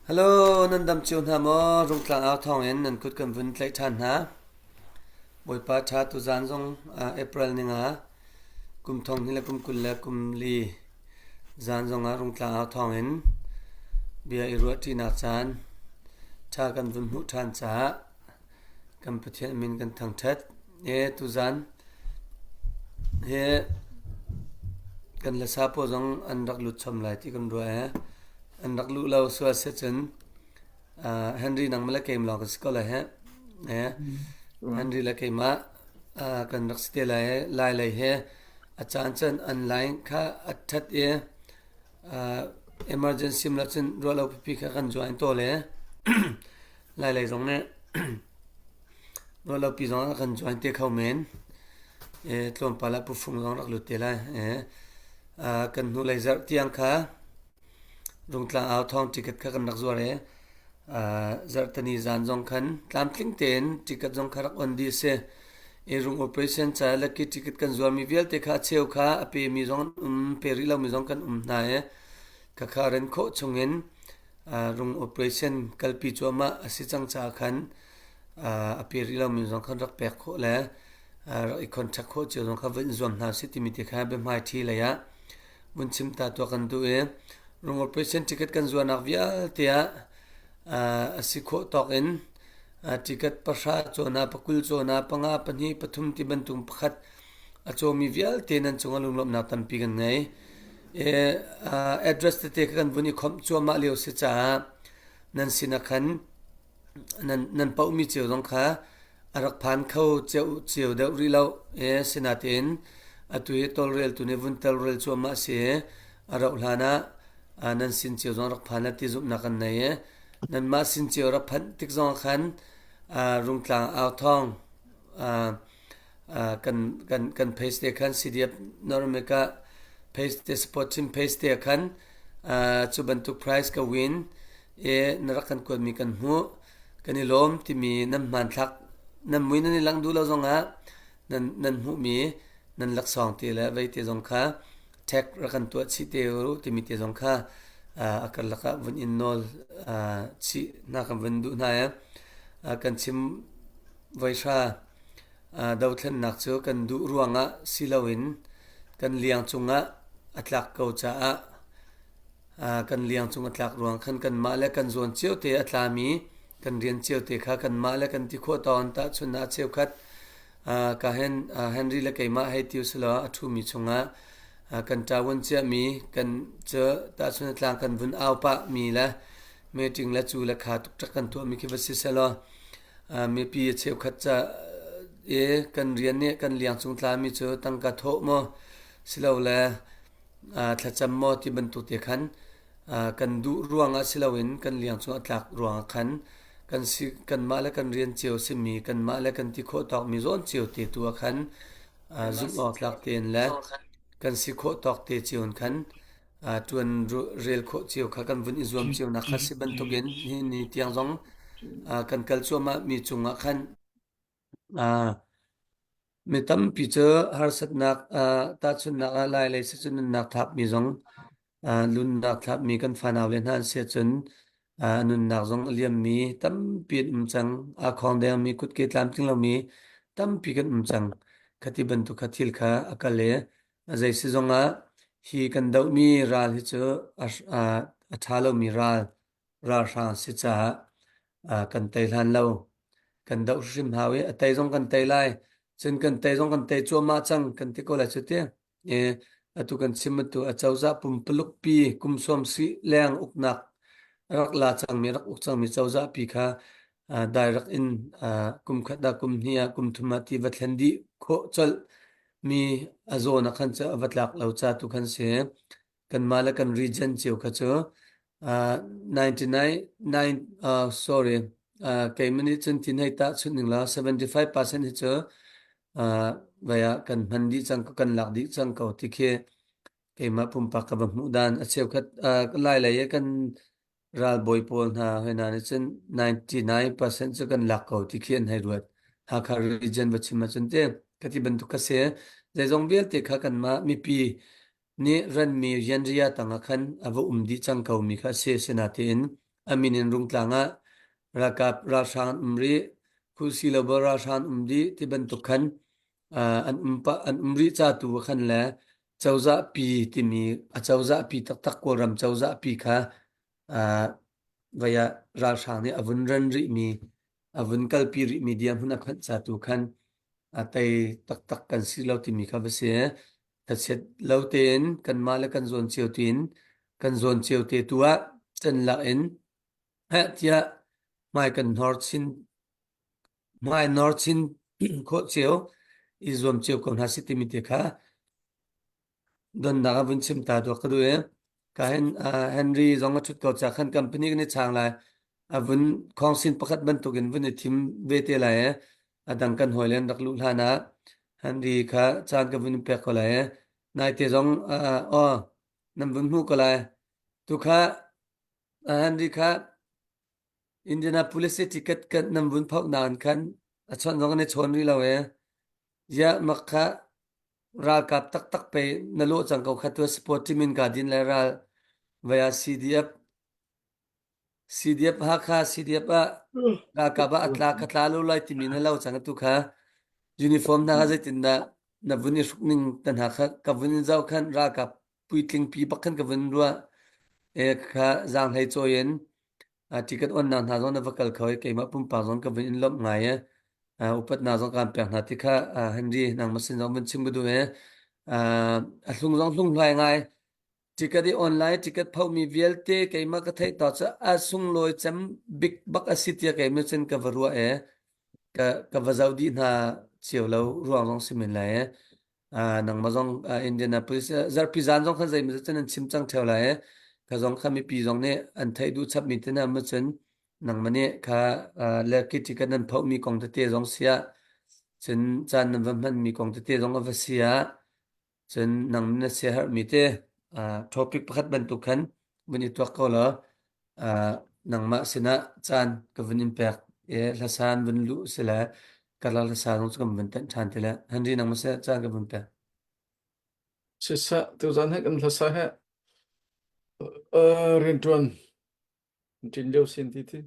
Hello, nan dam cio hna maw? Rungtlang au thawngin nan kut kan vun tlaih ṭhan hna. Bawipa ṭha tuzaan zong April ninga kum thong hnih le kum 20 le kum li zaan zongah Rungtlang au thawngin bia i ruah ṭinak caan ṭha kan vun hmuh ṭhan caah kan Pathian min kan thangṭhat. E tuzaan hi kan lasa pawl zong an rak lut chom lai ti kan ruah e. An rak luh lo sual si cun Henry nangmah le keimah lawng kan si ko lai he. Eh, Henry le keimah kan rak si te lai lai lei he a caan cun an line kha a ṭhat i emergency la cun ruah lo pipi kha kan join to le lai lei zong nih ruah lo pi zong ah kan join te kho men. Eh, tlawmpal ah pufung zong rak lut te lai. Eh, kan hnu lei zarh tiang kha Rungtlang au thawng ticket kha kan rak zuar i zarhteni zan zong khan tlamtling tein ticket zong kha rak on dih a si. I rung operation ca lucky ticket kan zuarmi vialte kha a cheu kha a pemi zong an um, pe rih lomi zong kan um hna i khakha ren khawh chungin rung operation kalpi cuahmah a si cang caah khan a pe rih lomi zong khan rak pek khawh le rak i contact khawh cio zong kha va in zuam hna usih timi te kha biahmaiṭhi lei ah vun chim ta tuah kan duh i rungrul patient ticket kan zuarnak vialte ah a si khawh tawk in ticket pahra cawna pakul cawna panga pahnih pathum ti bantuk pakhat a cawmi vialte nan cungah lunglawmhnak tampi kan ngei. E, address tete kan vun i khomh cuahmah lio si caah nan sinah khan nan nan paohmi cio zong kha a rak phan kho cio cio deuh rih lo e sinain atu hi tawlreltu nih vun tawlrel cuahmah a si i a rauh hlan ah nan sin cio zong rak phan ti zumhnak kan nei i nanmah sin cio rak phanh tik zong ah khan rungtlang au thawng kan kan kan page te khan CDF North America page te support team page te khan cu bantuk prize ka win i na rak kan kuatmi kan hmuh kan i lawm timi nan hmanthlak nan mui nan i lang duh lo zongah nan nan hmuhmi nan laksawng te le vei te zong kha tag rak kan tuah chih te u timi te zong kha a karlak ah vun in nawl chih hna kan vun duh hna i kan chim voihra dothlennak cu kan duh ruangah si loin kan liang cungah a tlak ko caah Kan liang cung a tlak ruang khan kanmah le kan zawn cio te a tlami kan rian cio te kha kanmah le kan ti khawh tawn. Tahchunhnak cheukhat ka hen Henry le keimah hei ti usulaw a ṭhumi chungah kan ṭawun ciami kan cu tahchun tlang kan vun au pah mi le meeting le cu le kha tukṭak kan tuahmi khi va si selaw mipi a cheukhat ca i kan rian nih kan liang cung tlami cu tangka thawh maw silole thlacam maw ti bantuk te khan kan duh ruangah si loin kan liang cung a tlak ruangah khan kan si kanmah le kan rian cio simi kanmah le kan ti khawh tawkmi zawn cio te tu ah khan zumh awk tlak tein le kan si khawh tawk te cio in khan ṭuan rel khawh cio kha kan vun i zuam cio nak kha si bantukin hi ni tiang zong kan kal cuahmah mi cungah khan Mi tampi cu harsatnak tahchunhnak ah Lailei sicun nunnak thlapmi zong nunnak thlapmi kan fanau le hna an si ahcun nunnak zong a liammi tampi an um cang. Aa khawng dengmi, kutke tlamtling lomi tampi kan um cang. Khati bantuk kha thil kha a kal i a zei si zongah hi kan dohmi ral hi cu a a ṭha lomi ral ralhrang si caah kan tei hlan lo. Kan doh hrim hau i a tei zong kan tei lai. Cun kan tei zong kan tei cuahmah cang kan ti ko lai cu ti. E, atu kan chim atu acozah pumpaluk pi kum sawm si leng uknak rak la cangmi rak uk cangmi cozah pi kha direct in kum khat ah kum hnih ah kum thum ah ti va thlen dih khawh colh mi a zawn ah khan cu a va tlak lo ca tu khan si. Kanmah le kan region cio kha cu 99 9 sorry keimah nih cun tin hei tahchunh ning law 75% hi cu vai ah kan hman dih cang kan lak dih cang ko ti khi keimah pumpak ka va hmuh dan a cheukhat lai lei i kan ralbawi pawl hna hoi hna nih cun 99% cu kan lak ko ti khi an hei ruat. Hakha region va chim ahcun te ka ti bantuk kha si. Zeizong vialte kha kanmah mipi nih ranmi rianria tangah khan a va um dih cang ko mi kha a si. Asinain. A min in Rungtlang ah ralkap ralhrang an um rih, khuhsi lo bal ralhrang an um dih ti bantuk khan an um pah an um rih ca tu khan le cozah pi timi a cozah pi taktak Kawlram cozah pi kha vai ah ralhrang nih a vun ran rihmi a vun kalpi rihmi dirhmun a phanh ca tu khan a tei taktak kan si lo timi kha va si. Thlachiat lo tein kanmah le kan zawn cio tiin kan zawn cio te tu ah can lak in heh tiah hmai kan hnor chin hmai nor chin khawh cio i zuam cio ko hna si timi te kha donnak ah vun chim ta duak ka duh i ka hen Henry zong a ṭhut ko ca khan company kan i chang lai a vun khawngsin pakhat bantukin vun i thim ve te lai i a dang kan hawi le an rak luh hlan ah Henry kha caan ka vun pek ko lai i naite zong aw nan vun hmu ko lai tu kha Henry kha Indianapolis i ticket kan nan vun phoh nain khan a chawnh zong an i chawn rih lo i ziah mak kha ralkap taktak pei na lawh cang ko kha tu sport team in ka din le ral vaya CDF CDF Hakha CDF ah ralkap ah a tla ka tla lo lai timi na lo cang atu kha uniform hna kha zeitindah na vun i hruk ning te hna kha ka vun in zoh khan ralkap puitling pi bak khan ka vun ruah e kha zaanghlei cawi in ticket onnak hna zong na va kal kho i keimah pumpak zong ka vun in lawmh ngai e upatnak zong kaan pek hna ti kha Henry nangmah sin zong vun chim ka duh e a hlung zong hlung hluai ngai Ticket i online ticket phomi vialte keimah ka theih ta cu a sunglawi cem bik bak a si tiah keimah cun ka va ruah e ka ka va zoh dih hna cio lo ruang zong si men lai e nangmah zong Indianapolis zarhpi zan zong khan zeimaw cun an chim cang theo lai e ka zong kha mipi zong nih an theih duh chapmi te hna ma cun nangmah nih kha le ki ticket nan phohmi kong tete zong siah cun caan nan va hmanmi kong tete zong a va siah Cun nang na siaherhmi te topic pakhat bantuk khan vun i tuak ko law nangmah sinah caan ka vun in pek i hlasan vun luh si le karlak hlasa zong cu kan vun tanh ṭhan ti le Henry nangmah sinah caan ka vun pek. Siseh, tuzan he kan hlasa he rianṭuan ṭin lio sin ti ti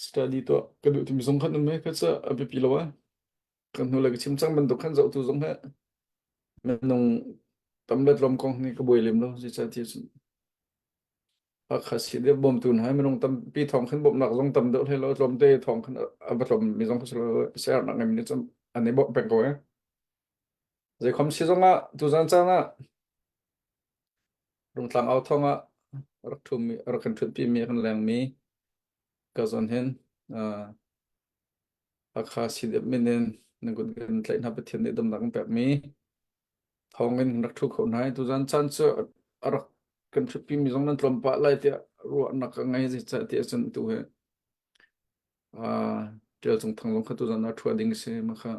study tuah ka duh timi zong khan um he ka ca a biapi lo ah Kan hnulei ka chim cang bantuk khan zohtu zong he minung tam le tlawm kong hi ka buai lem lo zeicahtiah cun Hakha si deuh bawmtu hna minung tampi thawng khan bawmhnak zong tam deuh hlei lo tlawmte thawng khan a va tlawm mi zong kha si lo sernak ngeimi nih cun an i bawmh peng ko eh. Zeikhom si zong ah tuzan caan ah Rungtlang au thawng ah rak ṭhumi rak kan ṭhutpi mi kan lengmi ka zawn hin Hakha CDF min in na kut kan tlaih hna Pathian nih damnak an pekmi thawngin rak ṭhu kho hna. Tuzan caan cu a rak kan ṭhutpi mi zong nan tlawm pah lai tiah ruahnak ka ngei zeicah tiah cun tu hi Ṭial Cung Thang zong kha tuzan ah ṭhua ding si ma kha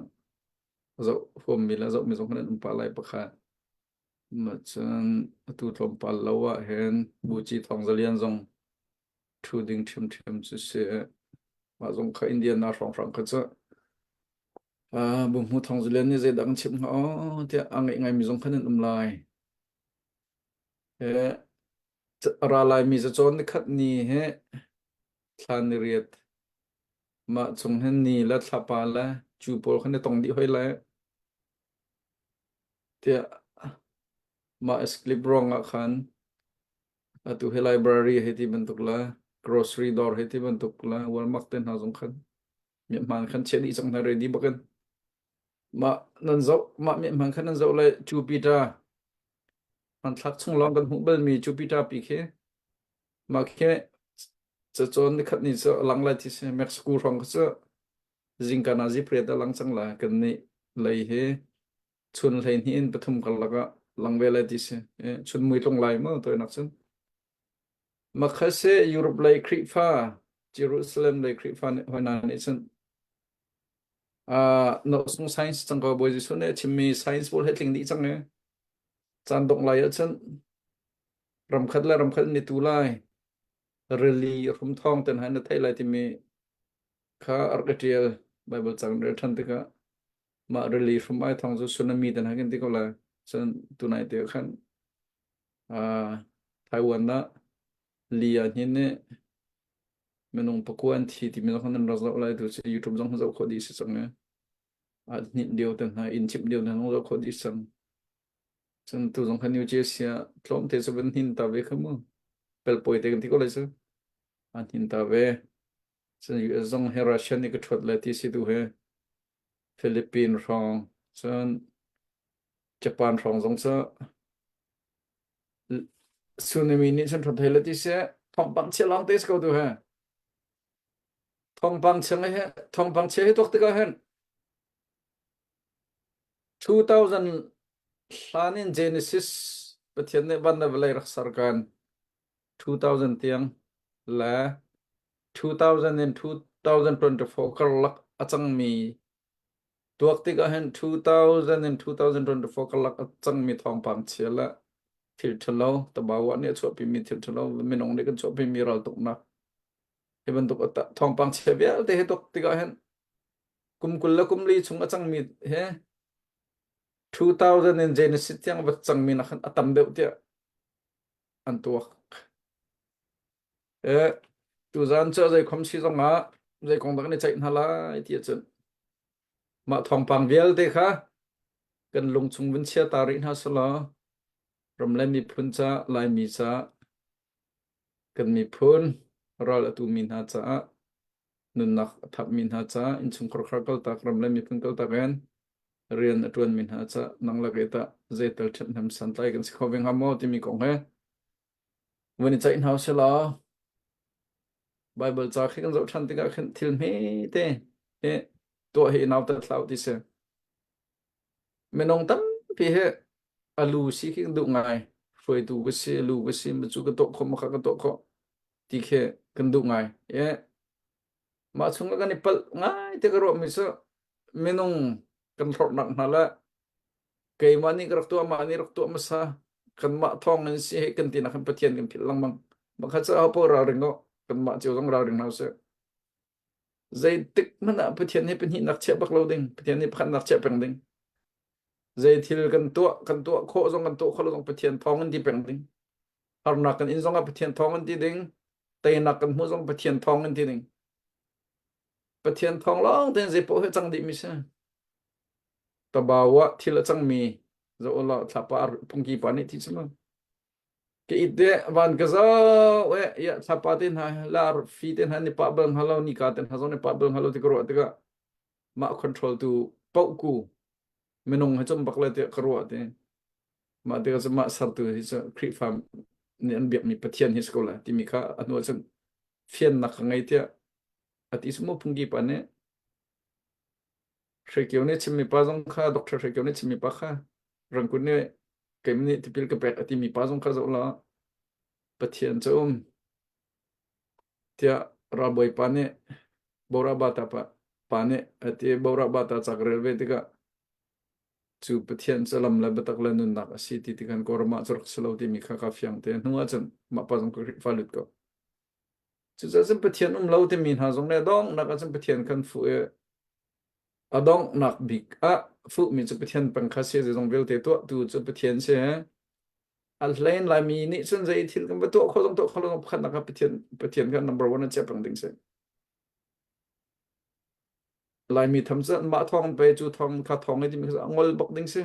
zoh huammi le zohmi zong kha nan um pah lai pakhat. Mah cun atu tlawmpal lo ah hin Buci Thawng Za Lian zong ṭhu ding ṭhiamṭhiam cu si. Mah zong kha Indiana hrawnghrang kha cu Bunghmu Thawng Za Lian nih zeidah kan chimh hnga aw tiah a ngaih ngaimi zong khan an um lai. He a ra laimi cacawn nikhat ni he thla ni riat mah chung hin ni le thlapa le cu pawl khan i tong dih hoi lai tiah mah clip ruangah khan Atu hi library hei ti bantuk le grocery dawr hei ti bantuk le Walmart te hna zong khan mithmaan khan chiah dih cang hna ready bak in. Mah nan zoh mah mithmaan khan nan zoh le Jupiter hmanthlak chung lawng kan hmuh balmi Jupiter pi khi mah khi cacawn nikhat ni cu a lang lai ti si Mexico hrawng kha cu zingka na zipret a lang cang lai kan nih lei hi chun 12 in 3 karlak ah lang ve lai ti si. Chun mui tlung lai mu toinak cun. Makhase Europe lei Khrihfa Jerusalem lei Khrihfa nih hoi nih cun uh, no sung science cang ko Bawi Jesuh nih a chimmi science pawl he tling dih cang e. Caan dongh lai ahcun ramkhat le ramkhat ni tu lai rili rum thawng ten han na thei lai timi kha a rak i ṭial Bible cang rel ṭhan tikah mah rili hrum ai thawng cu tsunami te hna kan ti ko lai cun tunai te khan uh, Taiwan ah li ah hin nih Minung pakua an thi timi zong nan rak zoh lai tu cu YouTube zong zoh khawh dih si cang e. A hninh lio te hna inn chimh lio hna zong zoh khawh dih cang. Cun tu zong kha New Jersey ah tlawmte cu van hnin ta ve kha mu. Pelpawi te kan ti ko lai cu. An hnin ta ve. Cun US zong he Russia nih ka ṭhuat le ti si tu he Philippine hrawng cun Japan hrawng zong cu tsunami nih cun ṭhuat thei le ti si thawngpang chia lawng te si ko tu he. Thawngpang chia he thawngpang chia hi tuak tikah hin 2000 hlan in Genesis Pathian nih van le vawlei rak ser kan 2000 tiang le 2000 in 2024 karlak a cangmi tuak tikah hin 2000 in 2024 karlak a cangmi thawngpang chia le thil ṭhalo tabawa nih a chuahpimi thil ṭhalo minung nih kan chuahpimi raltuknak hi bantuk thawngpang chia vialte hi tuk tikah hin kum 20 le kum li chung a cangmi he 2000 in Genesis tiang va cangmi nak khan a tam deuh tiah an tuak. E, tuzan cu zei khom si zong ah zei kong dah kan i ceih hna lai ti ahcun mah thawngpang vialte kha kan lung chung vun chia ta rih hna selaw ram le miphun ca Laimi ca kan miphun ral a tumi hna caah nunnak a thapmi hna caah innchungkhar khar kaltak ram le miphun kaltak in rian a ṭuanmi hna caah nang le kei tah zeital ṭhathnem santlai kan si kho ve hnga maw timi kong he vun i ceih hna usih law Baibal ca khi kan zoh ṭhan tikah khin thil hmete hi tuah hi nautat hlah u ti si. Minung tampi hi a lu si khi kan duh ngai. Hruaitu ka si, lu ka si, cu ka tuah khawh, makha ka tuah khawh ti khi kan duh ngai. E, mah chung ah kan i palh ngai te ka ruahmi cu minung kan hlorhnak hna le keimah nih ka rak tuah, mah nih rak tuah hmasa, kanmah thawng in si hei kan ti nak khan Pathian kan philh lengmang. Makha cu aho paoh ralring u, kanmah cio zong ralring hna usih. Zeitik hmanh ah Pathian hi pahnihnak chiah bak lo ding, Pathian hi pakhatnak chiah peng ding. Zei thil kan tuah, kan tuah khawh zong kan tuah khawh lo zong Pathian thawng in ti peng ding. Harnak kan in zong ah Pathian thawng in ti ding. Teinak kan hmuh zong Pathian thawng in ti ding. Pathian thawng lawng tein zei paoh hi cang dih mi si. Tabawa thil a cangmi zoh ulaw thlapa phungki pa nih thi chim Ka it de van ka zoh e ya thlapa te hna lar fi te hna ni pa bal hnga lo ni ka te hna zong ni pa bal hnga lo ti ka ruah tikah mah control tu pauh ku minung he cum bak le tiah ka ruah ti mah tikah cu mah sertu hi cu Khrihfa nih an biakmi Pathian hi si ko lai timi kha a hnu ahcun fiannak ka ngei tiah a ti sumo phungki pa nih Hrekio nih chimmi pa zong kha Dr. Hrekio nih chimmi pa kha Rangkun nih keimah nih tipil ka pek a timi pa zong kha zoh law Pathian cu um tiah ralbawi pa nih Borabata pa, pa nih a ti Borabata ca ka rel ve tikah cu Pathian cu lam le biatak le nunnak a si ti tikhan Kawlram ah cu rak si lo timi kha ka fiang te hnu ahcun mah pa zong ka Khrihfa lut ko. Cucaah cun Pathian um lo timi hna zong nih a donghnak ahcun Pathian kan fuh i a donghnak bik ah fuhmi cu Pathian peng kha si zeizong vialte tuahtu cu Pathian si. A hlein Laimi nih cun zei thil kan va tuah khawh zong tuah khawh lo zong pakhatnak ah Pathian Pathian kha number one ah chiah peng ding si. Laimi tham cu mah thawng pe cu thawng kha thawng i timi kha ngol bak ding si.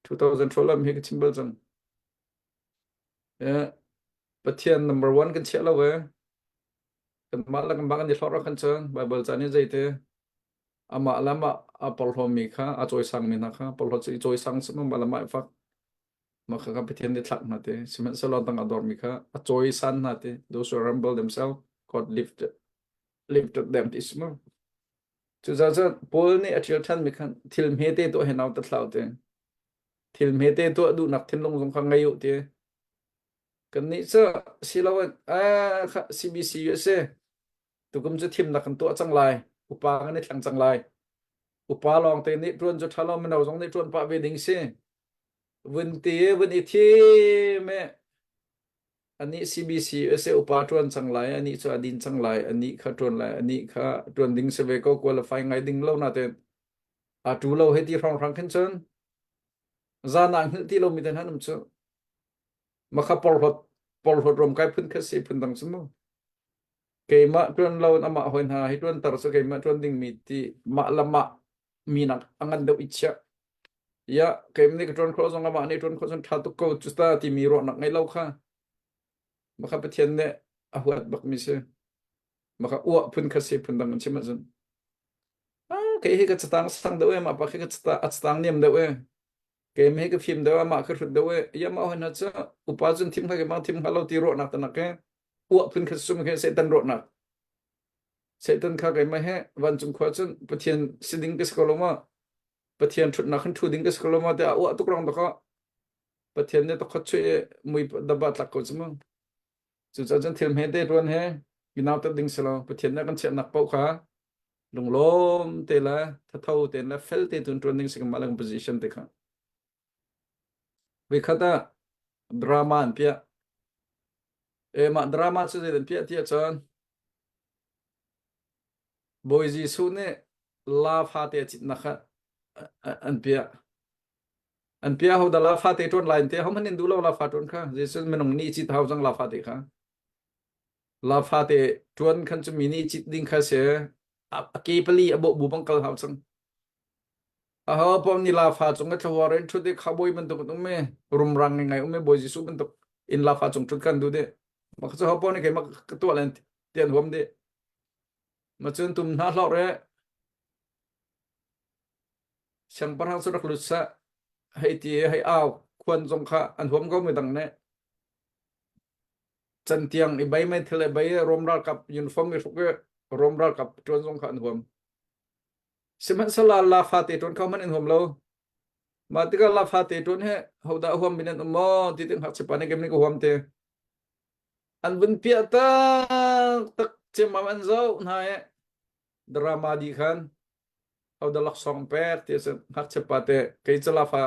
2012 lam hi ka chim bal cang. Eh, Pathian number one kan chiah lo eh. Kanmah le kanmah kan i hlorh ah khan cun Baibal ca nih zeiti amah le amah a porhlawmi kha a cawisangmi hna kha porhlawt cu i cawisang sih amah le amah i fak mah kha Pathian nih thlak hna ti sihmanhsehlaw tang a dormi kha a cawisan hna ti those who humble themselves God lifted lifted them ti si mu cucaah cun Paul nih a ṭial ṭhanmi khan thil hmete tuah hi nautat hlah u ti thil hmete tuah duhnak thinlung zong kha ngei u ti Kannih cu siloin CBC a si. Tukum cu thimnak kan tuah cang lai. Upa kan i thleng cang lai. Upa lawngte nih ṭuan cu ṭha lo mino zong nih ṭuan pah ve ding si. Vun ti vun i thim i anih CBC a si upa ṭuan cang lai anih cu a din cang lai anih kha ṭuan lai anih kha ṭuan ding si ve ko qualify ngai ding lo natein a ṭu lo hei ti hrawnghrang khin cun zan ah hngilh ti lomi te hna um cu Makha porhlawt porhlawt ruamkai phun kha si phun dang cu mu. Keimah ṭuan lo in amah hawi hna hi ṭuanter cu keimah ṭuan dingmi ti mah le mah minak a ngan deuh i chiah. Ya, keimah nih ka ṭuan khawh zong amah nih ṭuan khawh cun ṭha tuk ko cu ta timi ruahnak ngei lo kha. Maka Pathian nih a huat bakmi si. Maka uah phun kha si phun dang in chim ahcun. Ah, kei hi ka catang sang deuh e, mah pa khi ka cata, a catang niam deuh e. Keimah hi ka fim deuh, amah ka hrut deuh e. Ya mah hoi na cu upa cun thim kha keimah thim hnga lo ti ruahnak tanak e. Uah phun kha sum khi Satan ruahnak. Satan kha keimah he vancung khua cun Pathian si ding ka si ko lo ma. Pathian ṭhutnak khan ṭhu ding ka si ko lo ma tiah uah tuk rang dakaw. Pathian nih tokhat chui i mui daba tlak ko cu mu. Cucaah cun thil hmete ṭuan he i nautat ding si lo. Pathian nih a kan chiahnak paoh kha lunglawm te le thatho tein le fel te tun ṭuan ding si kanmah le kan position te kha. Voikhat ah drama an piah. E mah drama cu zei an piah tiah cun Bawi Jesuh nih la fate a citnak kha an piah. An piah ho dah la fate ṭuan lai te hohmanh in duh lo la fa ṭuan kha. Jesuh minung nih cit hau cang la fate kha. La fate ṭuan khan cu mi nih cit ding kha si. A ke pali a bawh bu bang kal hau cang. Aho pom ni la fa cung a thlahuar in ṭhut i khabawi bantuk in um i rumrang ngai um i Bawi Jesuh bantuk in la fa cung ṭhut kan duh dih. Mah cu ho pom nih keimah ka tuah len ti an huam dih. Ma cun tum hna hlawh re Siangpahrang cu rak lut seh, hei ti i hei au, khuan zong kha an huam ko midang nih. Cantiang i bei meithal i bei i Rom ralkap uniform i hruk i Rom ralkap ṭuan zong kha an huam. Sihmanhsehlaw la fate ṭuan kho hmanh an huam lo. Mah tikah la fate ṭuan hi hodah a huam mi nan um maw ti tik ngakchia pa nih kem nih ka huam ti. An vun piah taktak ciammam an zoh hna i drama dih khan hodah laksawng pek ti a si ngakchia pa te kei cu lafa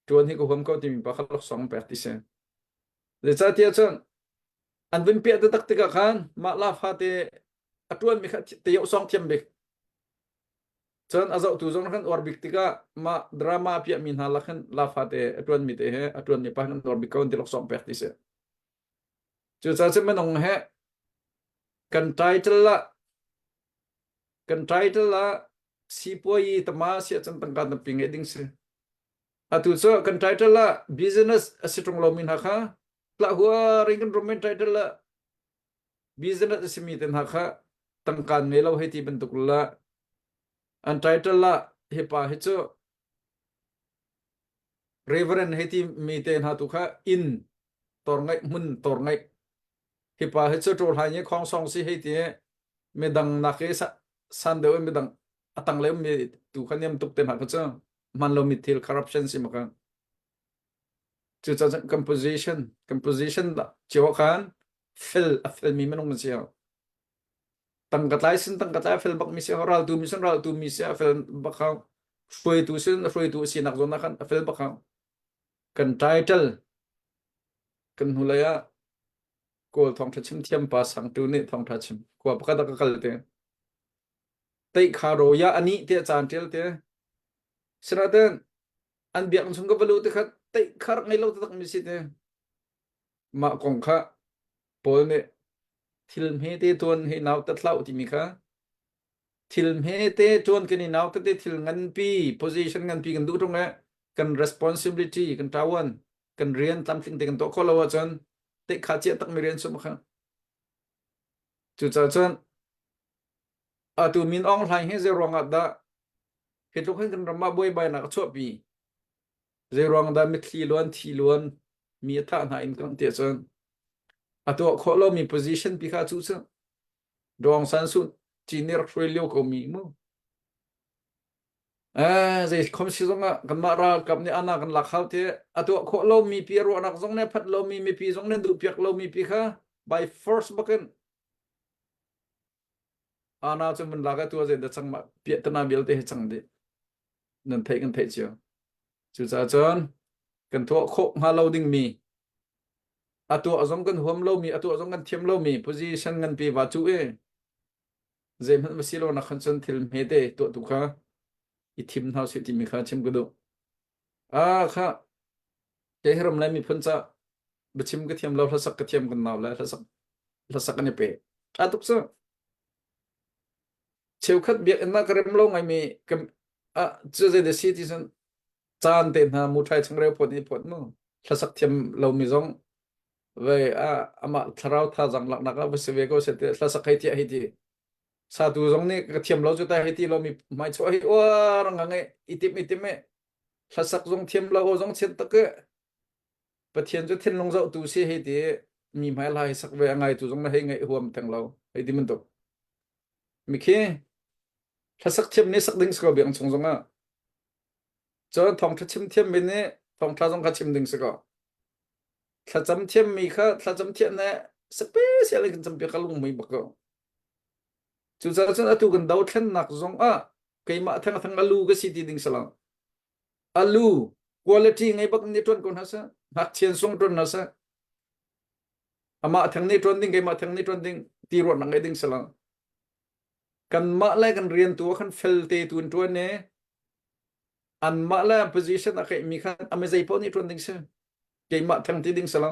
ṭuan hi ka huam ko timi pa kha laksawng pek ti si. Zeicahtiah cun an vun piah taktak tikah khan mah lafa te a ṭuanmi kha te sawng thiam bik. Cun a zohtu zong khan uar bik tikah mah drama a piahmi hna lak hin lafa te a ṭuanmi te he a ṭuanmi pa hin an uar bik ko an ti laksawng pek ti si. Cucaah cun minung he kan title ah kan title ah sipuayi tama si ahcun tangka tampi ngeih ding si. Atu cu kan title ah business a si ṭung lomi hna kha tlah huar in kan rum in title ah business a simi te hna kha tangka ngei lo hei ti bantuk la an title ah hi pa hi cu Reverend hei ti mi te hna tu kha inn tor ngaih hmun tor ngaih hi pa hi cu ṭawl hai ni khong song si hei ti midang nak i san deuh midang a tang le mi tu kha niam tuk te hna kha cu man lo mi thil corruption si maka cucaah composition composition cio khan fel a fel mi minung si tangka tlai sin tangka tlai a fel bak mi si raltu mi sin raltu mi si a fel bak hau hruaitu sin hruaitu sinak zawn ah khan a fel bak hau kan title kan hnulei ah kawl thawngtha chim thiam pa sangtu nih thawngtha chim khua pakhat ah ka kal te teih kha ro ya ani te caan tial te sinaten an biak chung ka valu te kha teih khar ngei lo tak mi si te mah kong kha Paul nih thil hmete tuan hi nautat hlah u timi kha thil hmete tuan kan i nautat i thil nganpi position nganpi kan duh ṭung i kan responsibility kan ṭawan kan rian tlamtling te kan tuah khawh lo ahcun tehkha ciah takmi rian sum kha cucaah cun atu Min Aung Hlaing hi zei ruangah dah hi tluk hin kan ram ah buaibainak a chuahpi Zei ruang dah mitthli luan thi luan mi a thah hna in kan ti ahcun a tuah khawh lomi position pi kha cu cu Daw Aung San Suu Kyi nih rak hruai lio ko mi mu. Eh, zei khom si zong ah kanmah ralkap nih ana kan lak hau ti a tuah khawh lomi pi ruahnak zong nih phanh lomi mipi zong nih duh piak lomi pi kha by force bakin ana cu mun lak a tua zei da cang ma piah tana vialte hi cang dih nan theih kan theih cio. Cucaah cun kan tuah khawh hnga lo dingmi a tuah zong kan huam lomi a tuah zong kan thiam lomi position nganpi va cu i zeihmanh va si lo nak khan cun thil hmete tuah tu kha i thim hna usih timi kha chim ka duh. Ah kha kei hi ram lai miphun ca biachim ka thiam lo hlasak ka thiam kan nau le hlasak hlasak an i pe. Ṭha tuk cu. Cheukhat biakinn ah ka rem lo ngaimi ka ah cu zei dah si ti cun caan te hna muṭhai changreu phawt i phawt mu. Hlasak thiam lomi zong ve ah amah thlarau thazaang laknak ah va si ve ko seh ti hlasak hei tiah hei ti. Satu zong nih ka thiam lo cu ta hei ti lo mi hmai chuah hi uar ngang i i tim i tim i hlasak zong thiam lo aw zong chiat tak i Pathian cu thinlung zohtu si hei ti mi hmai hla hi sak ve a ngaitu zong na hei ngaih huam theng lo hei ti bantuk. Mikhi hlasak thiam nih sak ding si ko biang chung zong ah. Cun thawngṭha chim thiam mi nih thawngṭha zong kha chim ding si ko. Thlacam thiam mi kha thlacam thiam ne special in kan campiak ka lung mui bak ko. Cucaah cun atu kan dothlennak zong ah keimah theng theng alu ka si ti ding si lo. Alu quality ngei bak nih ṭuan ko hna seh. Ngakchian sung ṭuan hna seh. Amah theng nih ṭuan ding keimah theng nih ṭuan ding ti ruahnak ngei ding si lo. Kanmah le kan rian tu ah khan fel te tu in ṭuan i anmah le position a keihmi khan a mizei paoh nih ṭuan ding si. Keimah theng ti ding si lo.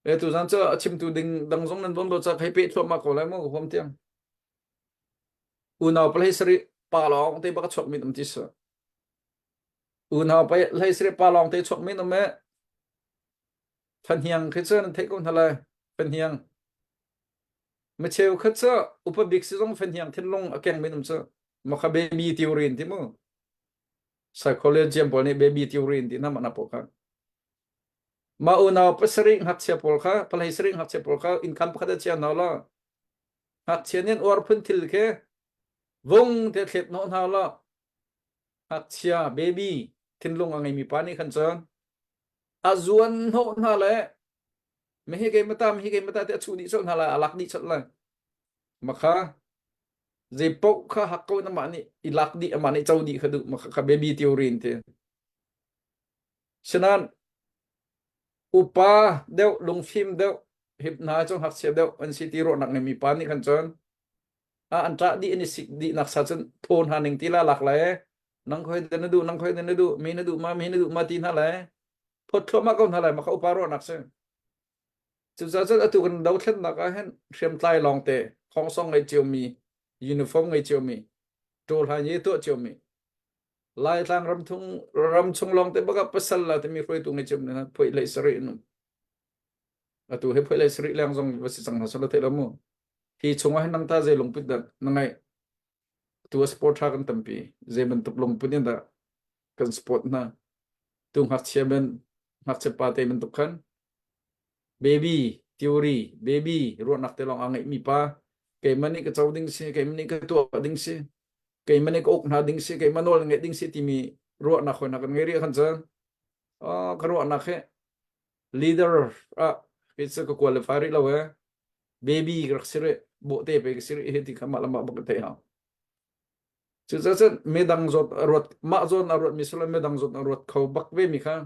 E tu zan cu a chimtu ding dang zong nan von lo ca hei peh thluahmah ko lai mu huam tiang. Unau palei sarih pa lawng te bak a chuak mi um ti si. Unau palei sarih pa lawng te chuak mi um e. Fahniang khi cu nan theih ko hna lai. Fahniang. Micheu kha cu upa bik si zong fahniang thinlung a keng mi um cu. Makha baby theory in ti mu. Psychology pawl nih baby theory in ti na mana pawl kha. Mah unau pasarih ngakchia pawl kha palei sarih ngakchia pawl kha innkhan pakhat ah chia hna law ngakchia nih an uar phun thil khi vung te thlet hnawh hna law ngakchia baby thinlung a ngeimi pa nih khan cun a zuan hnawh hna le mihi kei mata mihi kei mata te a chuh dih colh hna lai a lak dih colh lai makha zei paoh kha hak ko in amah nih i lak dih amah nih co dih kha duh makha kha baby theory in ti Sinain upa deuh lungfim deuh hip hna cu ngakchia deuh an si ti ruahnak ngeimi pa nih khan cun a an ṭah dih an i sik dih nak sa cun thaw hna ning ti la lak le nang khoi de na duh nang khoi de na duh mi na duh ma mi na duh ma ti hna le phot thluahmah ko hna lai ma kha upa ruahnak si. Cucaah cun atu kan dothlennak ah hin hriamtlai lawngte khongsong ngei ciomi uniform ngei ciomi ṭawlhlan ye tuah ciomi Laitlang ramthung ramchung lawng te bak ah pasal la timi hruaitu ngei cem na phoi lei sarih in um. Atu he phoi lei sarih leng zong va si cang hna sala thei lo mu. Hi chung ah hin nang ta zei lungput dah na ngai. Tu sport tha kan tampi. Zei bantuk lungput in dah kan sport hna. Tu ngakchia ben ngakchia pa te bantuk khan baby theory baby ruahnak te lawng a ngeih mi pa keimah nih ka co ding si keimah nih ka tuah ding si keimah nih ka uk hna ding si keimah nawl ngeih ding si timi ruahnak hoi kan ngei rih khan cun ka ruahnak hi leader ah kei cu ka qualify rih lo e baby ka rak si rih bawhte pe ka si rih hi ti kha mah le mah bak ka theih hau cucaah cun midang zawt a ruat mah zawn a ruat mi silo midang zawt a ruat kho bak ve mi kha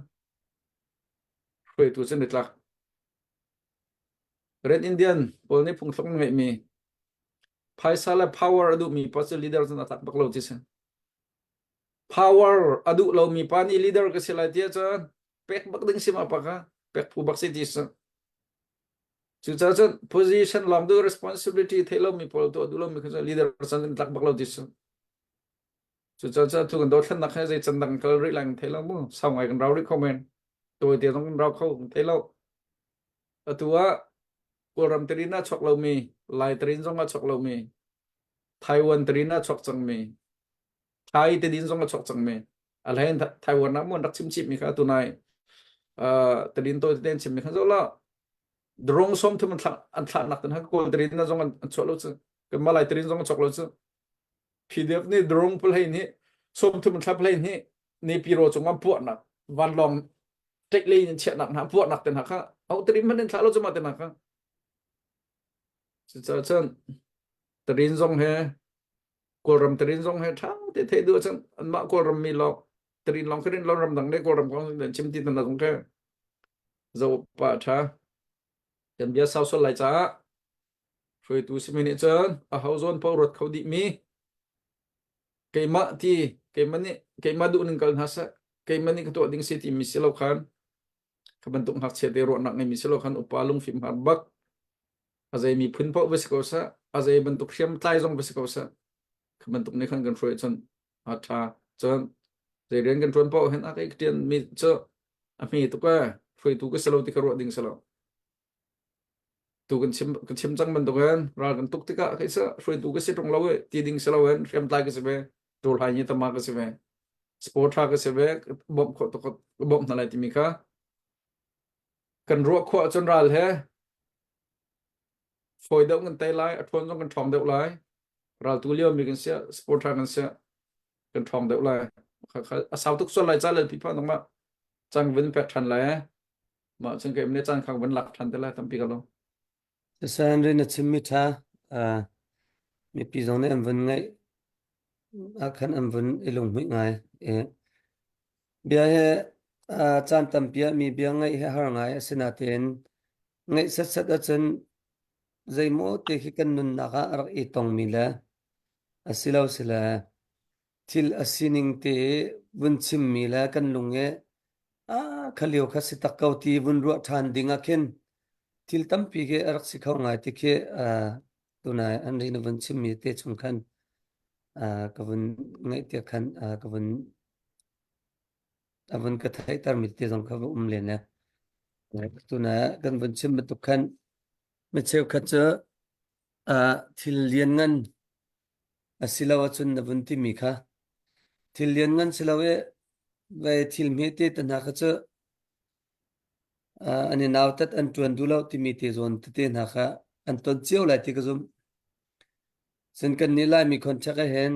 hruaitu cu ni tlak Red Indian pawl nih phungthluk ngeihmi phaisa le power a duhmi pa cu leader cun a tak bak lo ti si. Power a duh lomi pa nih leader ka si lai ti ahcun pek bak ding si ma pa kha pek phu bak si ti si. Cucaah cun position lawng duh responsibility thei lomi pawl tuah duh lomi kha cu leader cun an tlak bak lo ti si. Cucaah cun atu kan dothlennak he zei can dang kal rih lai kan thei lo mu. Sau ngai kan rau rih kho men. Tawi te zong kan rau kho kan thei lo. Atu ah Kawlram tarin ah chuak lomi, Lai tarin zong ah chuak lomi, Taiwan tarin ah chuak cangmi, Thai tadin zong a chuak cangmi. A hlei in Taiwan ah mun rak chim chih mi kha tunai uh, tadin to ten chim mi kha zo la drong som thum an thlak an thlak nak tan ha kawl tarin na zong an chuak lo chu kan malai tarin zong an chuak lo chu PDF nih drone plane hi sawmthum thla plane hi Nepiro cung ah puahnak vanlawng ṭek lei in chiahnak hna puahnak te hna kha au tarim hmanh in thlah lo cuma te hna kha cucaah cun tarin zong he Kawlram tarin zong he ṭha te theih duh cun anmah Kawlram mi lawng tarin lawng kharin lawng ramdang le Kawlram kong nan chim ti hna zong khe zo pa ṭha kan bia sau sual lai caah Hruaitu simi nih cun aho zawn paoh ruat kho dihmi keimah ti keimah nih keimah duh ning kal hna seh keimah nih ka tuah ding si timi si lo khan kha bantuk ngakchia te ruahnak ngeimi si lo khan upa lungfim har bak. A zei miphun paoh va si ko seh, a zei bantuk hriamtlai zong va si ko seh, kha bantuk nih khan kan hruai cun a ṭha. Cun zei rian kan ṭuan paoh hin a kai ṭian mi cu a hme tuk ee, hruaitu ka si lo ti kha ruah ding si lo. Tu kan chim kan chim cang bantukin ral kan tuk tikah kei sa hruaitu ka si ṭung lo i ti ding si loin hriamtlai ka si ve, ṭul hai ni tama ka si ve, sport ṭha ka si ve, bawmh khawh tuk ka bawmh hna lai timi kha kan ruah khawh ahcun ral he fawi deuh kan tei lai, a ṭhawn zong kan ṭhawng deuh lai. Raltu lio mi kan siah, sport ṭha kan siah, kan ṭhawng deuh lai. Kha kha a sau tuk sual lai ca lel pipa nangmah cang vun pek ṭhan lai. Mah cun ka im le caan khang van lak ṭhan te lai tampi ka lo. Sasan rin a chimmi ṭha mipi zong nih an vun ngaih ah khan an vun i lunghmuih ngai. Bia he caan tampi ah mi bia ngaih hi har ngai asinain ngaih setsat ahcun zeimaw te khi kan nunnak ah a rak i tongmi le asilo sile thil a sining te vun chimmi le kan lung i ah kha lio kha si tak ko ti vun ruah ṭhan ding ah khin thil tampi khi a rak si kho ngai ti khi tunai an ri na vun chimmi te chung khan ka vun ngaih tiah khan ka vun a vun ka theihtermi te zong kha va um len le tunai kan vun chim bantuk khan mi cheukhat cu thil lianngan asilo ahcun na vun timi kha thil lianngan si lo i ve thil hmete te hna kha cu an i nautat an ṭuan duh lo timi te zawn tete hna kha an ton cio lai ti ka zumh. Cun kan nih Laimi contact ah hin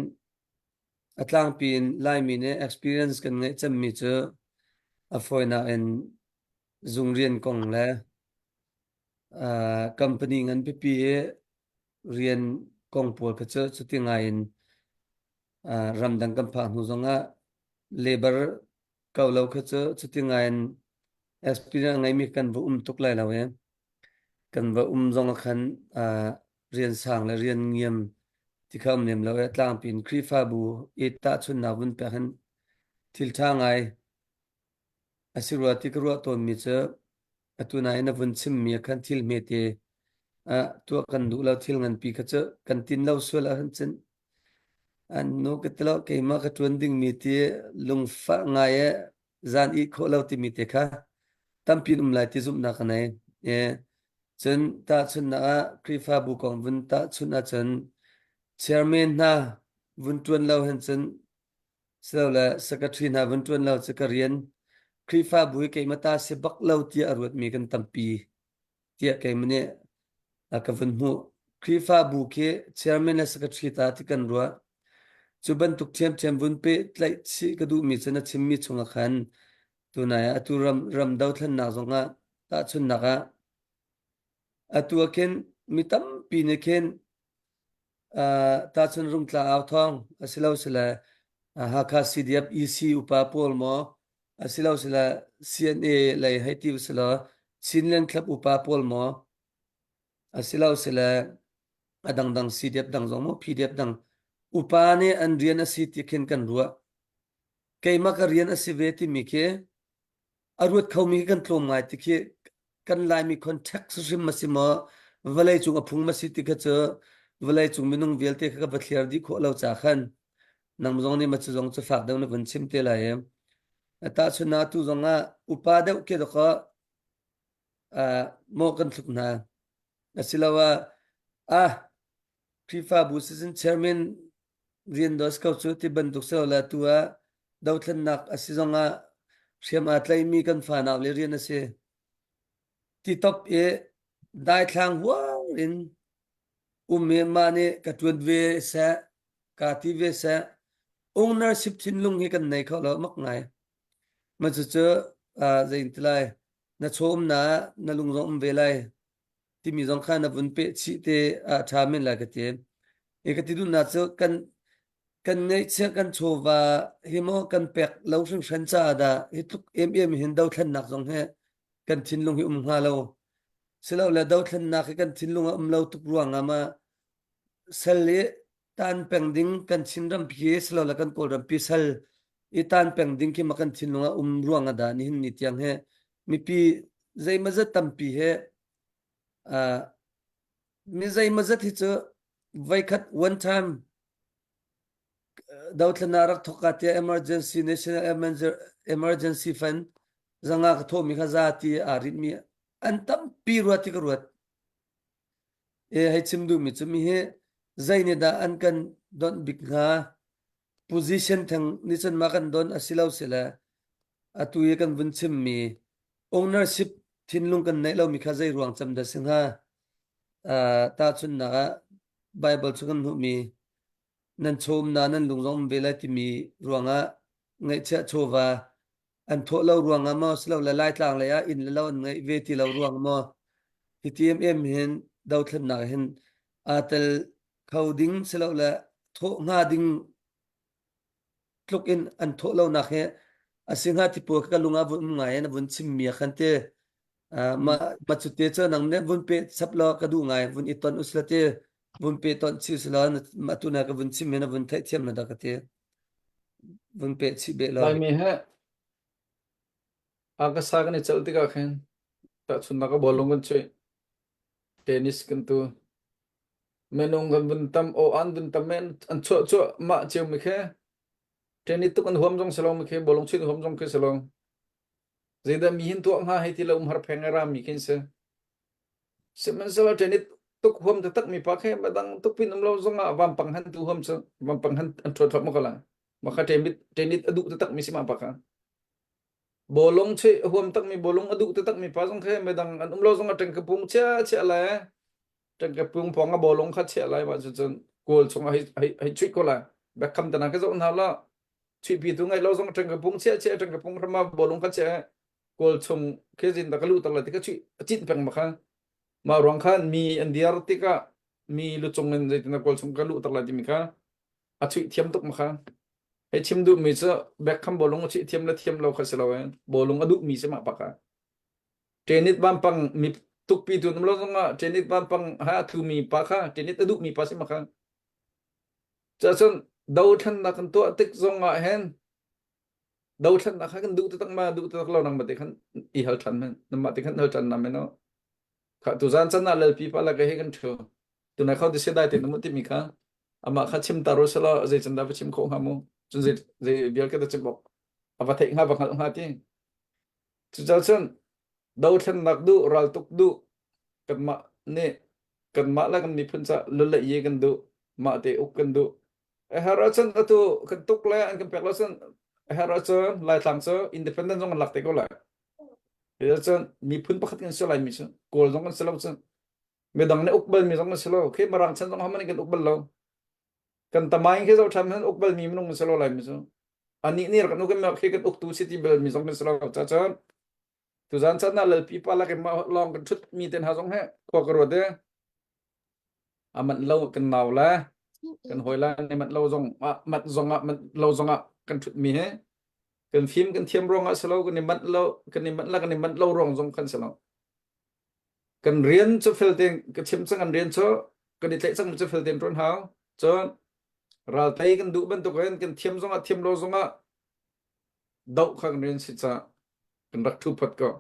a tlangpi in Laimi nih experience kan ngeih cemmi cu a fawinak in zung rian kong le company ngan pipi i rian kong pawl kha cu cuti ngai in ramdang kan phak hnu zongah labor ko lo kha cu cuti ngai in experience ngeimi kan va um tuk lai lo i kan va um zong ah khan rian sang le rian ngiam ti kha um lem lo i tlangpi in Khrihfabu i tahchunhnak vun pek hin thil ṭha ngai A si rua ti ka ruah tawnmi cu atu nain na vun chimmi ah khan thil hmete ah tuah kan duh lo thil nganpi kha cu kan tin lo sual ahcun cun an nu ka ti lo keimah ka ṭuan dingmi ti lungfah ngai e zan ih khawh lo timi te kha tampi in um lai ti zumhnak ka nei. E, cun tahchunhnak ah Khrihfabu kong vun tahchunh ahcun chairman hna vun ṭuan lo hin cun Silole secretary hna vun ṭuan lo cu ka rian Khrihfabu hi keimah ta si bak lo tiah a ruatmi kan tampi tiah keimah nih a ka vun hmuh. Khrihfabu khi chairman le secretary ta ti kan ruah. Cu bantuk ṭhiamṭhiam vun pehtlaih chih ka duhmi cu na chimmi chungah khan tunai ah atu ram, ram dothlennak zongah tahchunhnak ah atu ah khin mi tampi nih khin Tahchun Rungtla au thawng asilo sile Hakha CDF EC upa pawl maw asilo sile CNA lei hei ti usilo Chinland Club upa pawl maw asilo sile a dangdang CDF dang zong maw PDF dang upa nih an rian a si ti khin kan ruah. Keimah ka rian a si ve timi khi a ruat khomi kan tlawm ngai ti khi kan Laimi context hrim a si maw vawlei cung a phung ma si ti kha cu vawlei cung minung vialte kha ka va thliar dih khawh lo ca khan nang zong nih ma cu zong cu fak deuh na vun chim te lai i tahchun ah tu zong ah upa deuh ke dawk maw kan thluk hna asiloah ah Khrihfabu season chairman rian dos ko cu ti bantuk si lo tu ah dothlennak a si zong ah hriam aa tlaimi kan fanau le rian a si. Ti top i daithlang huar in um i mah nih ka ṭuan ve seh, kaa ti ve seh, ownership thinlung hi kan nei kho lo mak ngai. Mah cucu zei ti lai, na chaw um na na lung zong um ve lai. Timi zong kha na vun peh chih te ah ṭha men lai ka ti. I ka ti duhnak cu kan kan ngeihchiah kan chawva hi maw kan pek lo hringhran caah dah hi tluk emem hin dothlennak zong hi kan thinlung hi um hnga lo. Silole dothlennak hi kan thinlung ah um lo tuk ruangah ma sal i tan peng ding kan Chin rampi silole kan Kawl rampi sal i tan peng ding khi ma kan thinlung ah um ruangah dah nihin ni tiang hi mipi zeimazat tampi he uh, Mi zeimawzat hi cu voikhat one time dothlennak rak thawk ka tiah emergency national emergency fund zanga ka thawhmi kha za ti aa rinhmi an tampi rua ti ka ruat. E hei chim duhmi cu mi hi zei nih dah an kan donh bik hnga? Position theng nih cun ma kan don a si lo sile atu i kan vun chimmi ownership thinlung kan neih lomi kha zei ruang cem dah si hnga? Uh, tahchunhnak ah Bible cu kan hmuhmi nan chawm na nan lung zong um ve lai timi ruangah ngaihchiah chawva an thawh lo ruangah maw silole Laitlang lei ah inn le lo an ngeih ve ti lo ruang maw hi ti emem hin dothlennak hin aa tel kho ding silole thawh hnga ding tluk in an thawh lonak hi a si hnga ti pawl ka lung ah vun um ngai in a vun chimmi a khan ti ma ma cu te cu nang nih vun pe chap law ka duh ngai vun i ton usila ti vun pe ton chi usila ma tu na ka vun chim hin a vun theih thiam na da ka ti vun pe chih be law Laimi he a ka sa kan i celh tikah khin tahchunhnak a bawlung kan chuih tennis kan tu minung kan vun tam aw an vun tam men an chuah chuah mah cio mi khe tennis tuk an huam zong si lo mi khe bawlung chuih huam zong khi si lo zeidah mi hin tuah hnga hei ti lo umhar pheng ra mi khin si sihmanhsehlaw tennis tuk huam taktak mi pa khe madang tuk pin um lo zong ah vampang han tu huam cu vampang han an thuat thuat ma ko la ma kha tennis tennis a duh taktak mi si ma pa kha bawlung chuih a huam takmi bawlung a duh taktak mi pa zong khe midang an um lo zong a ṭeng ka pung chia chia le ṭeng ka pung pawng a bawlung kha chia lai ma cucun goal chung ah hei hei hei chuih ko lai Beckham tana ka zoh hna la chuih pi tu ngai lo zong ṭeng ka pung chia chia ṭeng ka pung hrama bawlung kha chia goal chung khi zin ta ka lu tak la ti ka chuih a cin peng ma kha ma ruang khan mi an diar tikah mi lu cung in zeitin goal chung ka lu tak lai timi kha a chuih thiam tuk ma kha Hei chim duhmi cu Beckham bawlung a chuih thiam le thiam lo kha si lo ee. Bawlung a duhmi si mah bak ah. Tennis vampang mi tukpi tu nam lo zongah tennis vampang ha a thumi pa kha tennis a duhmi pa si ma kha. Cacun dothlennak kan tuah tik zongah hin dothlennak kha kan duh taktak ma duh taktak lo nang ma te khan i hal than men namah te khan hal than na men no. Kha tu zan chan ah lalpi pa la ka he kan thu. Tunai khau ti se dai te namu ti mi kha amah kha chim ta ro selaw zei can dah va chim khawh hnga mu cun zei zei vial ka ta chim awk a va theih hnga va hngalh hnga ti cucaah cun dothlennak duh raltuk duh kanmah nih kanmah le kan miphun ca lule ye kan duh mah te uk kan duh a har ahcun atu kan tuk le an kan pek lo cun a har ahcun laitlang cu independent zong kan lak te ko lai cun miphun pakhat kan si lai mi cu kawl zong kan si lo cun midang nih uk bal mi zong si lo khi marang chan zong haman kan uk bal lo kan tamaing khi zo tham han uk bal mi minung si lo lai mi cu ani ni rak nu kan khi kan uk tu si ti bal mi zong kan si lo cha chan tu zan chan na lalpi pa la kan ma long kan thut mi ten ha zong he khua ka ruat de aman lo kan nau la kan hoi la ne mat lo zong mat zong ah mat lo zong ah kan thut mi he kan fim kan thiam rong ah selo kan i mat lo kan i mat la kan i mat lo rong zong kan selo Kan rian cu fel tein ka chim cang kan rian cu kan i tlaih cang cu fel tein ṭuan hau. Cun raltei kan duh bantukin kan thiam zongah thiam lo zongah doh kha kan rian si caah kan rak ṭhu phot ko.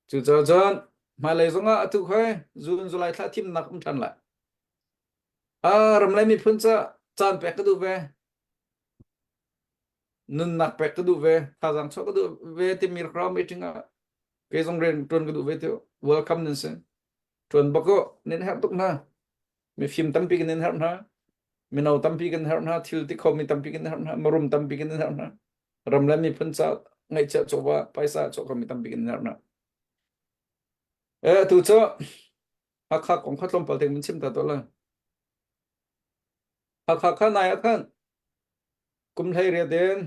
Cucaah cun hmailei zongah atu khoi June July thla thimnak um ṭhan lai. Ah ramlei miphun ca caan pek ka duh ve. Nunnak pek ka duh ve. Thazaang chuah ka duh ve timi rak meeting ah Kei zong rian ṭuan ka duh ve ti welcome nan si. Ṭuan bak u, nan herh tuk hna. Mifim tampi kan in herh hna. Mino tampi kan herh hna. Thil ti khomi tampi kan herh hna. Marum tampi kan herh hna. Ram le miphun ca ngaihchiah chawva paisa chuah khomi tampi kan herh hna. Eh tu cu Hakha kong kha tlawmpal te mun chim ta to la. Hakha kha nai ah khan kum hlei riat in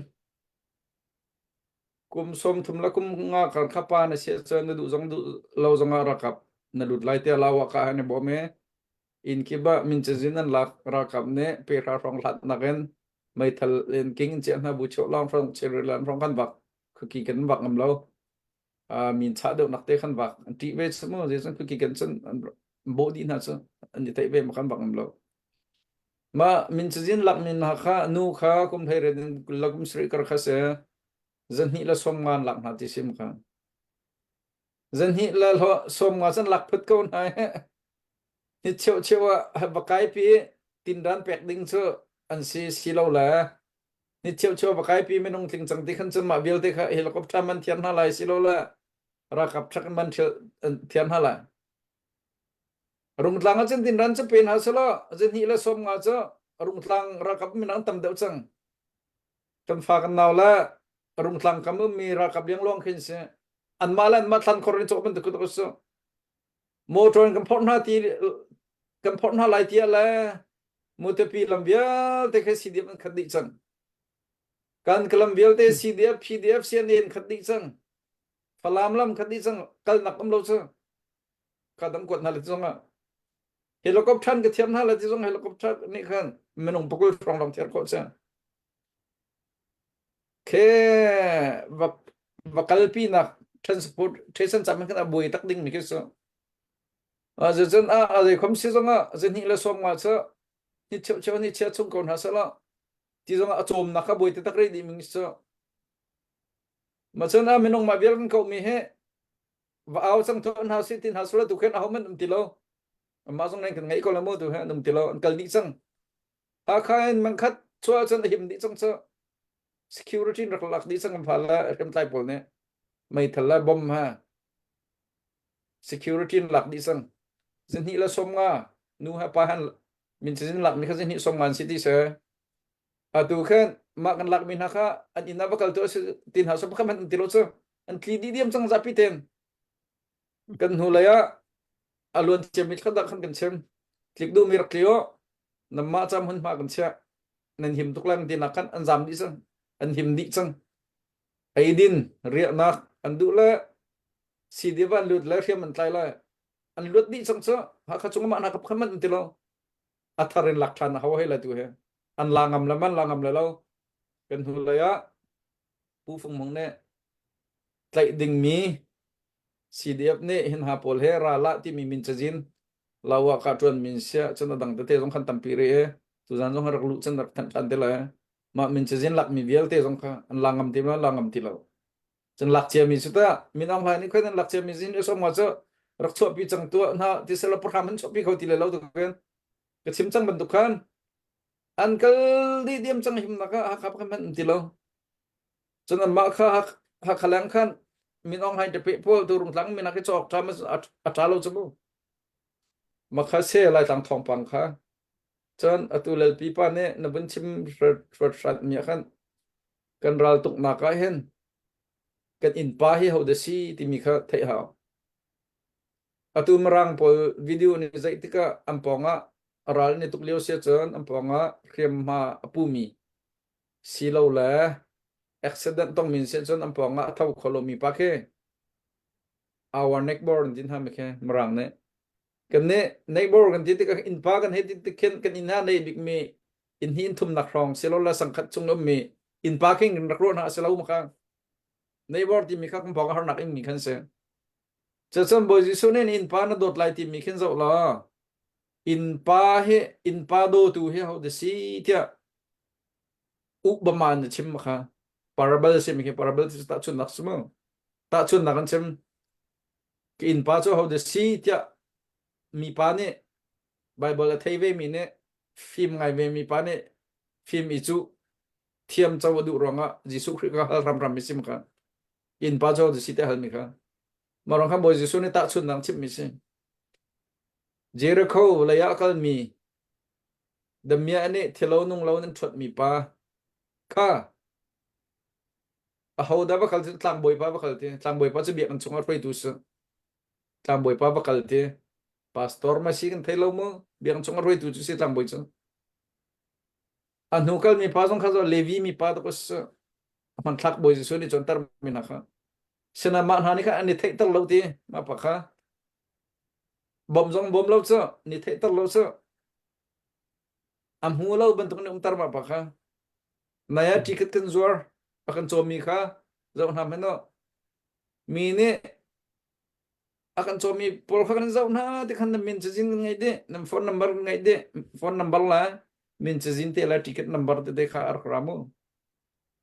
Kum 30 le kum nga kar kha pa na si ahcun na duh zong duh lo zongah ralkap na lut lai tiah lawaka ah an i bawm i inn kip ah min cazin an lak ralkap nih pehra hrawng hlatnak in meithal in king in chiah hna bu cheu lawng hrawng cherilan hrawng kan vak khuki kan vak ngam lo min chah deuh nak te khan vak an ṭih ve cu mu zeicun khuki kan cun an bawh dih hna cu an i theih ve ma kan vak ngam lo Mah min cazin lak mi hna kha nu kha kum 18 in 20 le kum 70 kar kha si 2 le 50 an lak hna ti sim kha. 2 le 50 cun lak phut ko hna he. Ni cheucheu ah va kaipi tinran pek ding cu an si si lo le ni cheucheu va kaipi minung tling cang ti khan cun mah vialte kha helicopter man thiar hna lai si lo le ralkap truck man thiar hna lai. Rungtlang ah cun tinran cu pe hna selaw zihnih le 50 cu rungtlang ralkap minung tam deuh cang. Kan fa kan nau le rungtlang kam ummi ralkap liangluang khin si anmah le anmah thlan khor in cawk bantuk ku su. Motor in kan phorh hna ti kan phorh hna lai tiah le mutepi lam vialte khi CDF an khat dih cang. Kan kalam vialte CDF, PDF, CNA an khat dih cang. Falam lam khat dih cang. Kalnak um lo cu. Ka dang kuat hna le zong ah. Helicopter ka thiam hna le ti zong helicopter nih khan minung pakul hrawng lawng thiar khawh cang. Khe va va kalpi nak transport station cam khan a buai tak ding mi khi su. A cun a a zei khom si zong ah zihnih le 50 cu ni cheu cheu ni chia chung ko hna sela ti zong ah a cawm nak kha buai te tak rei dih ming su. Ma cun a minung ma vial kan ko mi he va au cang tho hna si tin hna sula tu khen a ho man um ti lo. Amah zong nan kan ngai ko la mu tu he an um ti lo an kal dih cang. Hakha in mangkhat chuah cun a him dih cang cu. Security rak lak dih cang kan phan la hriamtlai pawl nih meithal le bomb ha security lak dih cang. Zihnih le 50 nu ha pa han min cazin lak mi kha zihnih 50 an si ti se. Atu khan mah kan lak mi hna kha an inn ah va kal tu a si tin hna so pakhat hmanh an ti lo cu. An tli dih diam cang zapi ten. Kan hnu lei ah a luan ciami thla dah khan kan chim. Tlik duhmi rak tli u. Nanmah cam hun hma kan chiah. Nan him tuk lang tinak khan an zam dih cang. An him dih cang. Eidin, riahnak an duh le CD van lut le hriam an tlai lai. An luat dih cang cu. Hakha chung mah hna ka pakhat man an ti lo. A thar in lak ṭhan a hau hei la tu he. An la ngam le man la ngam le lo. Kan hnu lei ah Pu Fung Mung nih tlaih dingmi CDF nih hin ha pawl he ral ah timi min cazin lawa ka ṭuan min sia cun a dang tete zong khan tampi rih i tuzan zong rak luh cun rak thanh ṭhan te lai mah min cazin lakmi vialte zong kha an la ngam ti lo la ngam ti lo cun lak ciami cu ta min Aung Hlaing nih khan an lak ciami zin i som cu rak chuahpi cang tuah hna ti sela pahram an chuahpi kho ti le lo tu kan ka chim cang bantuk khan an kal dih diam cang himnak ah Hakha pakhat hmanh ti lo Cun anmah kha Hakha leng khan Min Aung Hlaing ṭapeh pawl tu Rungtlang minak i cawk ṭha a ṭha lo cu mu. Makha se Laitlang thawngpang kha. Cun atu Lalpi pa nih na vun chim hrat mi ah khan kan ral tuknak ah hin kan innpa hi ho dah si timi kha theih hau. Atu Mirang pawl video nih zeih tikah an pawngah a ral nih tuk lio sia cun an pawngah hriamhma a pumi silole accident tongmi an si ahcun an pawng ah a tho kho lomi pa khi our neighbor an ti hna mi khi mirang nih kan nih neighbor kan ti tikah innpa kan hei ti tik khin kan inn ha nei bikmi inn hi inn thumnak hrawng silole sangkhat chung ummi innpa khi kan rak ruah hna a si lo maka neighbor timi kha kan pawng harnak ingmi khan si cucun Bawi Jesuh nih innpa na dawt lai timi khin zoh law innpa hi innpa dawtu hi ho da si tiah Ukbama na chim kha parable si mi khi parable cu tahchunhnak si mu tahchunhnak an chim ka innpa cu ho dah si tiah mipa nih Bible a thei ve mi nih fim ngai ve mi pa nih fim i cu thiam co a duh ruangah Jesuh Khrih kha hal hramhram mi sim kha innpa cu ho dah si te hal mi kha marang kha Bawi Jesuh nih tahchunhnak chim mi si Jericho lei ah kal mi Damiah nih thilo nung lo nan ṭhuatmi pa kha ahodah va kal ti tlangbawipa va kal ti tlangbawipa cu biakinn chungah hruaitu si tlangbawipa va kal ti pastor ma si kan thei lo mu biakinn chungah hruaitu cu si tlangbawi cu a hnu kal mi pa zong kha zo Levi mi pa tuk si hmanthlak bawi Jesuh nih cawnter mi hna kha sina mah hna nih khan an i theihter lo ti mah pa kha bom zong bom lo cu ni theihter lo cu A hmu lo bantuk in umter mah pa kha. Nai ah ṭikhat kan zuar a kan cawmmi kha zoh hna hmanh u. Mi nih a kan cawmmi pawl kha kan zoh hna ti khan nan min cazin kan ngeih dih, nan phone number kan ngeih dih, phone number le min cazin te le ticket number tete kha a rak ra mu.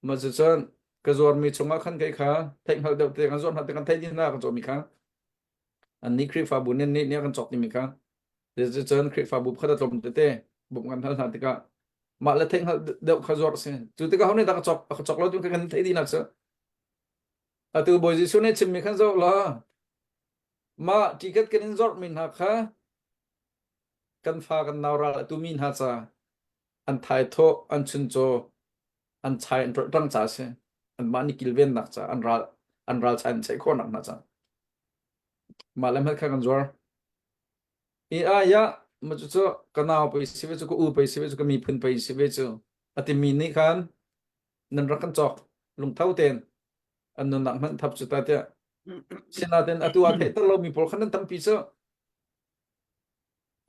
Mah cucun ka zuarmi chungah khan kei kha theihhngalh deuh te kan zuar hna te kan theih dih hna kan cawmmi kha. Annih Khrihfabu nih nih nih a kan cawk timi kha. Cucun Khrihfabu pakhat a tlawm tete bawmh kan hal hna tikah mah le theihhngalh deuh kha zuar a si. Cu tikah ho nih dah ka cawk a ka cawk lo tu kan theih dihnak cu. Atu Bawi Jesuh nih chimmi khan zoh law mah ticket kan in zorhmi hna kha kan fa kan nau ral a tumi hna ca an thaithawh an chuncaw an chai an ṭolh ca a si. Anmah nih kilvennak ca an ral an ral chai an cheih khawhnak hna ca. Mah le hmanh kha kan zuar. I ah ya ma cu cu ka nau pei si ve cu ka u pei si ve cu ka miphun pei si ve cu a timi nih khan nan rak kan cawk lungtho tein an nunnak hmanh thap cu ta tiah sinain atu ah theihter lomi pawl khan nan tampi cu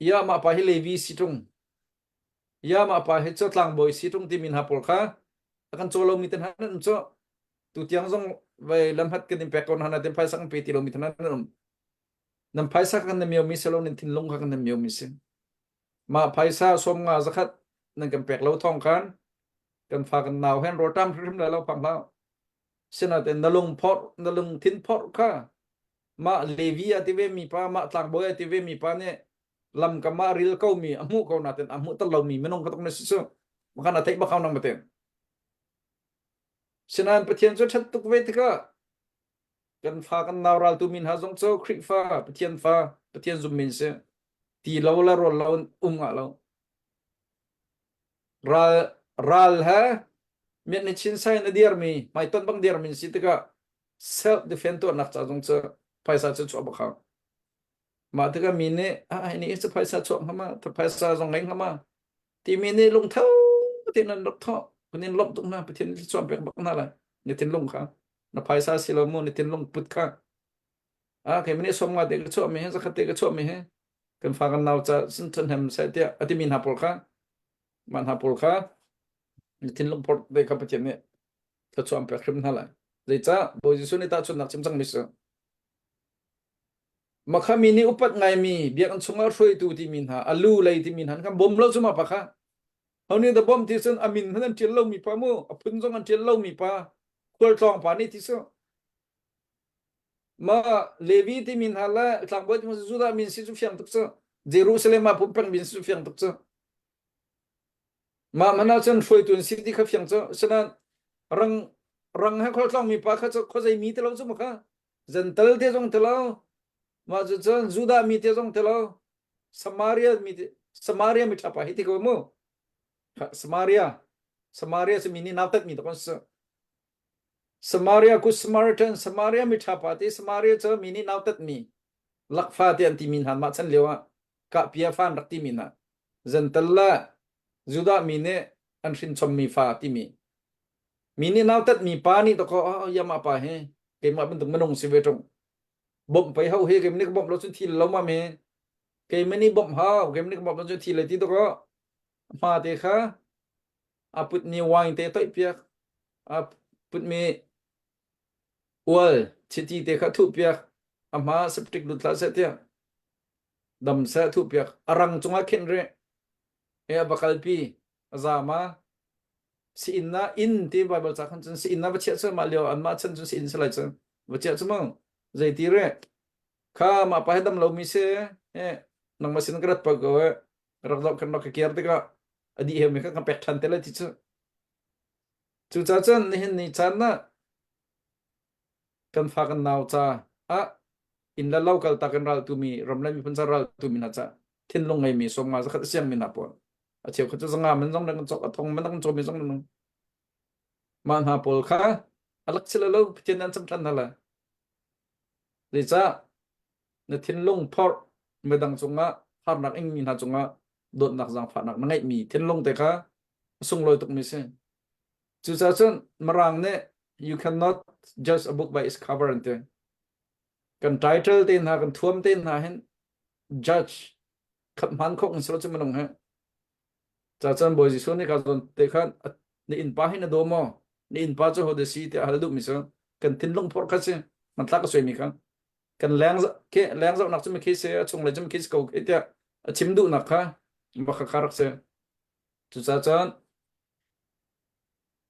ya mah pa hi Levi si ṭung ya mah pa hi cu tlangbawi si ṭung timi hna pawl kha a kan caw lomi te hna nan um cu tu tiang zong vai lamhat kan in pek ko hna na phaisa kan pe ti lomi te hna nan um nan phaisa kan na miomi si lo nan thinlung kha kan na miomi si mah phaisa som nga zakhat nan kan pek lo thong khan kan fa kan nau hen rawlṭam hrimhrim lai lo phang hlah sinain na lung phorh na lungthin phorh kha mah Levi a ti ve mi pa mah tlangbawi a ti ve mi pa nih lam kam ah ril ko mi a hmuh ko natin a hmuh tel lo mi minung kha tuk na si su makhan a theih bak nang matin sinain Pathian cu ṭhat tuk ve tikah kan fa kan nau raltu min hna zong cu Khrihfa Pathian fa Pathian zum min si ti lo le rawl lo um ngah lo Ral ral he miat ni chin sai na dirmi hmaiton bang dirmi si tikah self defense tuahnak ca zong cu phaisa cu chuah bak hau. Mah tikah mi nih ah hi ni cu phaisa chuah hnga ma phaisa zong ngei hnga ma timi nih lungtho tein an rak thawh kan in lawmh tuk hna Pathian nih chuah pek bak hna lai na thinlung kha na phaisa si lo mu na thinlung put kha ah keimah nih som nga te ka chuah mi he zakhat te ka chuah mi he kan fa kan nau ca sin ṭhahnem seh tiah a timi hna pawl kha mah hna pawl kha na thinlung phorh te kha Pathian nih thluachuah an pek hrim hna lai zeicah Bawi Jesuh nih tahchunhnak chim cangmi cu makha mi nih upat ngaimi biakinn chungah hruaitu timi hna a lu lei timi hna kan bawm lo cu ma pa kha ho nih dah bawm ti cun a min hmanh an ṭial lomi pa mu a phun zong an ṭial lomi pa khualtlawng pa nih ti cu Ma Levi timi hna le tlangbawi timi Judah min si cu fiang tuk cu. Jerusalem ah pumpeng min si cu fiang tuk cu. Mah man ah cun hruaitu an si ti kha fiang cu. Asinain rang rang he khualtlawng mi pa kha cu khuazei mi ti lo cu ma kha. Zental te zong ti lo. Mah cu cun Judah mi te zong ti lo. Samaria mi te Samaria mi ṭha pa hi ti ko mu. Samaria Samaria cu mi nih nautat mi tak an si. Samaria Good Samaritan Samaria miṭha pa ti Samaria cu mi nih nautatmi lakfa ti an timi hna mah chan lio ah kahpia fa an rak timi hna Zental le Judah mi nih an hrinchommi fa timi mi nih nautatmi pa nih dakaw oh, yama pa hi keimah bantuk minung si ve ṭung bawmh pei ho hi keimah nih ka bawmh lo cun thi lo ma me keimah nih bawmh hau keimah nih ka bawmh lo cun thi le ti dakaw hma te kha a putmi wine te toihpiak a putmi ual chiti te kha thuhpiak a hma septic lut hlah seh tiah dam seh thuhpiak a rang cungah khenh rih e a va kalpi a zama si inn na inn ti bible ca khan cun si inn na va chiah cu mah lio an mah chan cun si inn si lai cu va chiah cu mu zei ti re kha mah pa he dam lo mi si e nangmah sin ka rat pa ko e rak zoh kan rak ka kiar tikah a dih he mi kha kan pek ṭhan te lai ti cu cucaah cun nihin ni caan ah kan fa kan nau ca ah inn le lo kal tak in ral tu mi ram le miphun ca ral tu mi hna ca thinlung ngei mi som nga zakhat siang mi hna pawl a cheu kha cu zanga man zong kan cok a thong man kan cawmi zong nung mah hna pawl kha alak sila lo pathian an cam ṭhan hna lai zeicah na thinlung phorh midang cungah harnak ingmi hna cungah dawtnak zaangfahnak na ngeihmi thinlung te kha a sunglawi tukmi si. Cucaah cun Mirang nih you cannot judge a book by its cover an ti. Kan title te hna kan thuam te hna hin judge khat hman khawh kan si lo cu minung he. Ca cun Bawi Jesuh nih ka zawn te khan na innpa hi na daw maw? Na innpa cu ho dah si tiah hal duhmi cu kan thinlung phorh kha si. Hmanthlak ka suaimi kha. Kan leng ke leng zohnak cu mikhi si a chunglei cu mikhi si ko khi tiah a chim duhnak kha bak kha rak si. Cucaah cun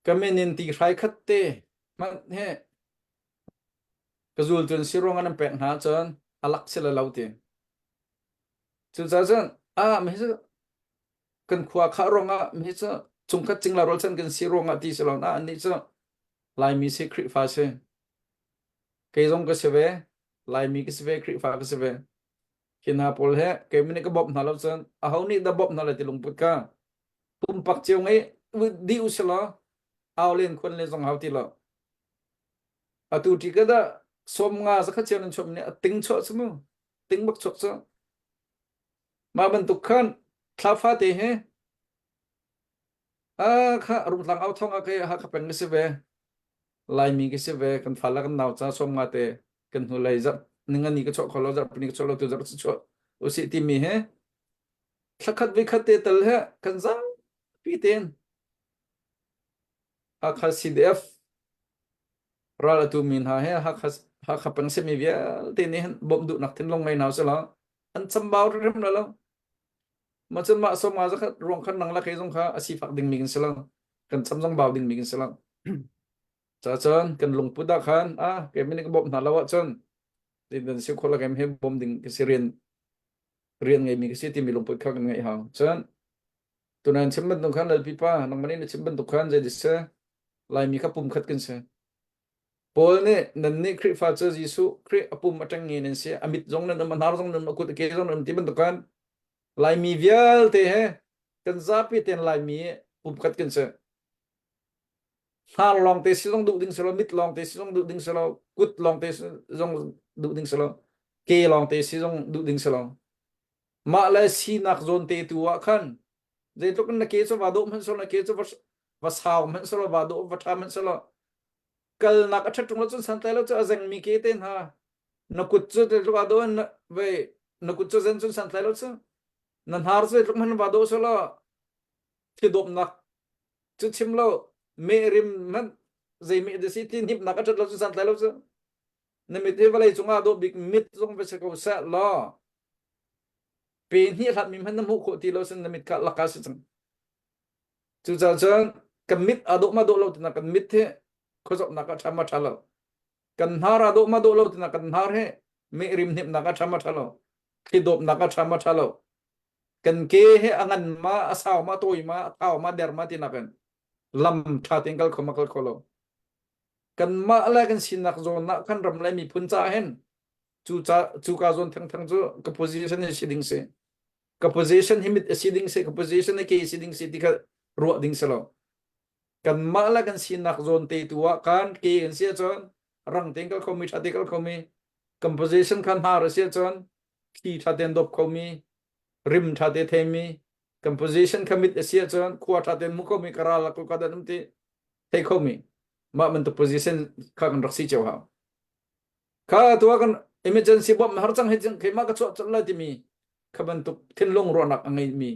ka min in ti hrai khat te hmanh he ka zul cun si ruang an pek hna cun a lak si le lo ti. Cucaah cun ah mi cu kan khua khah ruangah mi cu chungkhat cingla rualchan kan si ruangah ti si lo na annih cu Laimi si Khrihfa si. Kei zong ka si ve. Laimi ka si ve, Khrihfa ka si ve. Hi hna pawl he keimah nih ka bawmh hna lo cun aho nih dah bawmh hna lai ti lungput ka pumpak cio ngei dih u sih law au len khuan len zong hau ti lo. Atu ti ka dah 50 zakhat cio nan chuah nih a ting chuah cu mu. Ting bak chuak cu. Mah bantuk khan thla fate he a kha rungtlang au thong ah kei Hakha peng ka si ve. Laimi ka si ve kan fa le kan nau ca 50 te kan hnulei zarh ningani ka chuah kho lo zarh pini ka chuah lo tu zarh cu chuah usih timi he thlakhat vikhat te tal he kan zapi tein Hakha CDF ral atu mi hna he Hakha Hakha peng simi vialte nih hin bawmh duhnak thinlung ngei hna usih an chambau hrim lo ma cun mah som nga zakhat ruang khan nang la kei zong kha a sifak ding mi kan si lo kan cham zong bau ding mi kan si lo ca cun kan lungput ah khan a kei min ka bawmh hna lo ahcun dan si khol kem he bawm ding ka si rian rian ngei mi ka si timi lungput kha kan ngeih hau cun tunan chim bantuk khan lalpi pa nangmah nih na chim bantuk khan zei se laimi kha pum khat kan si Paul nih nannih Khrihfa cu Jesuh Khrih a pum a ṭeng nge nan si a mit zong nan um a hnar zong nan um a kut a ke zong nan um ti bantuk khan Laimi vialte he kan zapi tein Laimi pum khat kan si hnar lawng te si zong duh ding si lo mit lawng te si zong duh ding si lo kut lawng te zong duh ding si lo ke lawng te si zong duh ding si lo mah le sinak zawn te tu ah khan zeitluk in na ke cu va dawh hmanh selaw na ke cu va sau hmanh selaw va dawh va ṭha hmanh selaw kalnak a ṭhat ṭung lo cun santlai lo cu a zengmi ke te hna na kut cu zeitluk aa dawh in vei na kut cu zen cun santlai lo cu na hnar cu zeitluk hmanh va dawh selaw thidawpnak cu chim lo meh rim hmanh zei meh da si ti hnipnak a ṭhat lo cun santlai lo cu na mit hi vawlei cungah dawh bik mit zong va si ko seh law pe hnih hlat mi hmanh na hmuh khawh ti lo sin na mit kha laka si cang cucaah cun kan mit aa dawh ma dawh lo tina kan mit hi khuazawhnak ah ṭha ma ṭha lo kan hnar aa dawh ma dawh lo tina kan hnar hi meh rim hnimnak ah ṭha ma ṭha lo thli dawpnak ah ṭha ma ṭha lo kan ke hi a ngan ma a sau ma tawi ma a thau ma der ma tinak in lam ṭha tein kal kho ma kal kho lo kanmah le kan sinak zawn ah kan ram le miphun ca hin cu ca cu ka zawn thengtheng cu ka position hi si ding si ka position hi mit a si ding si ka position hi ke si ding si ti kha ruah ding si lo kanmah le kan sinak zawn te tu ah kan ke kan si ahcun rang tein kal khomi ṭha te kal khomi kan position kha hnar a si ahcun thli ṭha tein dawp khomi rim ṭha te theimi kan position kha mit a si ahcun khua ṭha tein hmu khomi ka ral ka dan um ti thei khomi mah bantuk position kha kan rak si cio hau kha tua kan emergency bawmh har cang hei keimah ka chuah colh lai timi kha bantuk thinlung ruahnak a ngeimi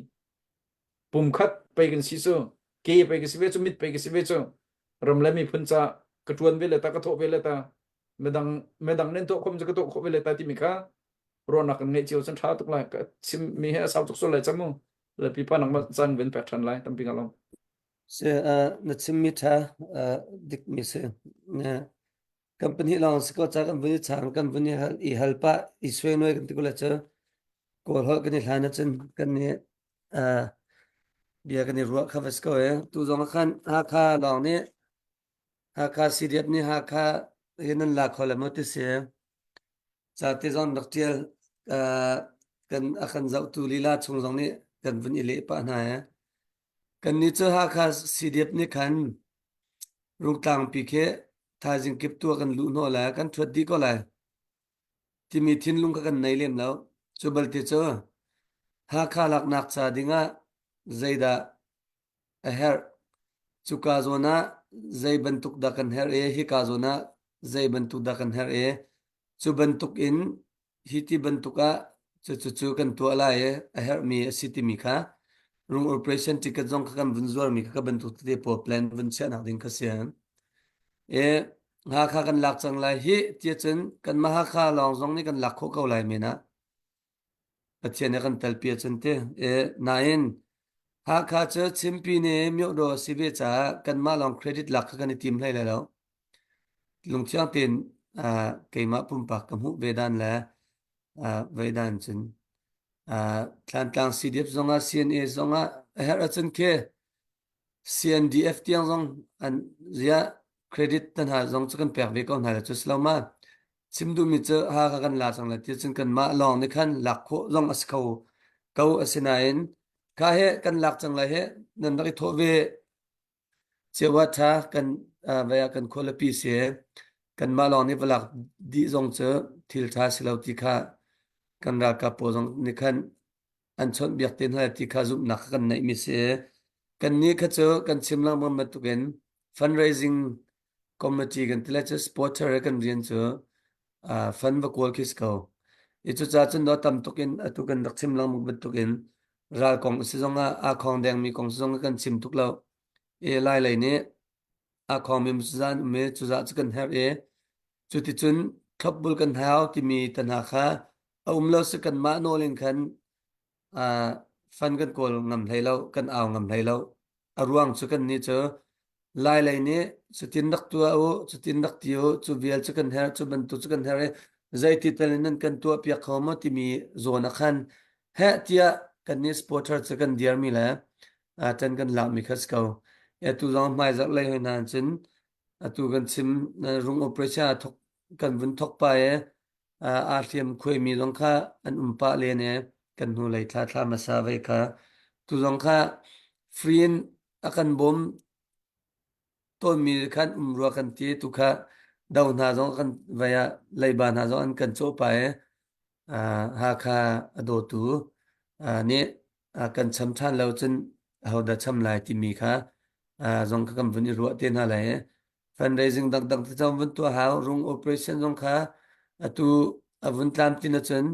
pumkhat pei kan si cu ke pei ka si ve cu mit pei ka si ve cu ram le miphun ca ka tuan ve le ta ka thawh ve le ta midang midang nen tuah khom cu ka tuah khawh ve le ta timi kha ruahnak kan ngeih cio cun tha tuk lai ka chim mi he a sau tuk sual lai chamu le pipa nangmah cang ven pek than lai tampi nga long Si, na chimmi ṭha dikmi si. Kan pahnih lawng si ko ca kan vun i chang kan vun i hal i hal pah i suainuai kan ti ko le cu Kawl holh kan i hlan ahcun kan i bia kan i ruah kha va si ko e. Tu zong ah khan Hakha lawng nih Hakha CDF nih Hakha hi nan la kho le maw ti si. Ca te zong rak ṭial kan a kan zohtu lila chung zong nih kan vun i leh pah hna e. Kannih cu Hakha CDF nih khan Rungtlangpi khi thaizing kip tu ah kan luh hnawh lai, kan ṭhuat dih ko lai timi thinlung kha kan nei lem lo. Cu balte cu Hakha laknak ca dingah zeidah a herh? Cuka zawn ah zei bantuk dah kan herh i hika zawn ah zei bantuk dah kan herh i cu bantuk in hi ti bantuk ah cucu kan tuah lai i a herhmi a si timi kha rung operation ticket zong kha kan vun zuarmi kha ka bantuk tete pawl plan vun chiahnak ding kha si. E Hakha kan lak cang lai hi tiah cun kanmah Hakha lawng zong nih kan lak khawh ko lai men ah Pathian nih a kan telpi ahcun ti. E nain Hakha cu Chimpi nih myohdaw a si ve caah kanmah lawng credit lak kha kan i tim hlei lai lo. Lungthiang tein keimah pumpak ka hmuh ve dan le ve dan cun. Thlantlang CDF zongah CNA zongah a herh ahcun khi CNDF tiang zong an ziah credit te hna zong cu kan pek ve ko hna le cu si lo ma. Chim duhmi cu Hakha kan la cang le ti cun kanmah lawng nih khan lak khawh zong a si kho ko asinain kha he kan lak cang lai he nan rak i thawh ve Cheukhat kan vai ah kan khualipi si kanmah lawng nih va lak dih zong cu thil ṭha si lo ti kha kan ralkap pawl zong nih khan an chawnhbiak te hna ti kha zumhnak kha kan neihmi si. Kannih kha cu kan chim lengmang bantukin fundraising committee kan ti lai cu supporter kan rian cu fund va kawl khi si ko. I cucaah cun daw tam tuk in atu kan rak chim lengmang bantukin ral kong si zongah aa khong dengmi kong si zongah kan chim tuk lo. I Lai lei nih aa khongmi zan um i cuzah cu kan herh i cuticun thlopbul kan hau timi te hna kha a um lo si kanmah nawl in khan fan kan kawl ngam hlei lo, kan au ngam hlei lo. A ruang cu kannih cu Lai lei nih cutin rak tuah u, cutin rak ti u, cu vial cu kan herh, cu bantuk cu kan herh i zeiti tal in nan kan tuah piak kho maw timi zawn ah khan heh tiah kannih supporter cu kan dirmi le ṭan kan lakmi kha si ko. Atu zong hmaizarh lei hoi hna cun atu kan chim rung operation a thok kan vun thok pa i aa hliam khuaimi zong kha an um pah len i kan hnulei thla thla hmasa ve kha tu zong kha free in a kan bawm tawnmi khan um rua kan ti tu kha do hna zong kan vai ah leiba hna zong an kan cawh pa i Hakha a dawtu nih kan cham ṭhan lo cun ahodah cham lai timi kha zong kha kan vun i ruah te hna lai i fundraising dangdang te zong vun tuah hau rung operation zong kha atu a vun tlam tin ahcun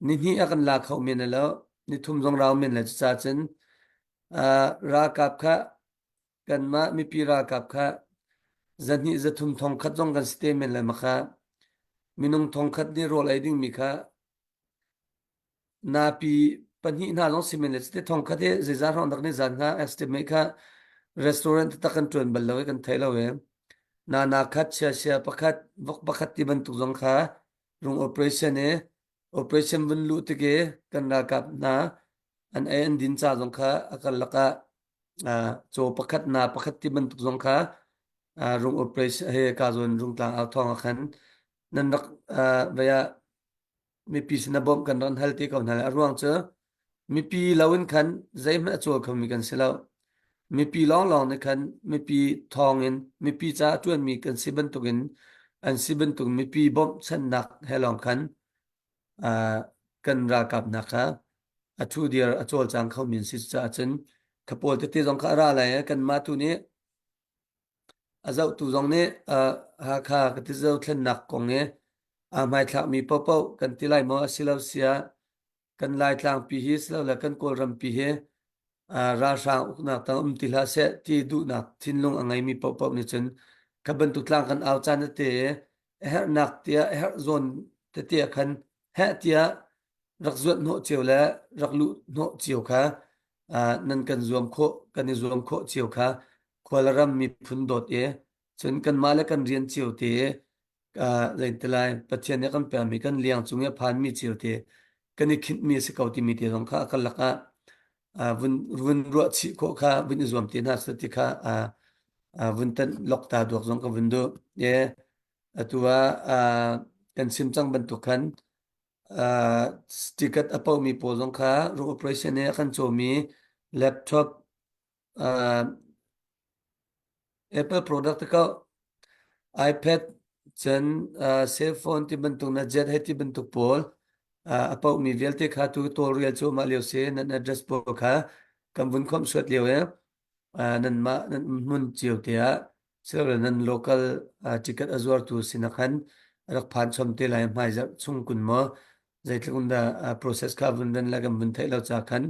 nihnih a kan la kho men lo nithum zong rau men le cucaah cun ralkap kha kanmah mipi ralkap kha zahnih zathum thong khat zong kan si te men le makha minung thong khat nih rawl ei dingmi kha Napi pahnih hna zong si men le cite thong khat hi zeizah hrawng dak nih zan hnga estimate kha restaurant taktak kan ṭuan bal lo i kan thei lo i nana khat sia sia pakhat vok pakhat ti bantuk zong kha rung operation i operation vun luh tik i kan ralkap hna an ei an din ca zong kha a karlak ah caw pakhat na pakhat ti bantuk zong kha rung operation he ka zawn rungtlang au thawng ah khan nan rak vei ah mipi sin a bawmh kan ran hal te ko hna lai. A ruang cu mipi lo in khan zeihmanh a cawl khomi kan si lo. Mipi lawnglawng nih khan mipi thawng in mipi caah ṭuanmi kan si bantukin an si bantuk mipi bawmhchanhnak he lawng khan uh, kan ralkap hna kha a thu dir a cawlcang khomi an si caah cun kha pawl tete zong kha a ra lai kanmah tu nih A zohtu zong nih Hakha ka ti zohthlennak kong i aa hmaithlakmi paohpaoh kan ti lai maw asilo siah kan Laitlangpi hi silole kan Kawlrampi hi ralhrang uknak tang um ti hlah seh ti duhnak thinlung a ngeimi paohpaoh nih cun kha bantuk tlang kan au caan tete i a herhnak tiah a herh zawn tete ah khan heh tiah rak zuat hnawh cio le rak luh hnawh cio kha nan kan zuam khawh kan i zuam khawh cio kha khualram miphun dawt i cun kanmah le kan rian cio te zei lai Pathian nih kan pekmi kan liang cung i a phanmi cio te kan i khinhmi a si ko timi te zong kha a karlak ah vun vun ruah chih khawh kha vun i zuam te hna seh ti kha vun tanh lok ta duak zong ka vun duh. E atu ah kan chim cang bantuk khan ticket a pomi pawl zong kha rung operation i a kan cawmi laptop Apple product te ko iPad cun cell phone ti bantuk na jet hei ti bantuk pawl a pomi vialte kha tu tawlrel cu mah lio si nan address pawl kha kan vun khawmh suat lio i nanmah nan hmun cio te ah silole nan local ticket a zuartu sin ah khan rak phan chom te lai hmaizarh chung kun maw zeitluk in dah process kha vun ran le kan vun theih lo ca khan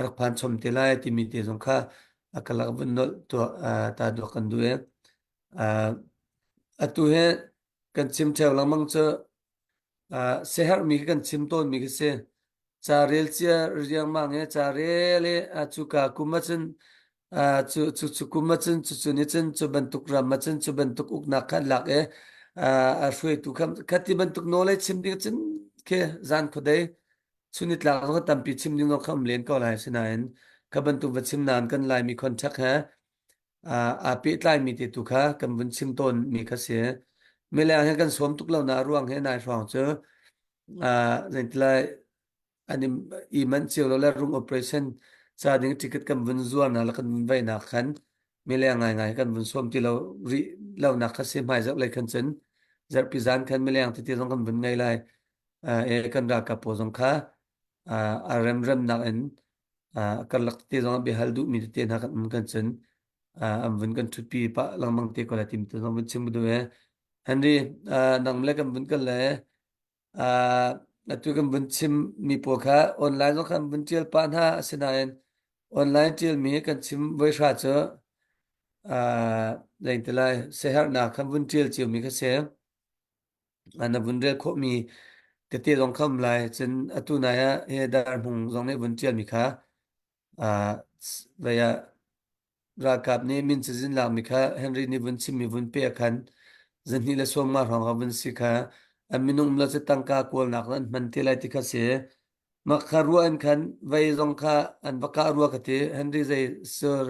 rak phan chom te lai timi te zong kha a kalak vun nolh tuah ta duak kan duh i atu hi kan chim theo lengmang cu siaherhmi khi kan chim tawnmi khi si. Ca rel cia riangmang i ca rel i cuka kum ahcun cu cu cu kum ahcun cu cu nih cun cu bantuk ram ahcun cu bantuk uknak kha an lak i a hruaitu kha kha ti bantuk nawl ei chim ding cun khi zan khuadei. Chunitlak zong tampi chim ding zong kha um len ko lai sinain kha bantuk va chim nain kan Laimi contact he aa pehtlaimi te tu kha kan vun chim tawn mi kha si. Mileng he kan sawm tuk lo na ruang he nai hrawng cu zeitilai an i manh cio lo le room operation ca ding ticket kan vun zuar na le kan vun vei nak khan mileng ngai ngai kan vun sawm ti lo rih lo nak kha si hmai zarh lei khan cun zarhpi zan khan mileng tete zong kan vun ngei lai e kan ralkap pawl zong kha a remremnak in karlak tete zong biahal duhmi tete hna kan um kan cun an vun kan ṭhutpi pah lengmang te ko lai timi te zong vun chim duh e Henry nang le kan vun kal le atu kan vun chim mi pawl kha online zong khan vun ṭial pah hna asinain online ṭial mi kan chim voi hra cu zeitilai siaherhnak khan vun ṭial cio mi kha si. Na vun rel khawhmi tete zong kha um lai. Cun atu nai ah hi darhmung zong nih vun ṭialmi kha vei ah ralkap nih min cazin lakmi kha Henry nih vun chimmi vun pe khan zahnih le 50 hrawng kha vun si kha an minung um lo cu tangka kawlnak an hman te lai ti kha si. Mah kha ruah in khan vei zong kha an va kah rua ka ti. Henry zei sir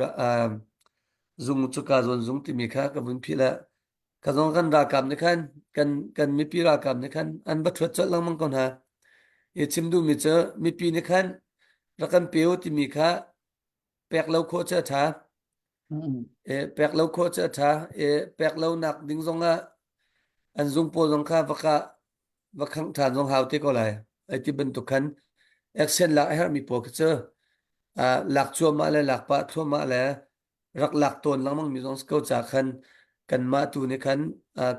zung cuka zawn zung timi kha ka vun philh ah Ka zong kan ralkap nih khan kan kan mipi ralkap nih khan an va ṭhuat colh lengmang ko hna. I chim duhmi cu mipi nih khan rak kan pe u timi kha pek lo khawh cu a ṭha. E, pek lo khawh cu a ṭha. E, pek lo nak ding zongah an zung pawl zong kha va kah va khangh ṭhan zong hau te ko lai. Ai ti bantuk khan action lak a herhmi pawl kha cu lak cuahmah le lak pah thluahmah le rak lak tawn lengmang mi zong si ko ca khan kanmah tu nih khan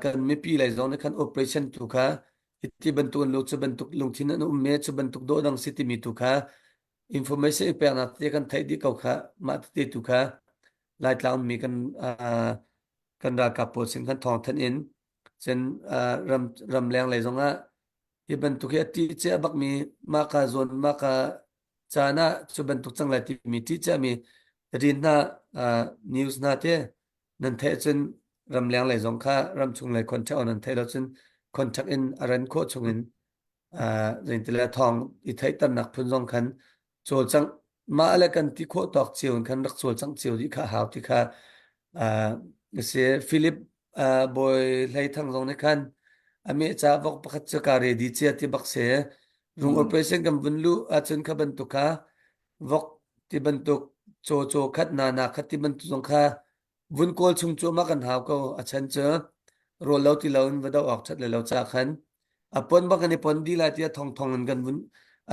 kan mipi lei zong nih khan operation tu kha ti bantuk an lu cu bantuk lungthin an um me cu bantuk dawh dang si timi tu kha information i peknak te kan theih dih ko kha mah tete tu kha Laitlang mi kan kan ralkap pawl sin khan thawng thanh in cun ram ramleng lei zong ah hi bantuk hi a ṭih cia bakmi mah ka zawn mah ka caan ah cu bantuk cang lai timi ṭih ciami rin hna news hna te nan theih cun ramleng lei zong kha ramchung lei contact on nan theih lo cun contact in a ran khawh chung in zeintile thawng i theihternak phun zong khan cawlcangh mah le kan ti khawh tawk cio in khan rak cawlcangh cio dih kha hau ti kha si Philip bawi hlei thang zong nih khan a meh ca vok pakhat cu ka ready cia ti bak se rung operation kan vun lu ahcun kha bantuk kha vok ti bantuk caw caw khat na na khat ti bantuk zong kha vun kawl chung cu ma kan hau ko a chan cu rawl lo ti lo in va do awk that le lo cha khan a pon bak kan i pon di lai tia thong thong in kan vun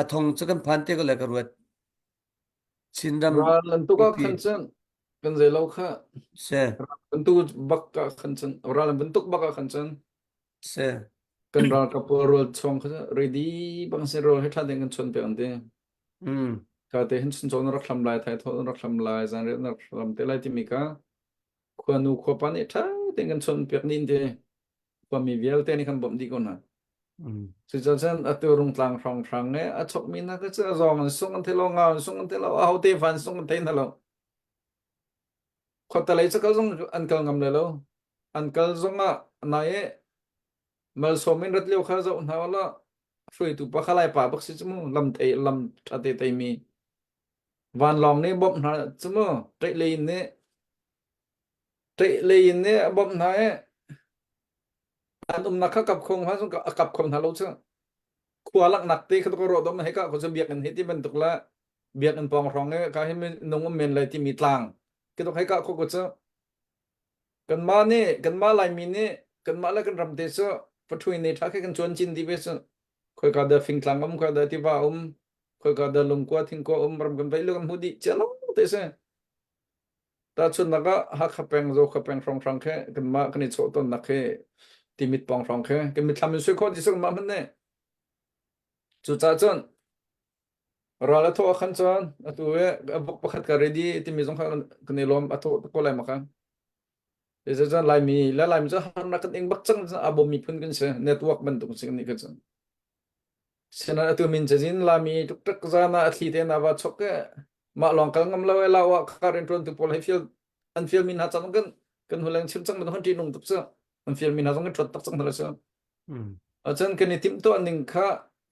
a thong cu kan phan te ko le ka ruat Chinram Ral an tuk ah mipi khan cun kan zei lo kha se ral an tu bak ah khan cun ral an bantuk bak ah khan cun se kan ralkap pawl rawl chuang kha ready bang sin rawl he tha ding kan chuan pe an ti mm ka te hin chun na rak hlam lai thai tho na rak hlam lai zan riat na rak hlam te lai timi ka khuanu khuapa nih tha tein kan chuan piak nin te khuami vialte nih kan bawmh dih ko hna mm Cucaah atu Rungtlang hrawnghrang i a chokmi hna kha cu a zawng an sung an thei lo, ngau an sung an thei lo, ahote fa an sung an thei hna lo. Khuatelei cu kal zong an kal ngam lai lo. An kal zong ah nai i malsawm in rat lio kha zoh hna ulaw hruaitu pa kha Laipa bak si cu mu lam thei lam ṭha te teimi vanlawng nih bawmh hna cu mu ṭeih lei in nih ṭeih lei in nih a bawmh hna i An umnak kha kap kho hna zong a kap kho hna lo cu. Khua laknak te kha ka ruah dom hei ka ko cu biakinn hei ti bantuk la biakinn pawng hrawng i ka hi nung um men lai timi tlang ki tok hei ka kho ko cu. Kanmah nih kanmah Laimi nih kanmah le kan ram te cu pathui ne tha khe kan chuan chin di ve cu. Khoika dah fingtlang um khoika dah tiva um khoika dah lungkua thingkua um ram kan vei lu kan hmu dih cia lo te si. Tahchunhnak ah Hakha peng, Zokhua peng hrawnghrang khi kanmah kan i chawh tawnnak khi Timit pawng hrawng khi kan mitthlam in sui khawh ti si kanmah hmanh nih. Cucaah cun ral a thawh ah khan cun atu i a vok pakhat ka ready timi zong kha kan i lawm a thawh ko lai ma kha. Cucaah Laimi le Laimi cu harnak kan ing bak cang a bawm miphun kan si network bantuk si kan nih kan cun. Sinain atu min cazin Lami ṭukṭak zan ah a thli te na va chok i mah lawng kal ngam lo e lau ah kha rianṭuantu pawl he fial an fial mi hna cang kan kan huleng chim cang bantuk kan ṭihnung tuk cu an fial mi hna zong kan ṭhuat tak cang hna lo cu. Acun kan i timhtuah ning kha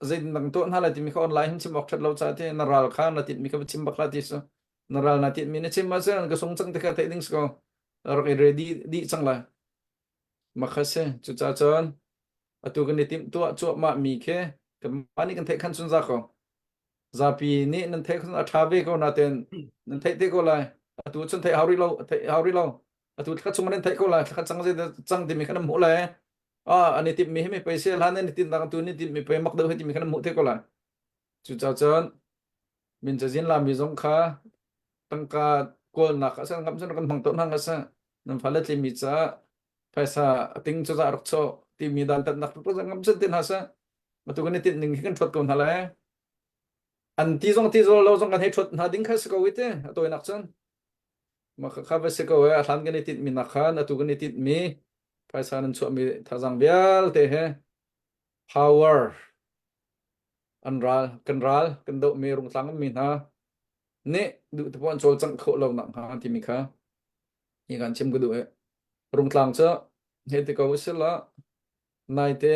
Zeidang tuah hna lai timi kha online hin chim awk ṭhat lo caah ti na ral kha na tinhmi kha va chim bak hlah ti si. Na ral na tinhmi na chim ahcun ka sung cang ti kha theih ding si ko. Rak i ready dih cang lai. Makha si. Cucaah cun atu kan i timh tuah cuahmah mi khi kanmah nih kan theih khan cun za ko. Zapi nih nan theih khan a ṭha ve ko nain nan theih te ko lai. Atu cun theih hau rih lo, theih hau rih lo. Atu thla chung nan theih ko lai. Thla cang zei cang timi kha nan hmuh lai. Ah, an i timhmi hi mi pei sel han an i timh tu ni timhmi pei mak deuh hi timi kha nan hmuh te ko lai. Cucaah cun min cazin lami zong kha tangka kawlnak ah ngam cun kan hmang tawn hna sa nan fale tlimi caah phaisa a ting cu za rak chaw timi dantatnak tuk ngam cun tin hna sa atu kan i tinh ning hi kan ṭhuat ko hna lai an ti zong ti zol lo zong kan hei ṭhuat hna ding kha si ko i te a tawinak cun mah kha va si ko e a hlan kan i tinh mi nak khan atu kan i tinh mi phaisa nan chuah mi thazang vialte he power an ral kan ral kan doh mi rungtlang mi hna nih duh te an cawlcangh khawh lo nak hnga timi kha hi kan chim ka duh i rungtlang cu he ti ko usila naite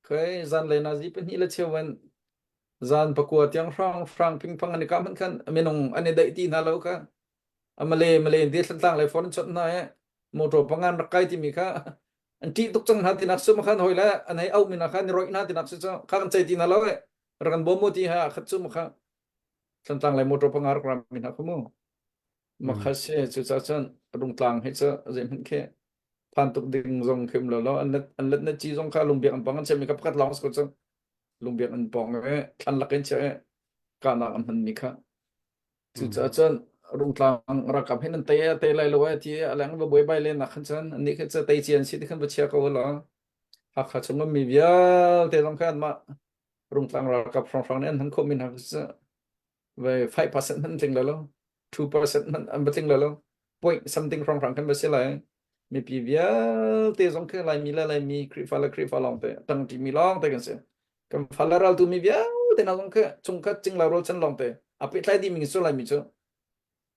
khoi zan le nazi pahnih le cheu in zan pakua tiang hrang hrang phingphang an i kah hmanh khan minung an i daih ti hna lo kha amale male in thlan le phone chot hna e motor pangan rak kai timi kha an ṭih tuk cang hna tinak su ma khan hoi le an hei auh mi na khan ni roih hna tinak su kha kan cei ti hna lo e rak kan bawm mu ti ha khat cu ma kha Thantlang le motor panga rak ram mi hna kha mu. Makha si cu ca cun rungtlang hi cu zeihmanh khi phan tuk ding zong khi um lo lo an let an let na ci zong kha lungbiak an pong an chiah mi kha pakhat lawng si ko cu lungbiak an pong e thlan lak in chiah e kahnak an hman mi kha cu ca cun rungtlang ralkap hin an tei a tei lai lo e ti a leng va buai bai len nak khan cun an nih kha cu tei cian si ti khan va chia ko lo Hakha chung um mi vialte zong khan mah rungtlang ralkap hrawnghrang nih an hman khawhmi hna cu ve 5% hmanh tling lo 2% hmanh an va tling lo point something hrawnghrang kan va si lai mipi vialte zong khi Laimi le Laimi Khrihfa le Khrihfa lawng te tangṭi mi lawng te kan si kan fa le raltu mi vialte na zong khi chungkhat cingla rualchan lawng te a pehtlai dih mi cu Laimi cu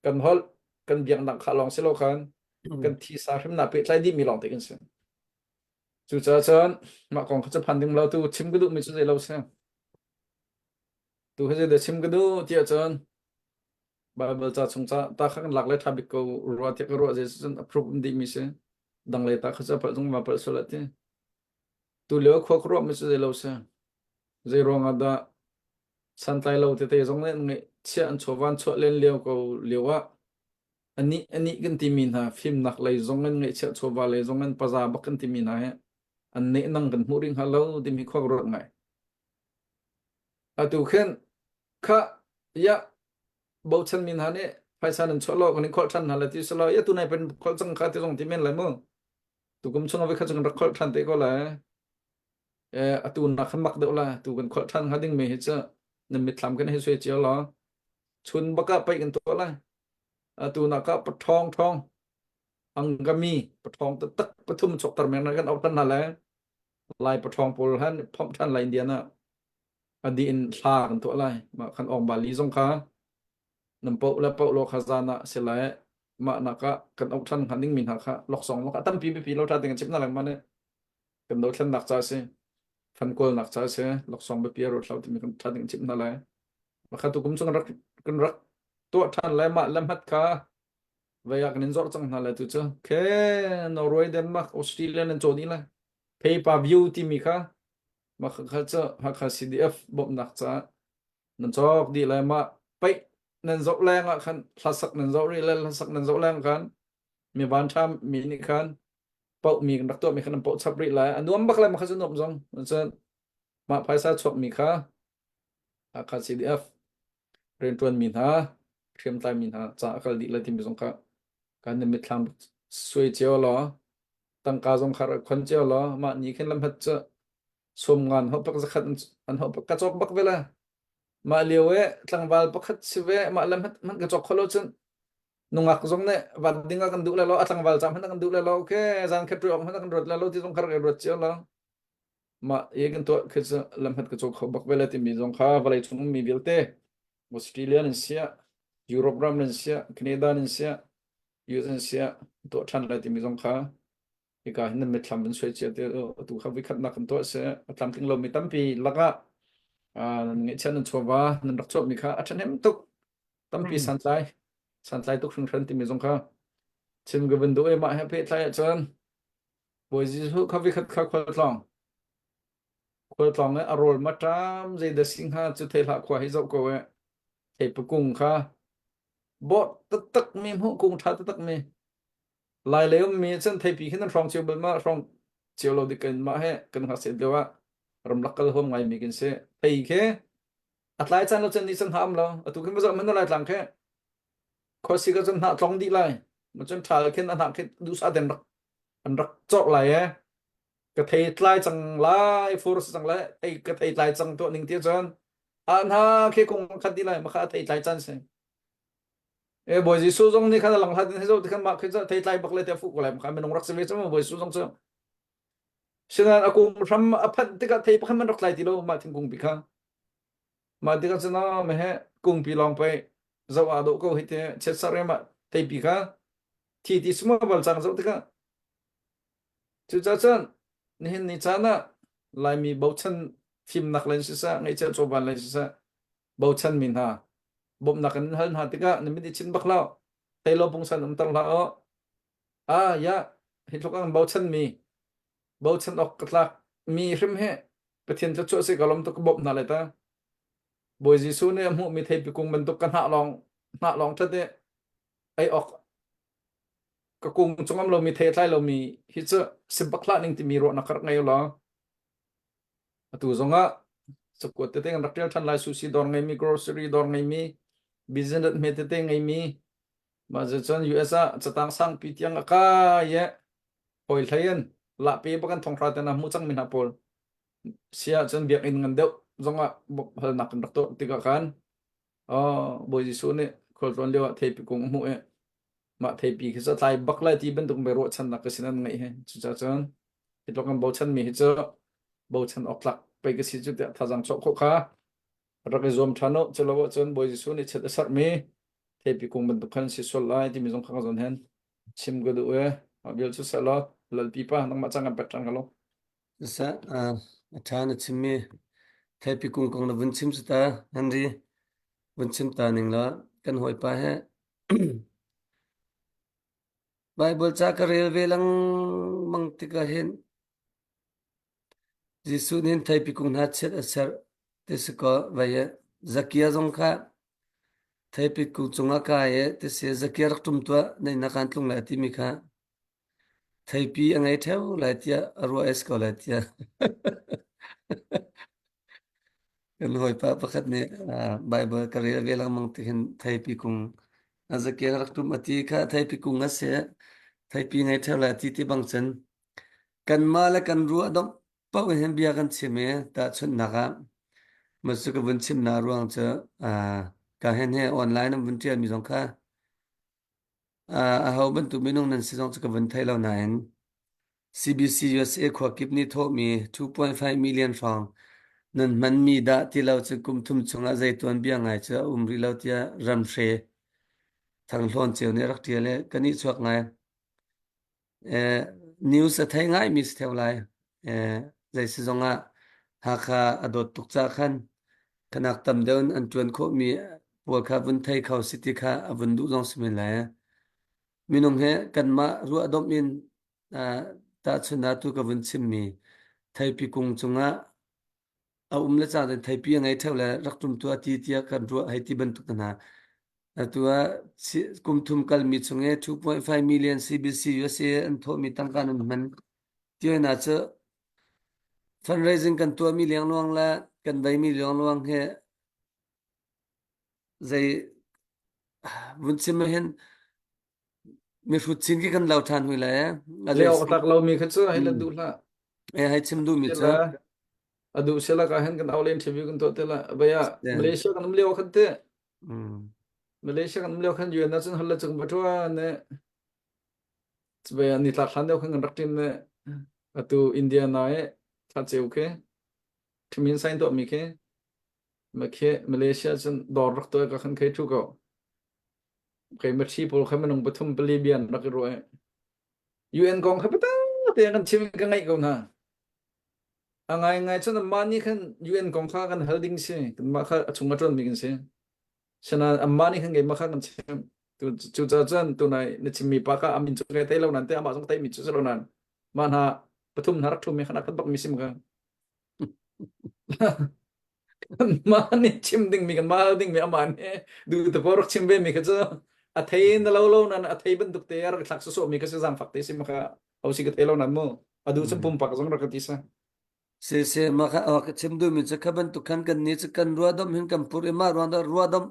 kan holh kan biaknak kha lawng si lo khan kan thisa hrimna pehtlai dih mi lawng te kan si Cucaah cun mah kong kha cu phan ding lo tu chim ka duhmi cu zei lo si. Tu hi zeidah chim ka duh tiah cun Baibal ca chung ca ta kha kan lak le ṭha bik ko rua tiah ka ruah zei cun approve um dihmi si. Dang le ta kha cu palh zung ma palh sual ti. Tu lio khua ka ruahmi cu zei lo si. Zei ruang ah dah santlai lo tete zong nih ngeihchiah an chawva an chuah len lio ko lio ah Anih anih kan timi hna fimnak lei zong in ngeihchiah chawva lei zong in paza bak kan timi hna hi an nehnang kan hmuh rih hnga lo timi khua ka ruat ngai. Atu khin kha ya bochan mi hna nih phaisa nan chuah lo kan in kholh ṭhan hna le ti silo ya tu nai pen kholh cang kha ti zong ti men lai mu. Tukum chung a kha cu kan rak kholh ṭhan te ko lai. Eh atu na khan mak deuh la tu kan kholh ṭhan hnga ding mi hi cu nan mitthlam kan hei suai cio law chun baka paih kan tuah lai. Atu nak ah paṭhawng ṭhawng angami paṭhawng taktak pathum chokter men kan auh ṭhan hna le lai paṭhawng pawl han phomh ṭhan lai Indian ah a dih in thla kan tuah lai mah kan ong bali zong kha nan poh le poh lo kha zan ah si lai mah nak ah kan auh ṭhan hnga ding mi hna kha loksong lo kha tampi pipi lo ṭha ding chim na lengmang ne kan dothlennak ca si fan kawlnak ca si loksong biapi a ruat hlau timi kan ṭha ding chim hna lai Makha tu kum chung rak kan rak tuah ṭhan lai mah lamhat kha vei ah kan in zorh cang hna lai tu cu ke Norway Denmark Australia nan cawn i lai pay per view timi kha mah kha cu Hakha CDF bawmhnak caah nan cawk dih lai mah paih nan zoh leng ah khan hlasak nan zoh rih le hlasak nan zoh leng khan mi van ṭha mi nih khan poh mi kan rak tuah mi khan nan poh chap rih lai a nuam bak lai mah kha cu nuam zong cun mah phaisa chuak mi kha Hakha CDF rianṭuanmi hna, hriamtlaimi hna ca a kal dih lai timi zong kha kan nan mitthlam suai cio law tangka zong kha rak khon cio law mah ni khin lamhat cu sawm ngan ho pak zakhat an ho pak ka cawk bak ve la mah lio e tlangval pakhat si ve mah lamhat man ka cawk kholo cun nungak zong nih vat ding ah kan duh le lo a tlangval ca hmanh kan duh le lo okay zan khat ruak hmanh kan ruat le lo ti zong kha rak ruat cio lo Mah i kan tuah khi cu lamhat ka caw kho bak ve le timi zong kha vawlei chung ummi vialte Australia nan siah, Europe ram nan siah, Canada nan siah, US nan siah tuah ṭhan lai timi zong kha hika hin nan mitthlam in suai cia te atu kha voikhatnak kan tuah si a tlamtling lomi tampi lakah. Nan ngeihchiah nan chawva nan rak chuahmi kha a ṭhahnem tuk. Tampi santlai. Santlai tuk hringhran timi zong kha chim ka van duh i mah he pehtlai ahcun Bawi Jesuh kha vikhat kha khualtlawng. Khualtlawng i a rawl ma ṭam zeidah si hnga cu thei hlah khua hi zoh ko eh. Theipi kung kha bawh taktak mi hmuh kung ṭha taktak mi Lai lei ummi cun theipi khi nan hrawng cio bal ma hrawng cio lo dik kan mah he kan ngakchiat lio ah ramlak kal huam ngaimi kan si. Thei khi a tlai caan lo cun ni cun hna um lo. Atu khi mazoh man lai tlang khi khuasik ah cun hnah tlong dih lai. Ma cun ṭhal khin a hnah khi duhsah ten rak an rak cawrh lai e. Ka thei tlai cang lai fur si cang lai thei ka thei tlai cang tuah ning ti cun a hna khi kung khat dih lai ma kha a thei tlai caan si. E Bawi Jesuh zong nih khan a langhlat in hei zoh ti khan mah khi cu thei tlai bak le te fuh ko lai kha minung rak si ve cu Bawi Jesuh zong cu. Sinain a kung hram a phanh tikah thei pakhat man rak tlai ti lo mah thingkung pi kha. Mah tikah cun ah mehe kungpi lawng pei zoh ah dawh ko hi te chiatser e mah theipi kha thi ti suma bal cang zoh tikah cucaah cun nihin ni caan ah Laimi bochan fimnak len siseh ngeihchiah chawvan len siseh bochan mi hna bawmhnak in hal hna tikah na mit i chinh bak lo thei lo pungsan umter hlah aw ah ya hi tluk ang bochan mi bochan awk ka tlak mi hrim he Pathian thluachuah si ka lawm tuk ka bawmh hna lai ta Bawi Jesuh nih a hmuhmi theipi kung bantuk ka hnah lawng hnah lawng ṭhat i ei awk ka kung cung am lomi thei a tlai lomi hi cu si bak hlah ning timi ruahnak ka rak ngei lo Atu zongah cakuat tete kan rak ṭial ṭhan lai. Sushi dawr ngeimi, grocery dawr ngeimi, business hme tete ngeimi, mah cun US ah catang sangpi tiang a kai i hawi hlei in lahpe bak an thonghra te hna hmu cangmi hna pawl si ahcun biakinn ngan deuh zongah halnak kan rak tuah tikah khan oh Bawi Jesuh nih khualtlawn lio ah theipi kung a hmuh i mah theipi khi cu a tlai bak lai ti bantuk me ruahchannak ka sin an ngeih hi cucaah cun hi tluk an bochan mi hi cu bochan awk tlak pei ka si cu tiah thazang chuah khawh kha rak i zuam ṭhan u culo ahcun Bawi Jesuh nih chiat a serhmi theipi kung bantuk khan si sual lai timi zong kha ka zawn hen chim ka duh e mah vial cu seh law lalpi pa nangmah cang kan pek ṭhan ka lo Siseh, a ṭha na chimmi theipi kung kong na vun chim cu ta Henry vun chim ta ning law kan hawipa he Baibal ca ka rel ve lengmang tikah hin Jesuh nih theipi kung hna chiat a serh ti si kaw vei i Zakia zong kha theipi kung cungah kai i ti si Zakia rak ṭum tuah na inn ah kaan tlung lai timi kha theipi a ngei ṭheo lai tiah a ruah es ko lai tiah Kan hawipa pakhat nih Baibal ka rel ve lengmang ti hin theipi kung Ezekiel rak tum a ti kha theipi kung a si theipi ngei ṭheo lai ti ti bang cun kanmah le kan ruah domh paoh in hin bia kan chim i tahchunhnak ah macu ka vun chimnak ruang cu ka hen he online an vun ṭialmi zong kha Aho bantuk minung nan si zong cu ka vun thei lo nain CBC USA khuakip nih thawhmi 2.5 million hrawng nan hmanmi dah ti lo cu kum thum chungah zei tuanbia ngai cu a um rih lo tiah ramhre Thanghlawn Ceu nih a rak ṭial i ka nihchuak ngai. News a thei ngaimi si theo lai. Zei si zongah Hakha a dawt tuk caah khan khanak tam deuh in an ṭuan khawhmi pawl kha vun thei kho si ti kha a vun duh zong si men lai. Minung he kanmah ruahdomh in tahchun ah tu ka vun chimmi theipi kung cungah a um le cang in theipi a ngei ṭheo le rak ṭum tuah ti tiah kan ruah hei ti bantuk hna. Atu ah kum thum kalmi chung i 2.5 million CBC USA an thawhmi tangka nan hman. Tiona cu fundraising kan tuahmi lengluang le kan veimi lengluang hi zei vun chim hin mihrut chin khi kan lo ṭhan hui lai a le awk tak lomi kha cu hei la duh hlah e hei chim duhmi cu a duh sila ka hen kan aule interview kan tuah te la baya Malaysia kan um lio khan te Malaysia kan um lio khan UN na cun hal la chung batua ne baya ni tlak hlan deuh khan kan rak tin ne atu India na e thla cheu ke thumin sign to mi ke ma khi Malaysia cun dawr rak tuah ka khan khei thu ko Kei mathi pawl kha minung pathum pali bian rak i ruah i UN kong kha biatak tein kan chim in ka ngaih ko hna. A ngaingai cun anmah nih khan UN kong kha kan hal ding si. Kanmah kha a chung a ṭuanmi kan si. Sinain anmah nih khan keimah kha kan chimh. Cucaah cun tunai na chimmi pa kha a min cu kai thei lo nain te amah zong theimi cu si lo nain mah hna pathum hna rak ṭhumi khan a khat bakmi sim ka. Kanmah nih chim dingmi kanmah hal dingmi amah nih duh te paoh rak chim ve mi kha cu a thei na lo lo nain a thei bantuk te a rak thlak sawsawhmi kha si zaangfak te si ma kha ho si ka thei lo nan mu a duh cun pumpak zong rak ka ti sa. Si si mah kha ka chim duhmi cu kha bantuk khan kan nih cu kan ruahdamh hin kan pur i mah ruang dah ruahdamh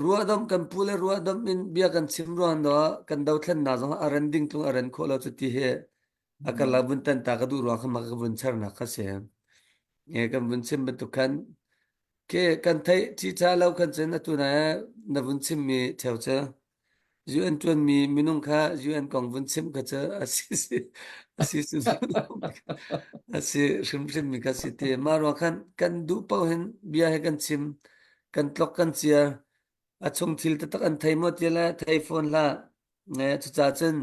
ruahdamh kan pu le ruahdamh in bia kan chim ruang dah kan dothlennak zong a ren ding tlung a ren khawh lo cu ti hi a karlak vun tan ta ka duh ruang kha mah ka vun charnak kha si. E kan vun chim bantuk khan ke kan theih chicha lo khan cun atu na na vun chimmi theo cu UN ṭuanmi minung kha UN kong vun chimh kha cu a si si a si si a si hrimhrim mi kha si ti mah ruang khan kan duh paoh hin bia he kan chim kan tlok kan ciar a chung thil taktak an thei maw ti le thei fawn hlah cucaah cun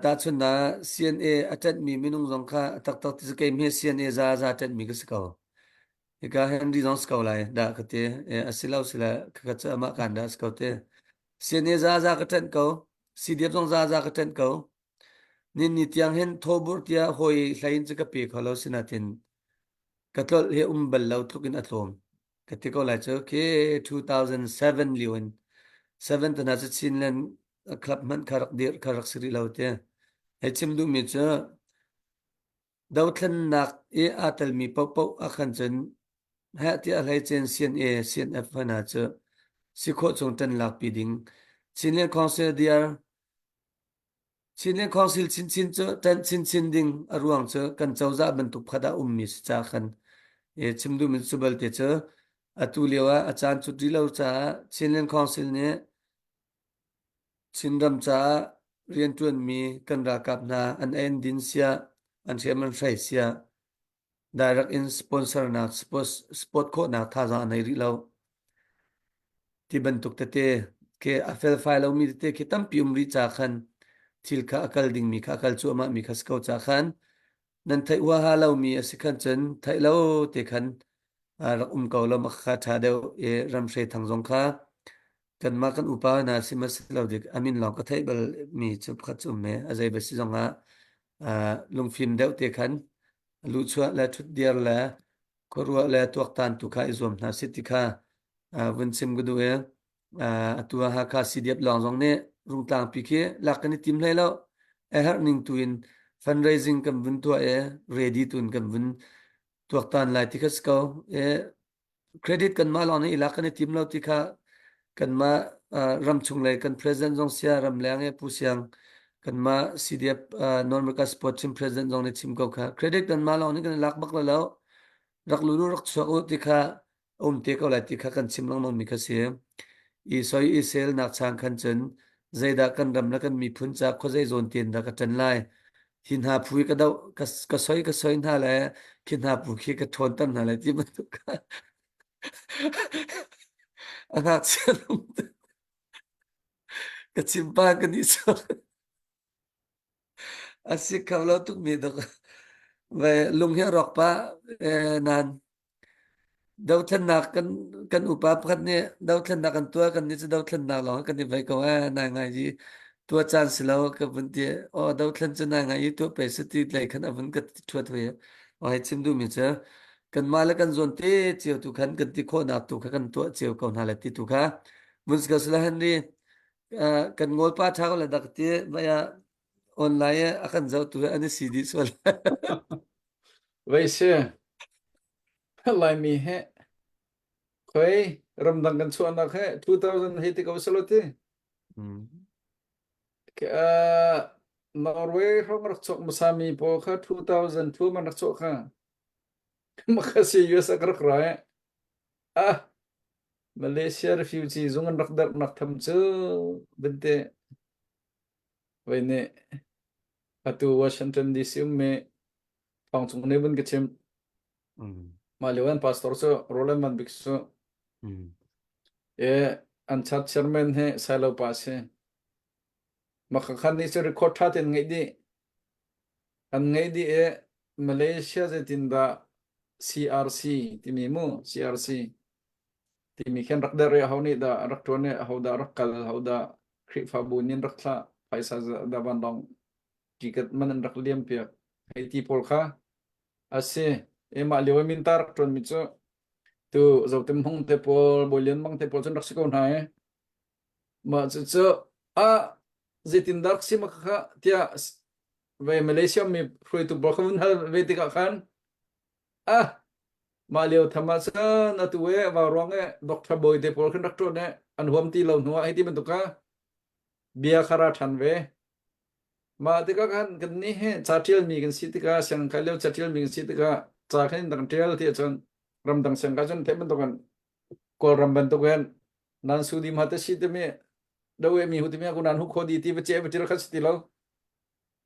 tahchunhnak CNA a ṭanhmi minung zong kha a taktak ti cu keimah hi CNA za za ṭanhmi ka si ko. Hika Henry zong si ko lai dah ka ti. A si lo si le khakha cu amah kaan dah si ko ti. CNA za za ka ṭanh ko. CDF zong za za ka ṭanh ko. Nin ni tiang hin thawbur tiah hawi hlei in cu ka pe kho lo sinatin ka tlolh hi um bal lo tluk in a tlawm. Ka ti ko lai cu khi 2007 lio in 7 tana cu Chinland club hmanh kha rak dir kha rak si rih lo ti. Hei chim duhmi cu Dothlennak i aa telmi paohpaoh ahkhan cun heh tiah hleicen CNA, CNF hna cu si khawh chung ṭan lakpi ding. Chinland Council dir Chinland Council chinchin cu ṭanh chinchin ding a ruang cu kan cozah bantuk pakhat ah ummi si caah khan e, chim duhmi cu balte cu atu lio ah a caan cut rih lo caah Chinland Council nih Chinram caah rianṭuanmi kan ralkap hna an ei an din siah, an hriam an hrei siah, direct in sponsor nak sport khawhnak thazaang an nei rih lo. Ti bantuk tete khi a felfai lomi tete khi tampi um rih ca khan thil kha a kal dingmi kha a kal cuahmah mi kha si ko ca khan nan theih huaha lomi a si khan cun theih lo te khan rak um ko lo ma kha ṭha deuh i ramhre thang zong kha kanmah kan upa hna si ma si lo dik amin lawng ka theih bal mi cu pakhat cu um me a zei ba si zong ah lungfim deuh te khan luhchuah le ṭhutdir le khuaruah le tuaktan tu kha i zuam hna si ti kha vun chim ka duh i atu ah Hakha CDF lawng zong nih Rungtlangpi khi lak kan i tim hlei lo. A herh ning tu in fundraising kan vun tuah i ready tu in kan vun tuaktan lai ti kha si ko. I credit kanmah lawng nih i lak kan i tim lo ti kha kanmah ramchung lei kan president zong sia ramleng i Pu Siang kanmah CDF North America Sport Team president zong nih chim ko kha credit kanmah lawng nih kan i lak bak lo lo rak lu rak chuak u ti kha a um te ko lai ti kha kan chim lengmang mi kha si. I soi i sel nak chang khan cun zeidah kan ram le kan miphun ca khuazei zawn tein dah ka ṭan lai. Hi hna phu hi ka doh ka, ka soi ka soi hna le khi hna phu khi ka ṭhawnter hna lai ti bantuk kha a ngakchia lung ka chim pa ka nih chuak. A si kho lo tukmi dok ve lung hi a rawk pah nan dothlennak kan kan upa pakhat nih dothlennak kan tuah kan nih cu dothlennak lawng kan i vei ko eh nai ngai i tuah caan si lo ka vun ti aw dothlen cu nai ngai i tuah pe si ti lei khan a vun ka thuat ve aw hei chim duhmi cu kanmah le kan zawn te cio tu khan kan ti khawhnak tu kha kan tuah cio ko hna le ti tu kha vun si ko sila Henry kan ngol pa ṭha ko le dak ti mei ah online a kan zohtu he an i si dih sual. Vei si. Laimi he khoi ramdang kan chuahnak he 2000 hei ti ko selo ti. Uh, Norway hrawng rak chuak hmasa mi pawl kha 2002 man rak chuah kha. Maka si US a rak ra eh. Ah, Malaysia refugee zung an rak darhnak tham cu bente voi nih atu Washington DC ummi thawng cung nih vun ka chim. Mah lio an pastor cu Roland Van Bik cu e an church chairman he Sailo pa si. Mah kha khan nih cu record tha tein ngeih dih. An ngeih dih i Malaysia zeitindah CRC timi mu CRC timi khin rak der i aho nih dah rak ṭuan i aho dah rak kal aho dah Khrihfabu nih an rak thlah phaisa dah vanlawng ticket man an rak liam piak hei ti pawl kha a si. E mah lio i minta rak ṭuanmi cu tu Zotem Hmung te pawl Bawi Lian Mang te pawl cun rak si ko hna i mah cucu a zeitindah rak si ma kha tiah ve Malaysia mi hruaitu pawl kha vun hal ve tikah khan ah mah lio tham ah cun atu e vau ruang e Dr. Bawi te pawl khan rak ṭuan e an huam ti lo hnu ah hei ti bantuk kha bia kha ra ṭhan ve. Mah tikah khan kannih hi ca ṭialmi kan si tikah sianginn lio ca ṭialmi kan si tikah ca khan in dang ṭial ti ahcun ramdang sianginn cun theih bantukin Kawlram bantukin nan su dim ha te si timi do e mi hu timi ku nan hu kho di ti va che va ṭial kha si ti lo.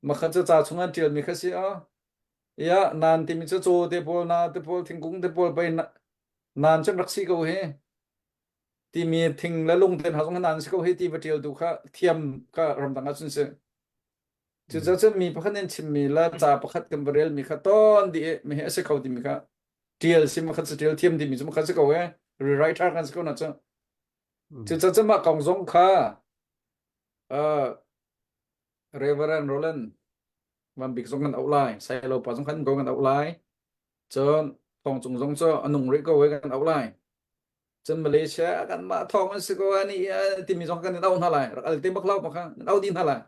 Makhat cu ca chung an ṭialmi kha si a ya nan timi cu caw te pawl na te pawl thingkung te pawl pei nan cun rak si ko hi. Timi thing le lung te hna zong nan si ko hi ti va ṭial tu kha thiam ka ramdang ah cun si. Cucaah cun mi pakhat nih chimmi le ca pakhat kan va relmi kha tawn dih i mi hi a si kho timi kha ṭial si makhat si ṭial thiam timi cu makhat si ko e rewriter kan si ko na cu. Cucaah cun mah kong zong kha uh, Reverend Roland Van Bik zong kan auh lai, Sailo pa zong khan ko kan auh lai. Cun Thong Cung zong cu a nung rih ko e kan auh lai. Cun Malaysia kanmah thawng an si ko ani timi zong kan in auh hna lai. Rak al te bak lo bak nan auh dih hna lai.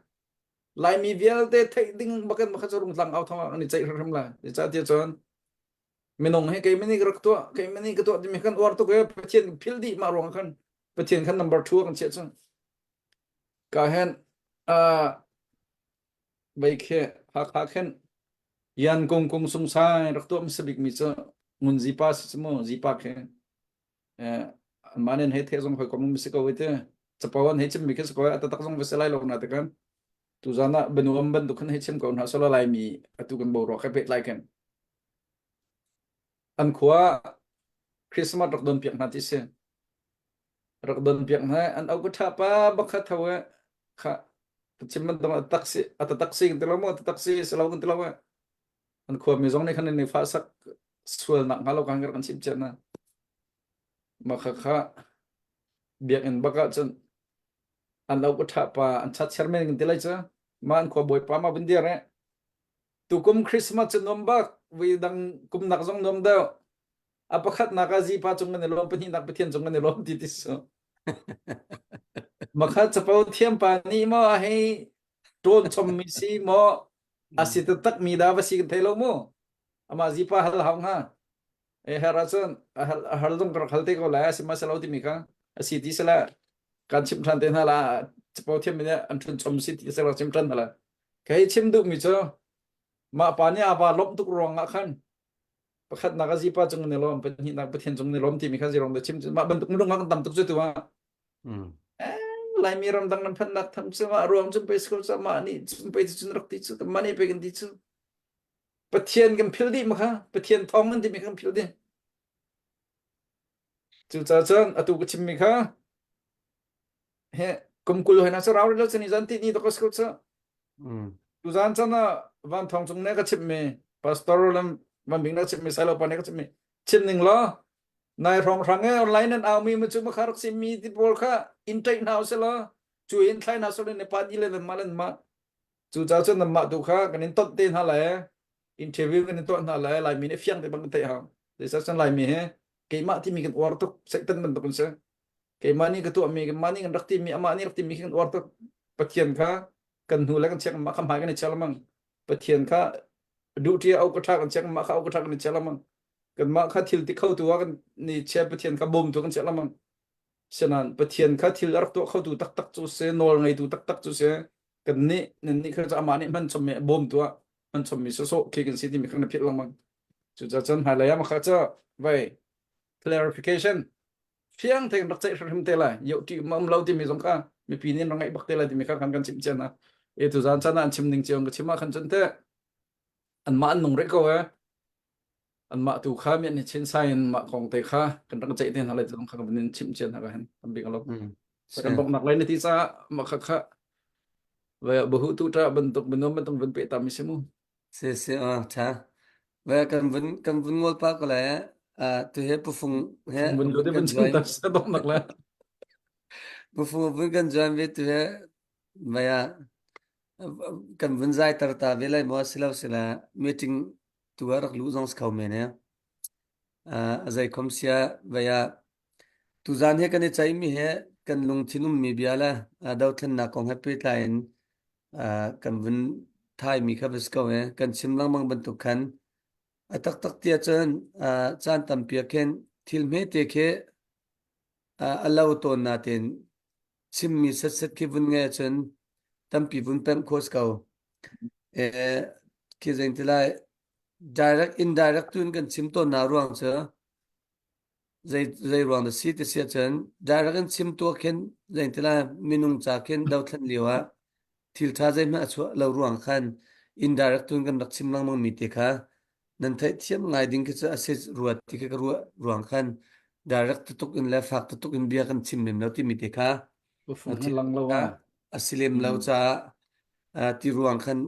Laimi vialte theih ding bakin makha cu rungtlang au thawng an i ceih hrimhrim lai. Zeicahtiah cun minung hi keimah nih ka rak tuah, keimah nih ka tuah timi kan uar tuk i Pathian kan philh dih mah ruang ah khan Pathian khan number 2 kan chiah cun. Ka hen uh, vei khi Hakha khin Yan Kung Kung Sung Sai rak tuah hmasa bik mi cu Ngun Zipa si cu mu Zipa khi eh anmah nih an hei theh zong hawikom um si ko te capo an hei chim mi khi si ko a taktak zong va si lai lo na te kan tuzan ah bianuam bantuk khan hei chim ko hna sala laimi atu kan boruak he pehtlai khin an khua Christmas rak don piak hna ti si rak don piak hna an au ka tha pa bakha tho e kha chim man dong tak si ata tak si kan ti lo mo ata tak si si lo kan ti lo e an khua mi zong nih khan ni fa sak sual nak hnga lo kan kan chim chiat na ma kha kha biakinn bak ah cun an lo ka tha pa an chat chairman kan ti lai cha ma an khua bawi pa ma bun dir e tukum Christmas cu nuam bak vui dang kum nak zong nuam deuh a pakhatnak ah zipa cung kan i lawm pahnihnak Pathian cung kan i lawm ti ti su makha capo thiam pa nih maw a hei ṭawn chom mi si maw a si taktak mi dah va si kan thei lo mu ama zipa hal hau hnga e her ahcun a hal a hal zong ka rak hal te ko lai a si ma si lo timi kha a si ti sila kan chim ṭhan te hna la capo thiam mi nih an ṭhun chom si ti sila chim ṭhan hna la kei chim duh mi cu mah pa nih a va lawmh tuk ruang ah khan pakhatnak a zipa cung ni lawm pahnihnak Pathian cung ni lawm timi kha zirong da chim mah bantuk minung kan tam tuk cu tu ah Laimi ramdang nan phannak tham cu mah ruang cun pei school cu mah nih cun pei cun rak ti cu mah nih pei kan ti cu Pathian kan phil dih ma kha Pathian thawng kan timi kan phil dih cucaah cun atu ka chimmi kha he kum 20 hoi na cu rau lo cun i zan ti ni to school cu tuzan chan ah van thong cung ne ka chimmi pastor lam van bing na chimmi sailo pa ne ka chimmi chim ning law nai hrong hrang e online an au mi mu chu ma kha rak sim mi ti pawl kha in ṭaih hna usih law cu in thlai hna sawlin ne pa ni le nan mah lan mah cu ca cun nan mah tu kha kan in tonh te hna lai interview kan in tuah hna lai laimi nih fiang te bang kan theih hau zeicah cun laimi he keimah timi kan uar tuk satan bantuk kan si keimah nih ka tuahmi keimah nih kan rak timi amah nih rak timi kan uar tuk pathian kha kan hnu le kan chiak mah kha hmai kan i chia lamang pathian kha duhṭi au ka ṭha kan chiak mah kha au ka ṭha kan i chia lamang kanmah kha thil ti kho tu ah kan ni chia pathian kha bawmtu kan chiah lamang sinan pathian kha thil a rak tuah khotu taktak cu si nawl ngeitu taktak cu si kan nih nan nih kha amah nih hman chommi bawmtu ah hman chommi sawsawh khi kan si timi kha na philh lengmang cucaah cun hmailei ah makha cu vai clarification fiang tein rak ceih hrimhrim te lai yoh ṭih um lo timi zong kha mipi nih rak ngaih bak te lai timi kha kan kan chimh cia hna e tu zan chan ah an chim ning cio ka chim ah khan cun te anmah an nung rih ko e anmah tu kha mi an i chin sai in mah kong te kha kan rak ceih te hna lai zong kha kan in chimh cia hna ka hen tam bik alo kan bok nak lai na ti ca mah kha kha bahu tu ta bantuk binom bantuk van pe ta mi simu Si si a tha. Ve kan vun kan vun ngol pa ko le tu he pufung he Fung vun vun lu te kan vun chim join ta sa dong nak le. pufung vun kan join ve tu he vaya kan vun zai tar ta ve lai mo silo sila meeting tu ah rak lu zong si kho men he a zei khom sia vaya tuzan he kan i chai mi he kan lungthin um mi bia le dothlennak kong he pehtlai in kan vun thai mi kha va si ko he kan chim lengmang bantuk khan a taktak tiah cun caan tampi ah khin thil hmete khi a lo tawn natein chimmi setset khi vun ngai ahcun tampi vun pemh kho si ko. Khi zein ti lai direct indirect tu in kan chim tawn na ruang cu zei zei ruang dah si ti si ahcun direct in chim tu khin zein ti lai minung ca khin dothlen lio ah thil ṭha zeihmanh a chuah lo ruang khan indirect tu in kan rak chim lengmang mi te kha nan theihthiam ngai ding khi cu a si ruat ti khi ka ruah ruang khan direct tutuk in le fak tutuk in bia kan chim lem lo timi te kha Fung han lang lo a a. a si lem lo caah ti ruang khan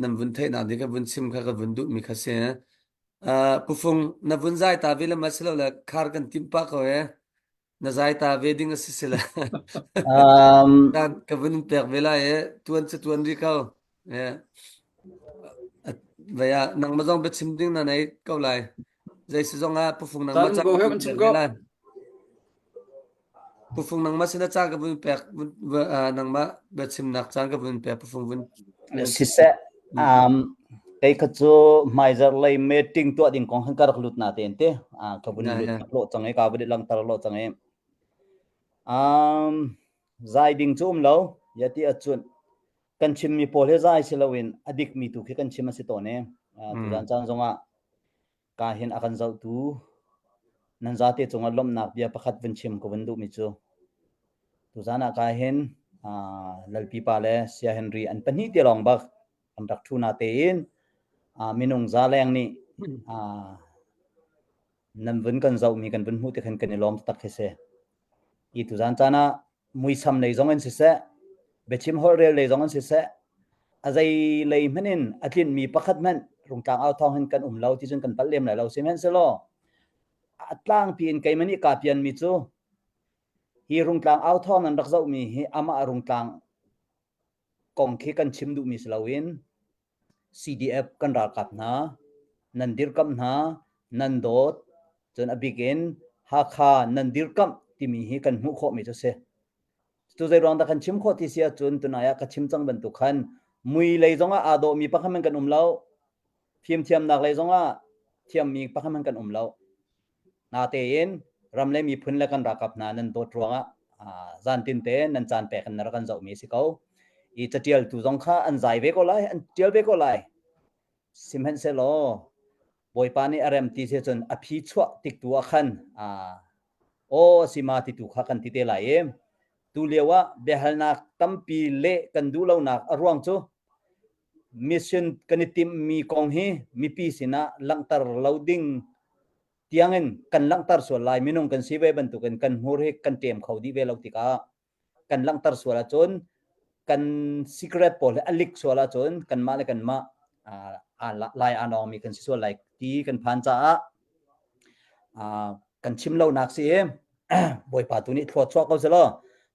nan vun theihnak ding ka vun chim kha ka vun duhmi kha si. Pufung na vun zai ta ve le ma si lo le khar kan timh pah ko e. Na zai ta ve ding a si si le. Um, Kan ka vun pek ve lai e tuan cu tuan ri ko. E Vaya nangmah zong biachim ding na nei ko lai. Zei si zong ah pufung nangmah Caan ca ko ka he vun man chim pek ko. ve lai. Pufung nangmah sin ca ka vun pek nangmah biachimnak caan ka vun pek pufung vun vun chim. Siseh, um, kei kha cu hmaizarh lei meeting tuah ding kong han ka rak lut na te te. Ah, ka vun Ya lut ya. lo cang i ka vun langter lo cang i. Um, zai ding cu um lo. Ya ti acun kan chimmi pawl hi zai si loin a dikmi tu khi kan chim a si tawn i tuzan caan zongah ka hin a kan zohtu nan zate cungah lawmhnak bia pakhat vun chim ka vun duhmi cu tuzan ah ka hin Lalpi pa le Sia Henry an pahnih te lawng bak an rak ṭhu na tein minung za leng nih nan vun kan zohmi kan vun hmuh te khan kan i lawm taktak khi si. I tuzan caan ah muisam lei zong in siseh, biachim holhrel lei zong in siseh, a zei lei hmanh in a tlinhmi pakhat hmanh Rungtlang au thawng hin kan um lo ti cun kan palh lem lai lo. Sihmanhsehlaw a tlangpi in keimah nih kaa pianmi cu hi Rungtlang au thawng nan rak zohmi hi amah Rungtlang kong khi kan chim duhmi si loin CDF kan ralkap hna, nan dirkamh hna, nan dawt, cun a bik in Hakha nan dirkamh timi hi kan hmuh khawhmi cu a si. Cu zei ruang dah kan chim khawh ti si ahcun tunai ah ka chim cang bantuk khan mui lei zongah aa dawhmi pakhat hmanh kan um lo. Fimthiamnak lei zongah thiammi pakhat hmanh kan um lo. Natein ram le miphun le kan ralkap hna nan dawt ruangah zantin te nan caan pek in na rak kan zohmi a si ko. I catialtu zong kha an zai ve ko lai, an tial ve ko lai. Sihmanhsehlaw Bawipa nih a rem ti si cun a phi chuah tik tu ah khan aw a si ma ti tu kha kan ti te lai i tu lio ah biahalnak tampi leh kan duh lonak a ruang cu mission kan i timhmi kong hi mipi sinah langhter lo ding tiangin kan langhter sual lai minung kan si ve bantukin kan hmur hi kan ṭem kho dih ve lo tikah kan langhter sual ahcun kan secret pawl hi a lik sual ahcun kanmah le kanmah lai aa nawngmi kan si sual lai ti kan phan caah kan chim lonak si i Bawipa tu nih thlua chuah ko selaw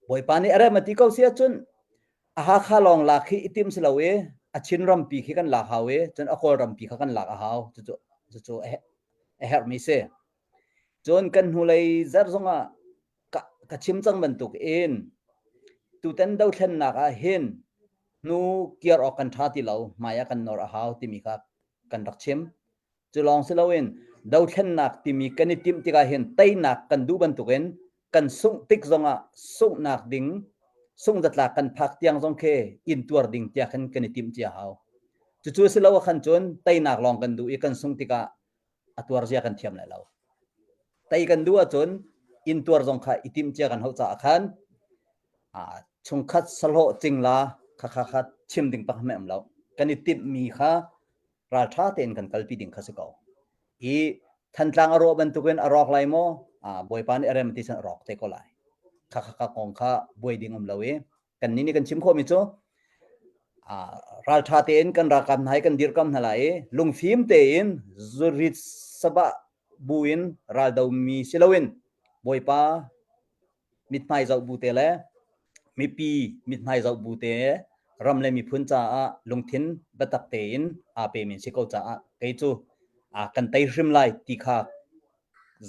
Bawipa nih a rem a ti ko si ahcun A Hakha lawng lak hi i tim si lo i a Chin rampi khi kan lak hau i cun a Kawl rampi kha kan lak a hau. Cucu cucu a herhmi si. Cun kan hnulei zarh zongah ka, ka chim cang bantuk in tutan dothlennak ah hin hnu kiar awk kan ṭha ti lo, hmai ah kan nor a hau timi kha kan rak chim. Cu lawng si loin dothlennak timi kan i timh tikah hin teinak kan duh bantukin kan sungh tik zongah sunghnak ding sungzatlak kan phak tiang zong khi intuar ding tiah khan kan i timh cia hau. Cucu si lo ah khan cun teinak lawng kan duh i kan sungh tikah a tuar zia kan thiam lai lo. Tei kan duh ahcun intuar zong kha i timh cia kan hauh caah khan chungkhat sahlawh cingla kha kha kha chim ding pakhat hmanh um lo. Kan i timhmi kha ralṭha tein kan kalpi ding kha si ko. I Thantlang a rawh bantukin a rawk lai maw? Ah, Bawipa nih a rem ti cun a rawk te ko lai. Kha kha kha kong kha buai ding um lo i kan nih nih kan chim khawhmi cu. Ralṭha tein kan ralkap hna hi kan dirkam hna lai i lungfim tein zurit sabah bu in raldo mi si loin Bawipa mithmai zoh bu te le mipi mithmai zoh bu te ram le miphun caah lungthin biatak tein aa pemi si ko caah kei cu kan tei hrim lai ti kha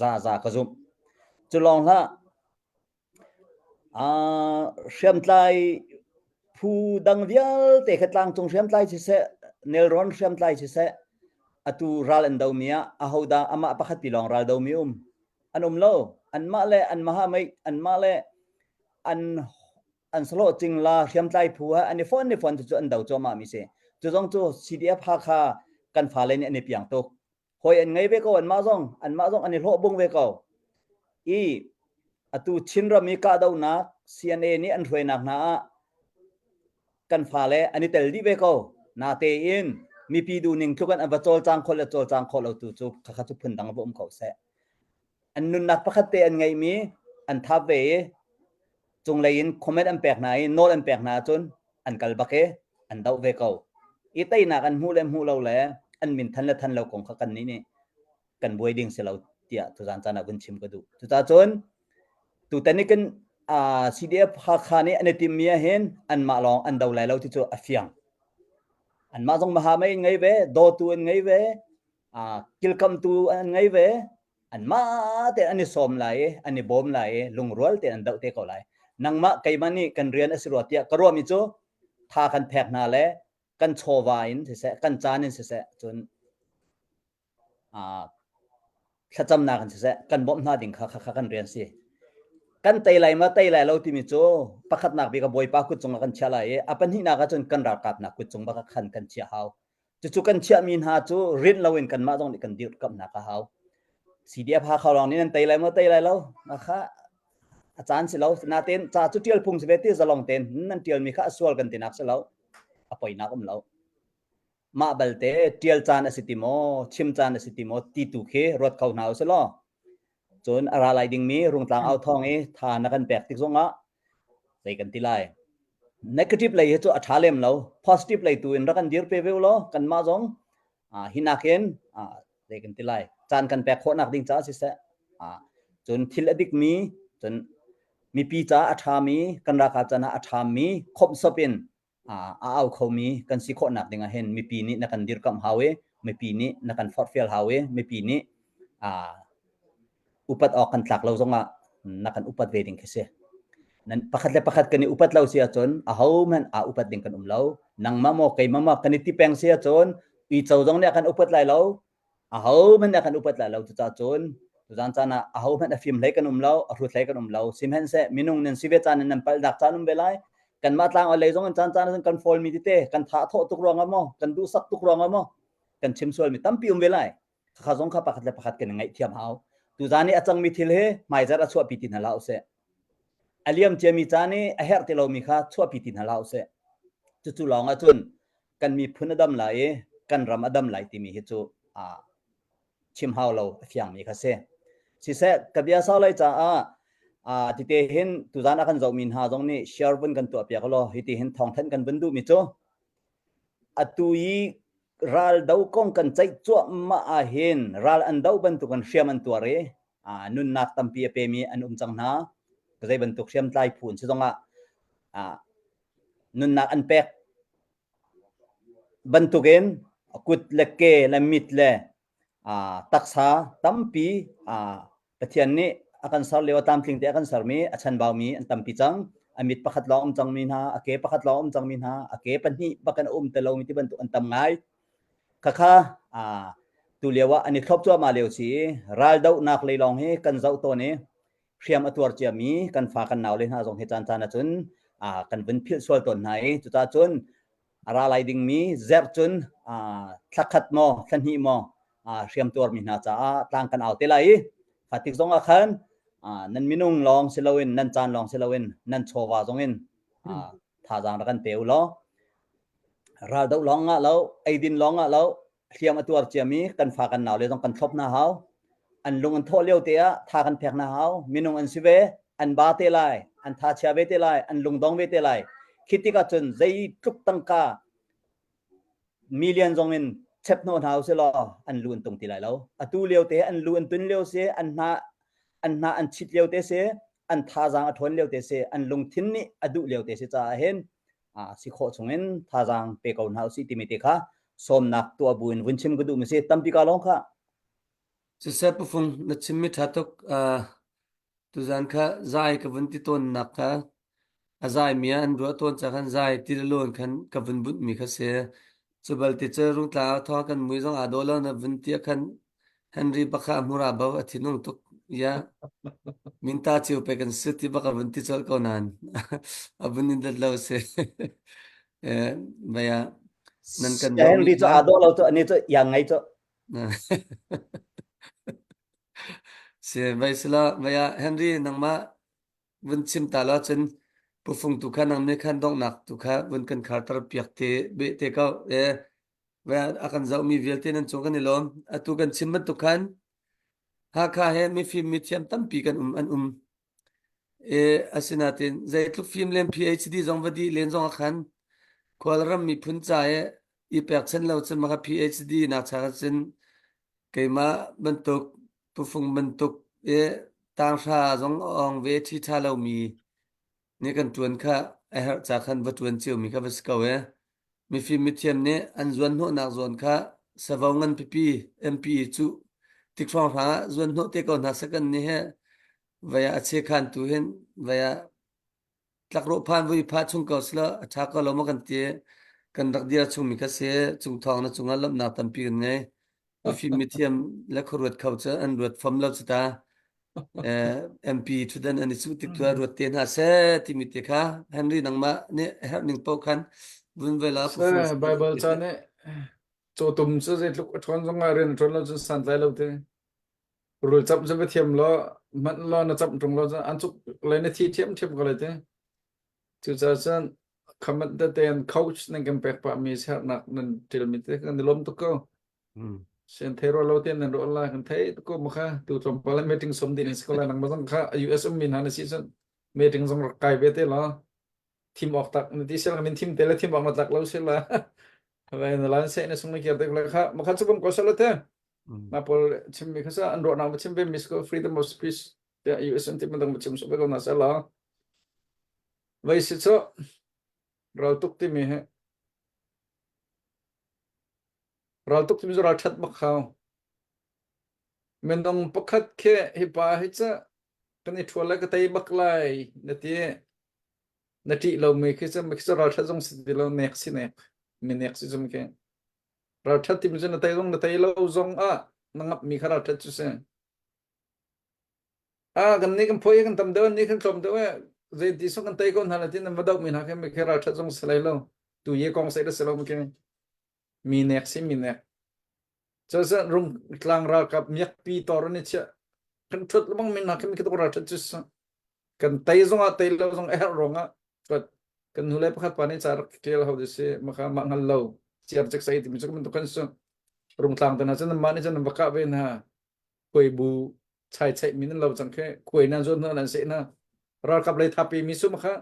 za za ka zumh. Cu lawng hlah Hriamtlai phu dang vialte kha tlangcung hriamtlai siseh, nelrawn hriamtlai siseh, atu ral an domi ah ahodah amah pakhat pi lawng ral domi um? An um lo. Anmah le anmah mei anmah le an an sahlawh cingla hriamtlai phu he an i fon i fon cu an do cuahmah mi si. Cu zong cu CDF Hakha kan fale nih an i piang tuk. Hawi an ngei ve ko anmah zong anmah zong an i hlawh bung ve ko. I atu Chinram i kahdohnak CNA nih an hruainak hna ah kan fale an i tel dih ve ko. Natein mipi duhning tluk in an va cawlcang khawh le cawlcang khawh lo tu cu khakha cu phundang va um ko seh. An nunnak pakhat te an ngeihmi an thap ve i cunglei in comment an pek hna i nawl an pek hna ahcun an kal bak i an doh ve ko. I teinak an hmuh le hmuh lo le an min than le than lo kong kha kannih nih kan buai ding si lo tiah tuzaan caan ah vun chim ka duh. Cucacun tutan i kan uh, CDF Hakha nih an i timmi ah hin anmah lawng an do lai lo ti cu a fiang. Anmah zong maha mei in ngei ve, dawtu an ngei ve, uh, kilkamtu an ngei ve, anmah te an i sawm lai i an i bawm lai i lungrual tein an doh te ko lai. Nangmah keimah nih kan rian a si rua tiah ka ruahmi cu tha kan phek hna le kan chawva in siseh kan caan in siseh cun uh, thlacamnak in siseh kan bawmh hna ding kha kha kan rian si. Kan tei lai ma tei lai lo timi cu pakhatnak bik a Bawipa kut cungah kan chiah lai i a pahnihnak ahcun kan ralkap nak kut cung bak khan kan chiah hau. Cucu kan chiahmi hna cu rinh loin kanmah zong nih kan dirkamhnak a hau. CDF Hakha lawng nih nan tei lai maw tei lai lo? Kha a caan si lo. Natein ca cu ṭial phung si ve ti zalong tein nan ṭialmi kha a sual kan tinak si lo. A poinak um lo. Mah balte ṭial caan a si ti maw, chim caan a si ti maw ti tu khi ruat kho hna usih law. Cun a ra lai dingmi Rungtlang au thawng i tha na kan pek tik zongah zei kan ti lai. Negative lei hi cu a ṭha lem lo. Positive lei tu in rak kan dir pe ve law kanmah zong hi nakin zei kan ti lai. Caan kan pek khawhnak ding caah siseh cun thil a dikmi cun mipi caah a ṭhami kan ralkap caah a ṭhami khawmhsawp in a au khomi kan si khawhnak ding ah hin mipi nih na kan dirkamh hau i mipi nih na kan forhfial hau i mipi nih upat awk kan tlak lo zongah na kan upat ve ding khi si. Nan pakhat le pakhat kan i upat lo si ahcun ahohmanh aa upat ding kan um lo. Nangmah maw keimah maw kan i ti peng si ahcun uico zong nih a kan upat lai lo. Ahohmanh nih a kan upat lai lo. Cucaah cun tuzaan caan ah ahohmanh a fim hlei kan um lo, a hrut hlei kan um lo. Sihmanhseh minung nan si ve caan in nan palhnak caan um ve lai. Kanmah tlang lei zong in caan caan ah kan fawlmi tete kan tha thawh tuk ruangah maw, kan duhsak tuk ruangah maw, kan chim sualmi tampi um ve lai. Khakha zong kha pakhat le pakhat kan i ngaihthiam hau. Tuzaan i a cangmi thil hi hmaizarh a chuahpi ti hna hlah usih. A liam ciami caan i a herh ti lomi kha chuahpi ti hna hlah usih. Cucu lawng ahcun kan miphun a dam lai i kan ram a dam lai timi hi cu chim hau lo a fiangmi kha si. Siseh, ka bia sau lai caah tite hin tuzaan a kan zohmi hna zong nih share vun kan tuah piak law hiti hin thawngthanh kan vun duhmi cu atu i ral do kong kan ceih cuahmah ahhin ral an do bantukin hriam an tuar i nunnak tampi a pemi an um cang hna. Zei bantuk hriamtlai phu an si zongah nunnak an pek bantukin kut le ke le mit le taksa tampi Pathian nih a kan ser lio tlamtling te a kan sermi a chanbaumi an tampi cang. A mit pakhat lawng um cangmi hna, a ke pakhat lawng um cangmi hna, a ke pahnih bak in a um te lomi ti bantuk an tam ngai. Khakha tu lio ah an i thlop cuahmah lio si i raldohnak lei lawng hi kan zoh tawn i hriam a tuar ciami kan fa kan nau le hna zong hi caan caan ahcun kan vun philh sual tawn hna i cucaah cun a ra lai dingmi zerh cun thla khat maw thla hnih maw hriam tuarmi hna caah tlang kan au te lai i fatik zong ah khan nan minung lawng si loin nan caan lawng si loin nan chawva zong in thazaang rak kan pe u law raldoh lawng ngah lo eidin lawng ngah lo hliam a tuar ciami kan fa kan nau le zong kan thlop hna hau an lung an thawh lio te ah tha kan pek hna hau minung an si ve an ba te lai an tha chia ve te lai an lungdong ve te lai. Khi tikah cun zeitluk tangka million zong in chep hnawh hna usih law an lu an tung ti lai lo. Atu lio te an lu an tun lio si, an hna an hna an chit lio te si, an thazaang a ṭhawn lio te si, an lungthin nih a duh lio te si caah hin si khawh chungin thazaang pe ko hna usih timi te kha sawmnak tuah bu in vun chim ka duh mi si. Tampi ka lawng kha. Siseh Pufung na chimmi ṭha tuk. Tuzan kha zai ka vun ti tawnnak kha a zaimi ah an ruah tawn ca khan zai ti le lawn khan ka vun bunhmi kha si. Cu balte cu Rungtlang ah thawng kan mui zong aa dawh lo na vun ti ah khan Henry bak kha a hmur aa bo a thinung tuk ia minta cio pe kan si ti bak a vun ti colh ko nain a vun in dat lo si. Eh, baya nan kan zohmi Henry cu kha aa dawh lo cu ani cu iang ngei cu. Si vai sila vaya Henry nangmah vun chim ta lo cun pufung tu kha nang nih khan donghnak tu kha vun kan kharter piak te be te ko e vaya a kan zohmi vialte nan cung kan i lawm atu kan chim bantuk khan Hakha he mifim mithiam tampi kan um an um e asinatin zeitluk fim len PhD zong va dih len zong ah khan khualram miphun ca e i pekchan lo cun maka PhD nak cha cun keimah bantuk pufung bantuk i tanghra zong a awng ve ṭhi ṭha lomi nih kan ṭuan kha a herh ca khan va ṭuan ciomi kha va si ko e. Mifim mithiam nih an zuan hnawhnak zawn kha savo ngan pipi MP cuh tik hrawnghrang ah zuan hnawh te ko hna second nih he vei ah a chekhan tu hin vei ah tlakrawh phan vui pha chung ko sila a ṭha ko lo maw kan ti kan rak dir chungmi kha si cung thawng na cungah lawmhnak tampi kan ngei mifim mithiam le khuaruat kho cu an ruat fam lo cu ta MP ṭhutdan an i cuh tik tu ah ruat te hna seh timi te kha Henry nangmah nih a herh ning paoh khan vun ve la Se Bible ca nih cawtum cu zeitluk a ṭhawn zong ah rian a ṭuan lo cun santlai lo te. Rul camh cu va thiam law hmanh law na camh ṭung lo cun an cuk le na thi ṭhiamṭhiam ko lai te. Cucaah cun khamat tete an coach nan kan pek pahmi sernak nan ṭilmi te kan i lawm tuk ko. Sen thei ro lo te nan ro la kan thei tuk ko ma kha tu tlawmpal ah meeting som din si ko lai nangmah zong kha US ummi hna na si cun meeting zong rak kai ve te law thim awk tak na ti sel min thim te le thim awk na tlak lo sel la vai na lan se na sung na kir te ko kha ma kha chu bam ko sel te na pawl chim mi kha sa an ro na ma chim ve mis ko freedom of speech te US an ti man dang ma chim so be ko na sel la vai si cho ral tuk ti mi he ral tuk ti mi ral that bak khao minung pakhat khe hi pa hi cha kan i thual lai ka tei bak lai na ti Na ṭih lomi khi cu khi cu ralṭhat zong si ti lo nek si nek mi nek si zum khi ralṭhat timi cu na tei zong na tei lo zong ah na ngamhmi kha ralṭhat cu si. Ah kan nih kan phuai kan tam deuh an nih kan tlawm deuh eh zei ti sung kan tei ko hna la tin nan va doh mi hna khi mi khi ralṭhat zong si lai lo tu ye kong sai da si lo mi khi mi nek si mi nek Cucaah Rungtlang ralkap miakpi tor an i chiah. Kan ṭhut lengmang mi hna khi mi khi tuk ralṭhat cu kan tei zongah tei lo zong a herh ruangah ṭuat kan hnulei pakhat pa nih ca rak ṭial ho ti si maka mah hngal lo ciar cek sai timi cu bantuk kan si Rungtlang te hna cu nanmah nih cun nan va kah ve hna khuai bu chai chaih mi nan lo cang khi khuai nan zuan hna nan seh hna ralkap lei thapi mi su maka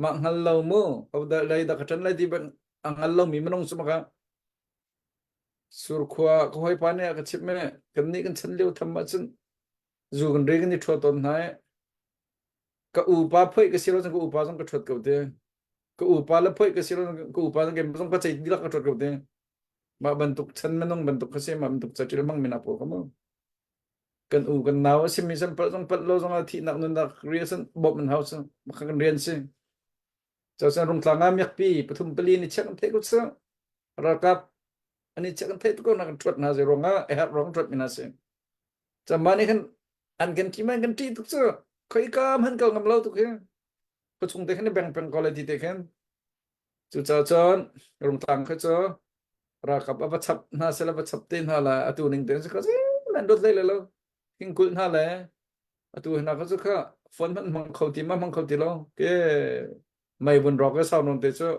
mah hngal lo mu ho da lei da ka ṭan lai ti bang a hngal lo mi minung su maka Surkhua ka hawipa nih a ka chimh i kannih kan chan lio tham ahcun zu kan ri kan i ṭhuat tawn hna i ka upa phoih ka si lo cun ka upa zong ka ṭhuat ko te. Ka upa le phoih ka si lo ka upa zong keimah zong ka cei dihlak ka ṭhuat ko te. Mah bantuk chan minung bantuk ka si mah bantuk caṭil hmang mi hna pawl kha mu. Kan u kan nau a simi zong palh zong palh lo zong ah thihnak nunnak rian san bawmh an hau cu mah kan rian si. Cawcang rungtlang ah miakpi pathum pali ni chiah kan theih ko cu. Ralkap ani chiah kan theih tuk ko na kan ṭhuat hna zei ruangah a herh ruang ṭhuat mi hna si. Cama nih khan an kan ṭi man kan ṭih tuk cu. Khoika hman kal ngam lo tuk hi. Khuachung te khan i beng peng ko lai ti te khan. Cucaah cun rungtlang kha cu ralkap a va chap hna seh va chap te hna la atu ning te kha nan dot lai lo king kulh hna le atu hna kha cu kha phone hmanh hmang kho ti ma hmang kho ti lo ke mei vun rawk ke sau non te cu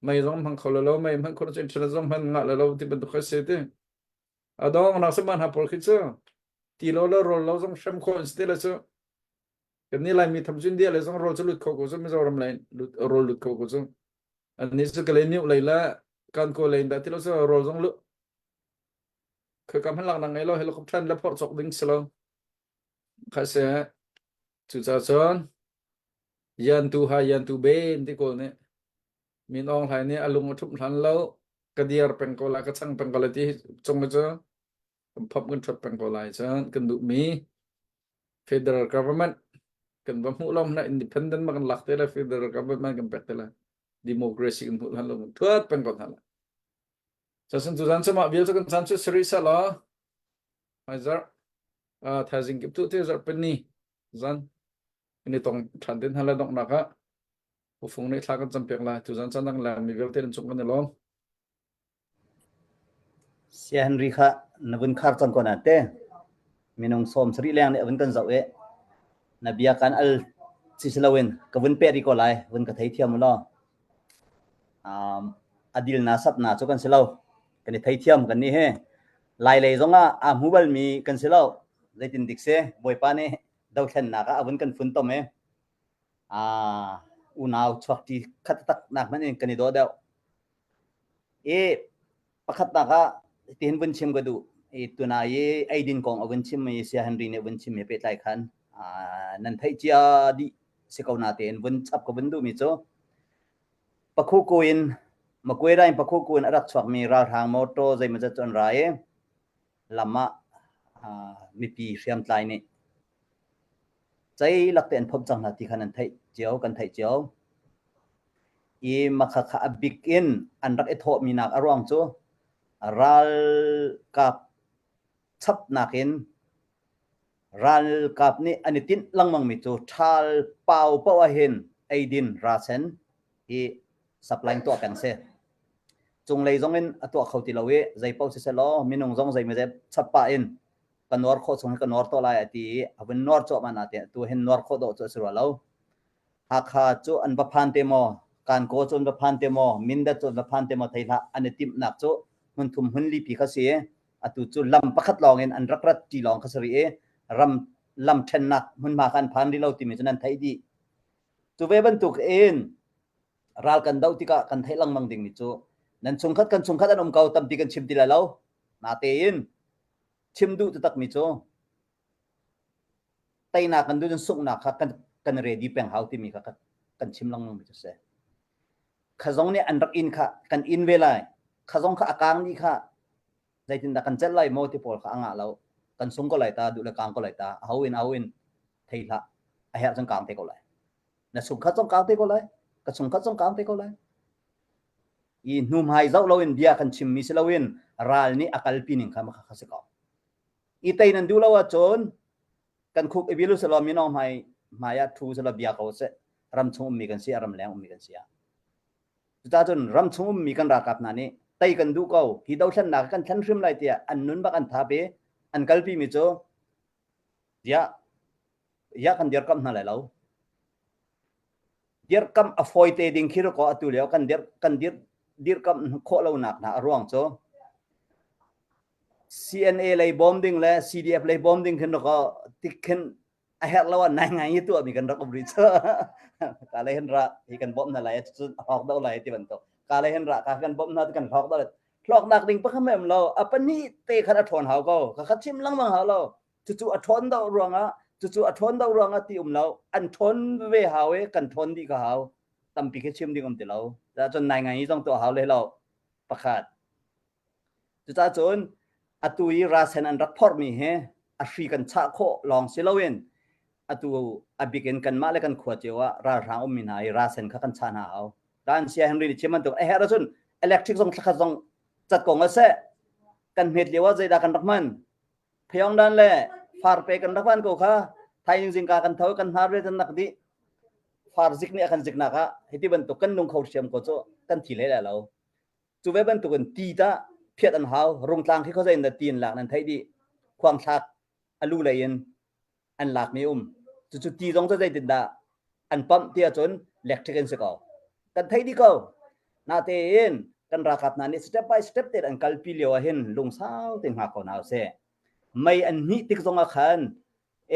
mei zong hmang kho lo mei hmang kho lo internet zong hman ngah lo ti bantuk kha si ti adong nak saman ha pawl khi cu ti lo le rol lo zong hrem kho in si te le cu. Kan nih Laimi tham cu India lei zong rawl cu lut kho ko cu Mizoram lei lut rawl lut kho ko cu. Annih cu Kalaymyo lei le Kankaw lei in dah ti lo cu rawl zong lu khaka hman lak nak ngei lo helicopter in le phorh cawk ding si lo. Kha se cucaah cun yan tu ha yan tu ben ti kawl nih Min Aung Hlaing nih a lung a ṭhumh hlan lo ka diar peng ko lai ka chang peng ko lai ti cung cu kan phomh kan ṭhuat peng ko lai cun kan duhmi federal government kan va hmuh lo hmanh ah independent ma kan lak te lai federal government kan pek te lai democracy kan hmuh hlan lo kan thuat peng ko hna lai Casun tu zan cu mah vial cu kan caan cu sari seh law hmaizarh thaizing kip tu te zarh pini zan kan i tong ṭhan te hna lai donghnak ah Ufung nih thla kan campiak lai tuzan caan dang lang mi vialte nan cung kan i lawm. Sia Henry kha na vun khar cang ko na te. Minung sawm sarih leng nih a vun kan zoh i na bia kan al si si loin ka vun peh rih ko lai vun ka thei thiam u law. Um, a dil na sap na cu kan si lo. Kan i thei thiam kan ni he. Lai lei zong ah aa hmu balmi kan si lo. Zeitin dik si Bawipa nih dothlennak ah a vun kan fun tom i Ah, unau chuakṭi khat tak nak hmanh in kan i daw deuh. I pakhatnak ah tihin vun chim ka duh. I tuna i eidin kong a vun chim mi Sia Henry nih vun chim mi pehtlai khan ah, nan theih cia dih si ko na tein vun chap ka vun duh mi cu Pakhuku in Makuai in Pakhuku in a rak chuak mi ralhrang motor zeimawzat cu an ra i lam ah ah, mipi hriamtlai nih Ceilak te an phomh cang hna ti kha nan theih cio, kan theih cio. I makha kha a bik in an rak i thawhmi nak a ruang cu ralkap chapnak in ralkap nih an i tinh lengmangmi cu ṭhal pau paoh ahhin eidin rasen hi supply tuah peng si. Cunglei zong in a tuah kho ti lo i zei paoh siseh law minung zong zeimawzet chap pah in ka nuar khawh chung hi ka nuar tuah lai a ti i a vun nuar cuahmah na te tu hin nuar khawh dawh cu a si rua lo. Hakha cu an va phan te maw, Kankaw cu an va phan te maw, Mindat cu an va phan te maw thei hlah an i timhnak cu hmun thum hmun lipi kha si i atu cu lam pakhat lawng in an rak rat ṭi lawng kha si rih i ram lam ṭhennak hmunhma kha an phan rih lo timi cu nan theih dih. Cu ve bantuk in ral kan doh tikah kan theih lengmang dingmi cu nan chungkhat kan chungkhat an um ko tampi kan chim ti lai lo. Natein chim duh taktakmi cu teinak kan duh cun sunghnak kha kan kan ready peng hau timi kha kan chim lengmang mi cu si. Kha zong nih an rak inn kha kan inn ve lai. Kha zong kha a kang dih kha zeitindah kan celh lai maw ti pawl kha a ngah lo. Kan sung ko lai ta, duh le kang ko lai ta. A ho in a ho in thei hlah. A herh cun kang te ko lai. Na chungkhat zong kang te ko lai. Ka chungkhat zong kang te ko lai. I hnuhmai zoh loin bia kan chimmi si loin ral nih a kalpi ning kha makha kha si ko. I tei nan duh lo ahcun kan khuk i bilu selaw minong hmai hmai ah thu selaw bia ko seh ram chung ummi kan si a ram leng ummi kan si ah. Cucaah cun ram chung ummi kan ralkap hna nih tei kan duh ko hi dothlennak kan thlen hrim lai tiah an nun bak an thap i an kalpi mi cu ya ya kan dirkamh hna lai lo. Dirkamh a fawi te ding khi ko atu lio kan dir kan dir dirkamh khawh lonak hna a ruang cu CNA lei bawm ding le CDF lei bawm ding khin ko tik khin a herh lo ah nai ngai i tuah mi kan rak um rih cu ka lei hin ra hi kan bawmh hna lai cun a hlawk deuh lai ti bantuk ka lei hin ra ka kan bawmh hna kan hlawk deuh lai hlawknak ding pakhat mem lo a pahnih te khan a ṭhawn hau ko ka kha chim lengmang hau lo cucu a ṭhawn deuh ruangah cucu a ṭhawn deuh ruangah ti um lo an ṭhawn ve hau i kan ṭhawn dih ka hau tampi khi chim ding um ti lo cun nai ngai zong tuah hau le lo pakhat cucaah cun atu i rasen an rak phorhmi hi a hri kan chah khawh lawng si loin atu a bik in kanmah le kan khua cio ah ralhrang ummi hna i rasen kha kan chah hna hau kan sia Henry nih chim bantuk a herh ahcun electric zong thlakhat zong cat ko nga seh kan hmet lio ah zeidah kan rak hman Pheongdan le farpe kan rak van ko kha thaizing zingka kan tho kan hnar ve kan nak dih far zik nih a kan ziknak ah hiti bantuk kan nung kho hriam ko cu kan thi hlei lai lo cu ve bantuk in ti ta phiat an hau rungtlang khi khawzei in dah ti in lak nan theih dih khuang thlak a lu lei in an lak mi um cucu ti zong cu zeitin dah an pump ti ahcun electric in si ko kan theih dih ko natein kan ralkap hna nih step by step te an kalpi lio ah hin lungsau te hngak ko hna usih mei an hnih tik zong ah khan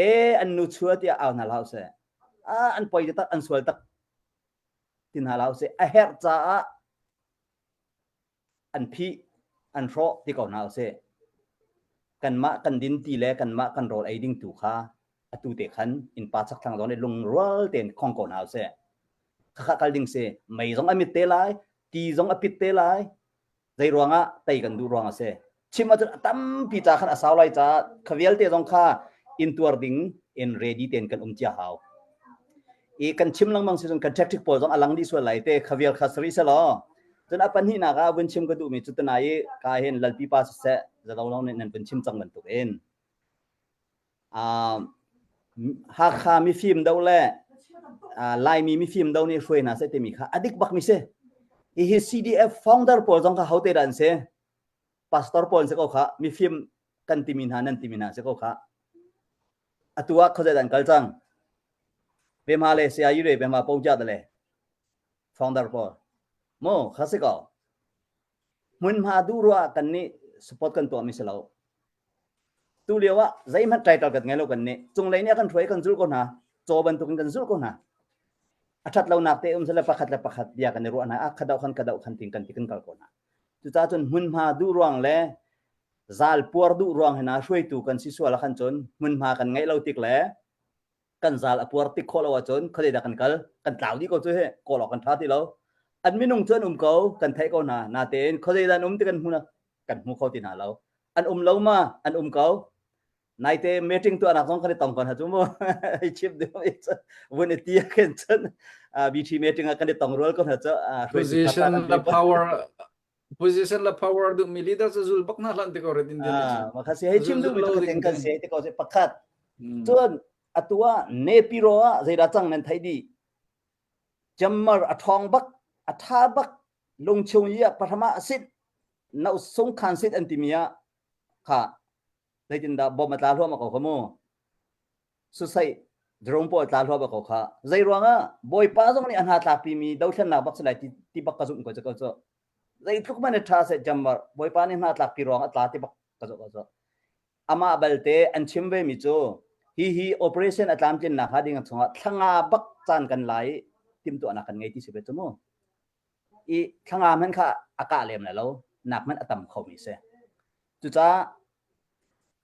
e an nu chua tiah au hna hlah usih. Ah an poi tak an sual tak ti hna hlah usih. A herh caah an phih an hrawh ti ko hna usih. Kanmah kan din ti le kanmah kan rawl ei ding tu kha atu te khan innpa chakthlang zong nih lungrual tein khong ko hna usih. Khakha kal ding si. Mei zong a mit te lai, ti zong a pit te lai. Zei ruangah tei kan duh ruang a si. Chim ahcun a tampi ca khan a sau lai caah kha vialte zong kha intuar ding in ready tein kan um cia hau. I kan chim lengmang si cun kan tactic pawl zong a lang dih sual lai te kha vial kha sari selaw. Cun a pahnihnak ah vun chim ka duhmi cu tunai i ka hin lalpi pa siseh zalo long nih nan vun chim cang bantuk in Hakha mifim do le Laimi mifim do nih hruai hna seh timi kha a dik bak mi si. Hihi CDF founder pawl zong kha hote dah an si? Pastor pawl an si ko kha. Mifim kan timi hna nan timi hna si ko kha. Atu ah khuazei dah an kal cang? Vema le CIU le vema po jia le founder pawl. Mo kha si ko. Hmunhma duh ruah kan nih support kan tuah mi si lo. Tu lio ah zeihmanh title kan ngei lo kan nih. Cunglei nih a kan hruai kan zul ko hna. Caw bantukin kan zul ko hna. A ṭhat lonak te um sele pakhat le pakhat bia kan i ruah hna. Ah khado khan khado khan tin kan ti kan kal ko hna. Cucaah cun hmunhma duh ruang le zal puar duh ruang hina hruaitu kan si sual ah khan cun hmunhma kan ngeih lo tik le kan zal a puar tik khawh lo ahcun khuadei dah kan kal kan tlau dih ko cu hi kawl awk kan ṭha ti lo an minung cu an um ko kan theih ko hna natein khuadei dah an um ti kan hmu kan hmu kho ti hna lo an um lo ma an um ko naite meeting tuahnak zong kan i tong ko hna cu mu chim ding vun i ti khin cun BT meeting ah kan i tong rual ko hna cu position la power position la power duh mi leader cu zul bak na hlan te ko red Indian ah ma khasi hei chim duh mi cu theng kan se te ko se pakhat cun atua nepiro ah zeida cang nan thai di jammar a thong bak a tha bak lungchung yi pahrama sit nau sung khan sit an timi ah kha zeitindah bom a tla hluam ko kha mu susai drone pawl tla hluah ko kha zei ruangah bawipa zong nih a hna tlakpi mi dothlennak bak si lai ti, ti bak ka zumh ko cu ko cu zeitluk man ṭha se jammer bawipa nih hna tlakpi ruang a tla ti bak ka zumh ko cu amah balte an chim ve mi cu hi hi operation a tlamtlinnak hnga ding chungah thlanga bak caan kan lai timtuahnak kan ngei ti si ve cu mu i thlanga hman kha a kah lem lai lo nak hmanh a tam kho mi si cucaah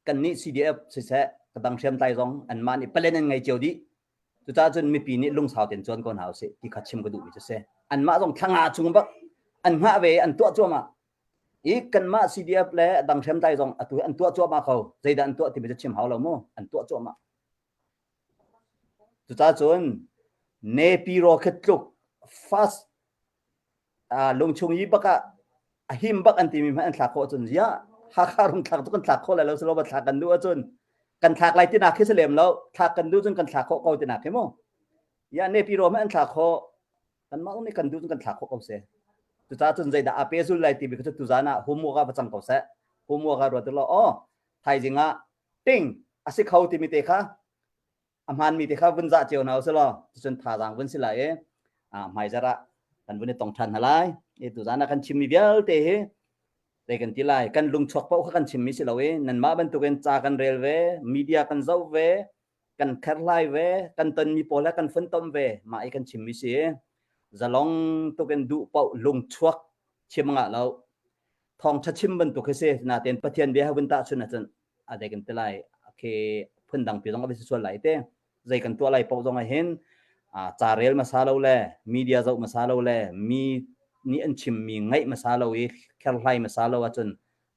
kannih CDF siseh kadang hriamtlai zong anmah nih palen an ngei cio dih cucaah cun mipi nih lungsau tein cuan ko hna usih ti kha chim ka duhmi cu si anmah zong thlanga chung bak an hngah ve an tuah cuahmah i kanmah CDF le dang hriamtlai zong atu an tuah cuahmah ko zeidah an tuah timi cu chim hau lo mu an tuah cuahmah cucaah cun Nepi rocket tluk fast lungchung i bak ah a him bak an timi hmanh an thlak khawh ahcun ziah Hakha rung thlak cu kan thlak khawh lai lo silo thlak kan duh ahcun kan thlak lai tinak khi si lem lo thlak kan duh cun kan thlak khawh ko tinak khi mu ya nepi ro hmanh an thlak khawh kanmah nih kan duh cun kan thlak khawh ko se cucaah cun zeidah a pe zul lai timi kha cu tuzan ah homework ah va cang ko seh homework ah ruat lo oh thaizing ah ting a si kho timi te kha a hmaanmi te kha vun zah cio hna usih law cucun thazaang vun si lai i hmaizarh ah kan vun i tong ṭhan hna lai. I tuzaan ah kan chimmi vialte hi zei kan ti lai kan lungchuak paoh kha kan chimmi si lo i nanmah bantukin ca kan rel ve, media kan zoh ve, kan kherhlai ve, kan tonmi pawl he kan funtom ve mah i kan chimmi si i zalong tukin duh paoh lungchuak chim ngah lo thawngṭha chim bantuk hi si natein Pathian bia he vun tahchun ahcun a dek in ti lai khi phundang pi zong a si sual lai te zei kan tuah lai paoh zong ah hin ca rel hmasa lo le media zoh hmasa lo le mi nih an chimmi ngaih hmasa lo i kherhlai hmasa lo ahcun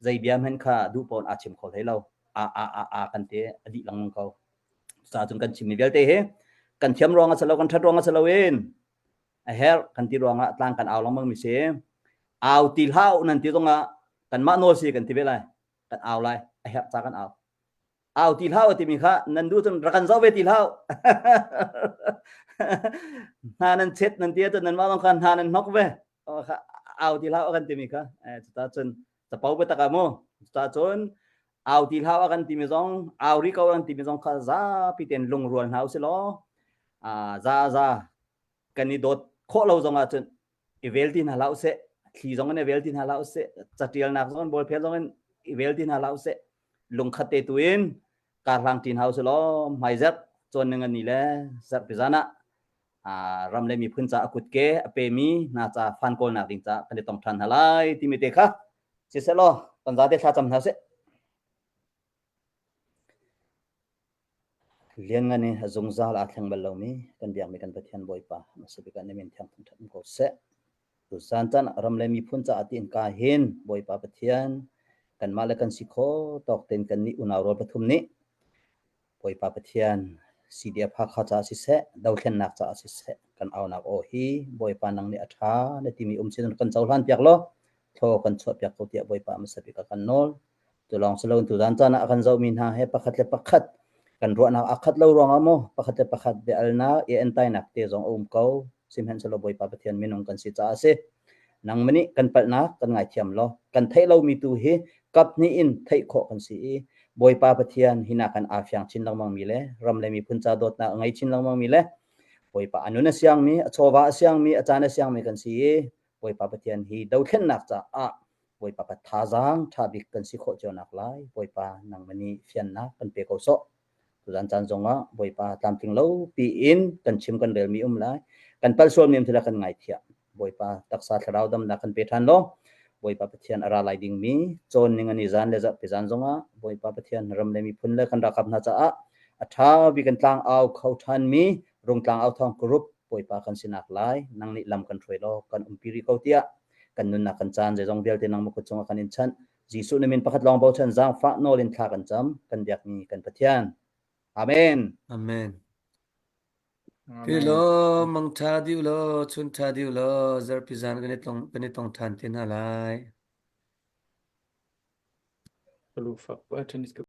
zei bia hmanh kha duh paoh aa chim kho hlei lo a a a a kan ti a dih lengmang ko cucaah cun kan chimmi vialte hi kan thiam ruang a si lo kan ṭhat ruang a si lo in a herh kan ti ruangah tlang kan au lengmang mi si au ti hlah nan ti zongah kanmah nawl si kan ti ve lai kan au lai a herh ca kan au au ti hlah timi kha nan duh cun rak kan zoh ve ti hlah hna nan chet nan ti ahcun nanmah zong kha hna nan hnok ve au ti hlah kan timi kha cuta cun capo biatak ah mu cuta cun au ti hlah kan timi zong au ri ko kan timi zong kha zapi tein lungrual hna usih law za za kan i dawt khawh lo zong ahcun i vel ti hna hlah usih thli zong in i vel ti hna hlah usih catialnak zong in bawlphel zong in i vel ti hna hlah usih lungkhat te tu in karhlang ṭin hau usih law hmaizerh cawn ning ani le zarhpi zan ah. ram le miphun ca a kutke a pemi hna ca fan kawlnak ding ca kan i tong ṭhan hna lai timi te kha siselaw kan zate thlacam hna sih. Lianngan i a zungzal aa thleng bal lomi kan biakmi kan Pathian Bawipa hmasa bik ah na min thiang thangṭhat um ko seh. Tuzan caan ah ram le miphun caah tiin ka hin Bawipa Pathian kanmah le kan si kho tawk tein kannih unau rual pathum nih Bawipa Pathian CDF Hakha caah siseh, dothlennak caah siseh, kan aunak aw hi Bawipa nang nih a ṭha na timi um sin kan cohlan piak law thlaw kan chuah piak ko tiah Bawipa hmasa bik ah kan nawl. Cu lawng si loin tuzan caan ah a kan zohmi hna he pakhat le pakhat kan ruahnak aa khat lo ruangah maw pakhat le pakhat bia-alnak i entainak te zong a um ko. Sihmanhsehlaw Bawipa Pathian minung kan si caah a si. Nangmah nih kan palhnak kan ngaithiam law kan theih lomi tu hi kap hnih in theih khawh kan si i Bawipa Pathian hi nakan aa fiang chin lengmangmi le ram le miphun ca dawtnak a ngei chin lengmangmi le Bawipa a nun a siangmi, a chawva a siangmi, a caan a siangmi kan si i Bawipa Pathian hi dothlennak caah Bawipa ka thazaang ṭha bik kan si khawh cio nak lai Bawipa nangmah nih fiannak kan pe ko sawh. Tuzan caan zongah Bawipa tlamtling lo piin kan chim kan relmi um lai. Kan palh sualmi um thila kan ngaithiam. Bawipa taksa thlarau damnak kan pe ṭhan law Bawipa Pathian a ra lai dingmi cawn ning ani zan le zarhpi zan zongah Bawipa Pathian ram le miphun le kan ralkap hna caah a ṭha bik kan tlang au kho ṭhanmi rungtlang au thawng group Bawipa kan sinak lai nang nih lam kan hruai law kan umpi rih ko tiah kan nunnak kan caan zeizong vialte nangmah kut cungah kan in chanh. Jesuh na min pakhat lawng bochan zaangfah nawl in thla kan cam kan biakmi kan Pathian. Amen. Amen. Ke lo mang tha diu lo chun tha diu lo zarpi zan kan i tong kan i tong than te hna lai. Lu fak pa tennis ka.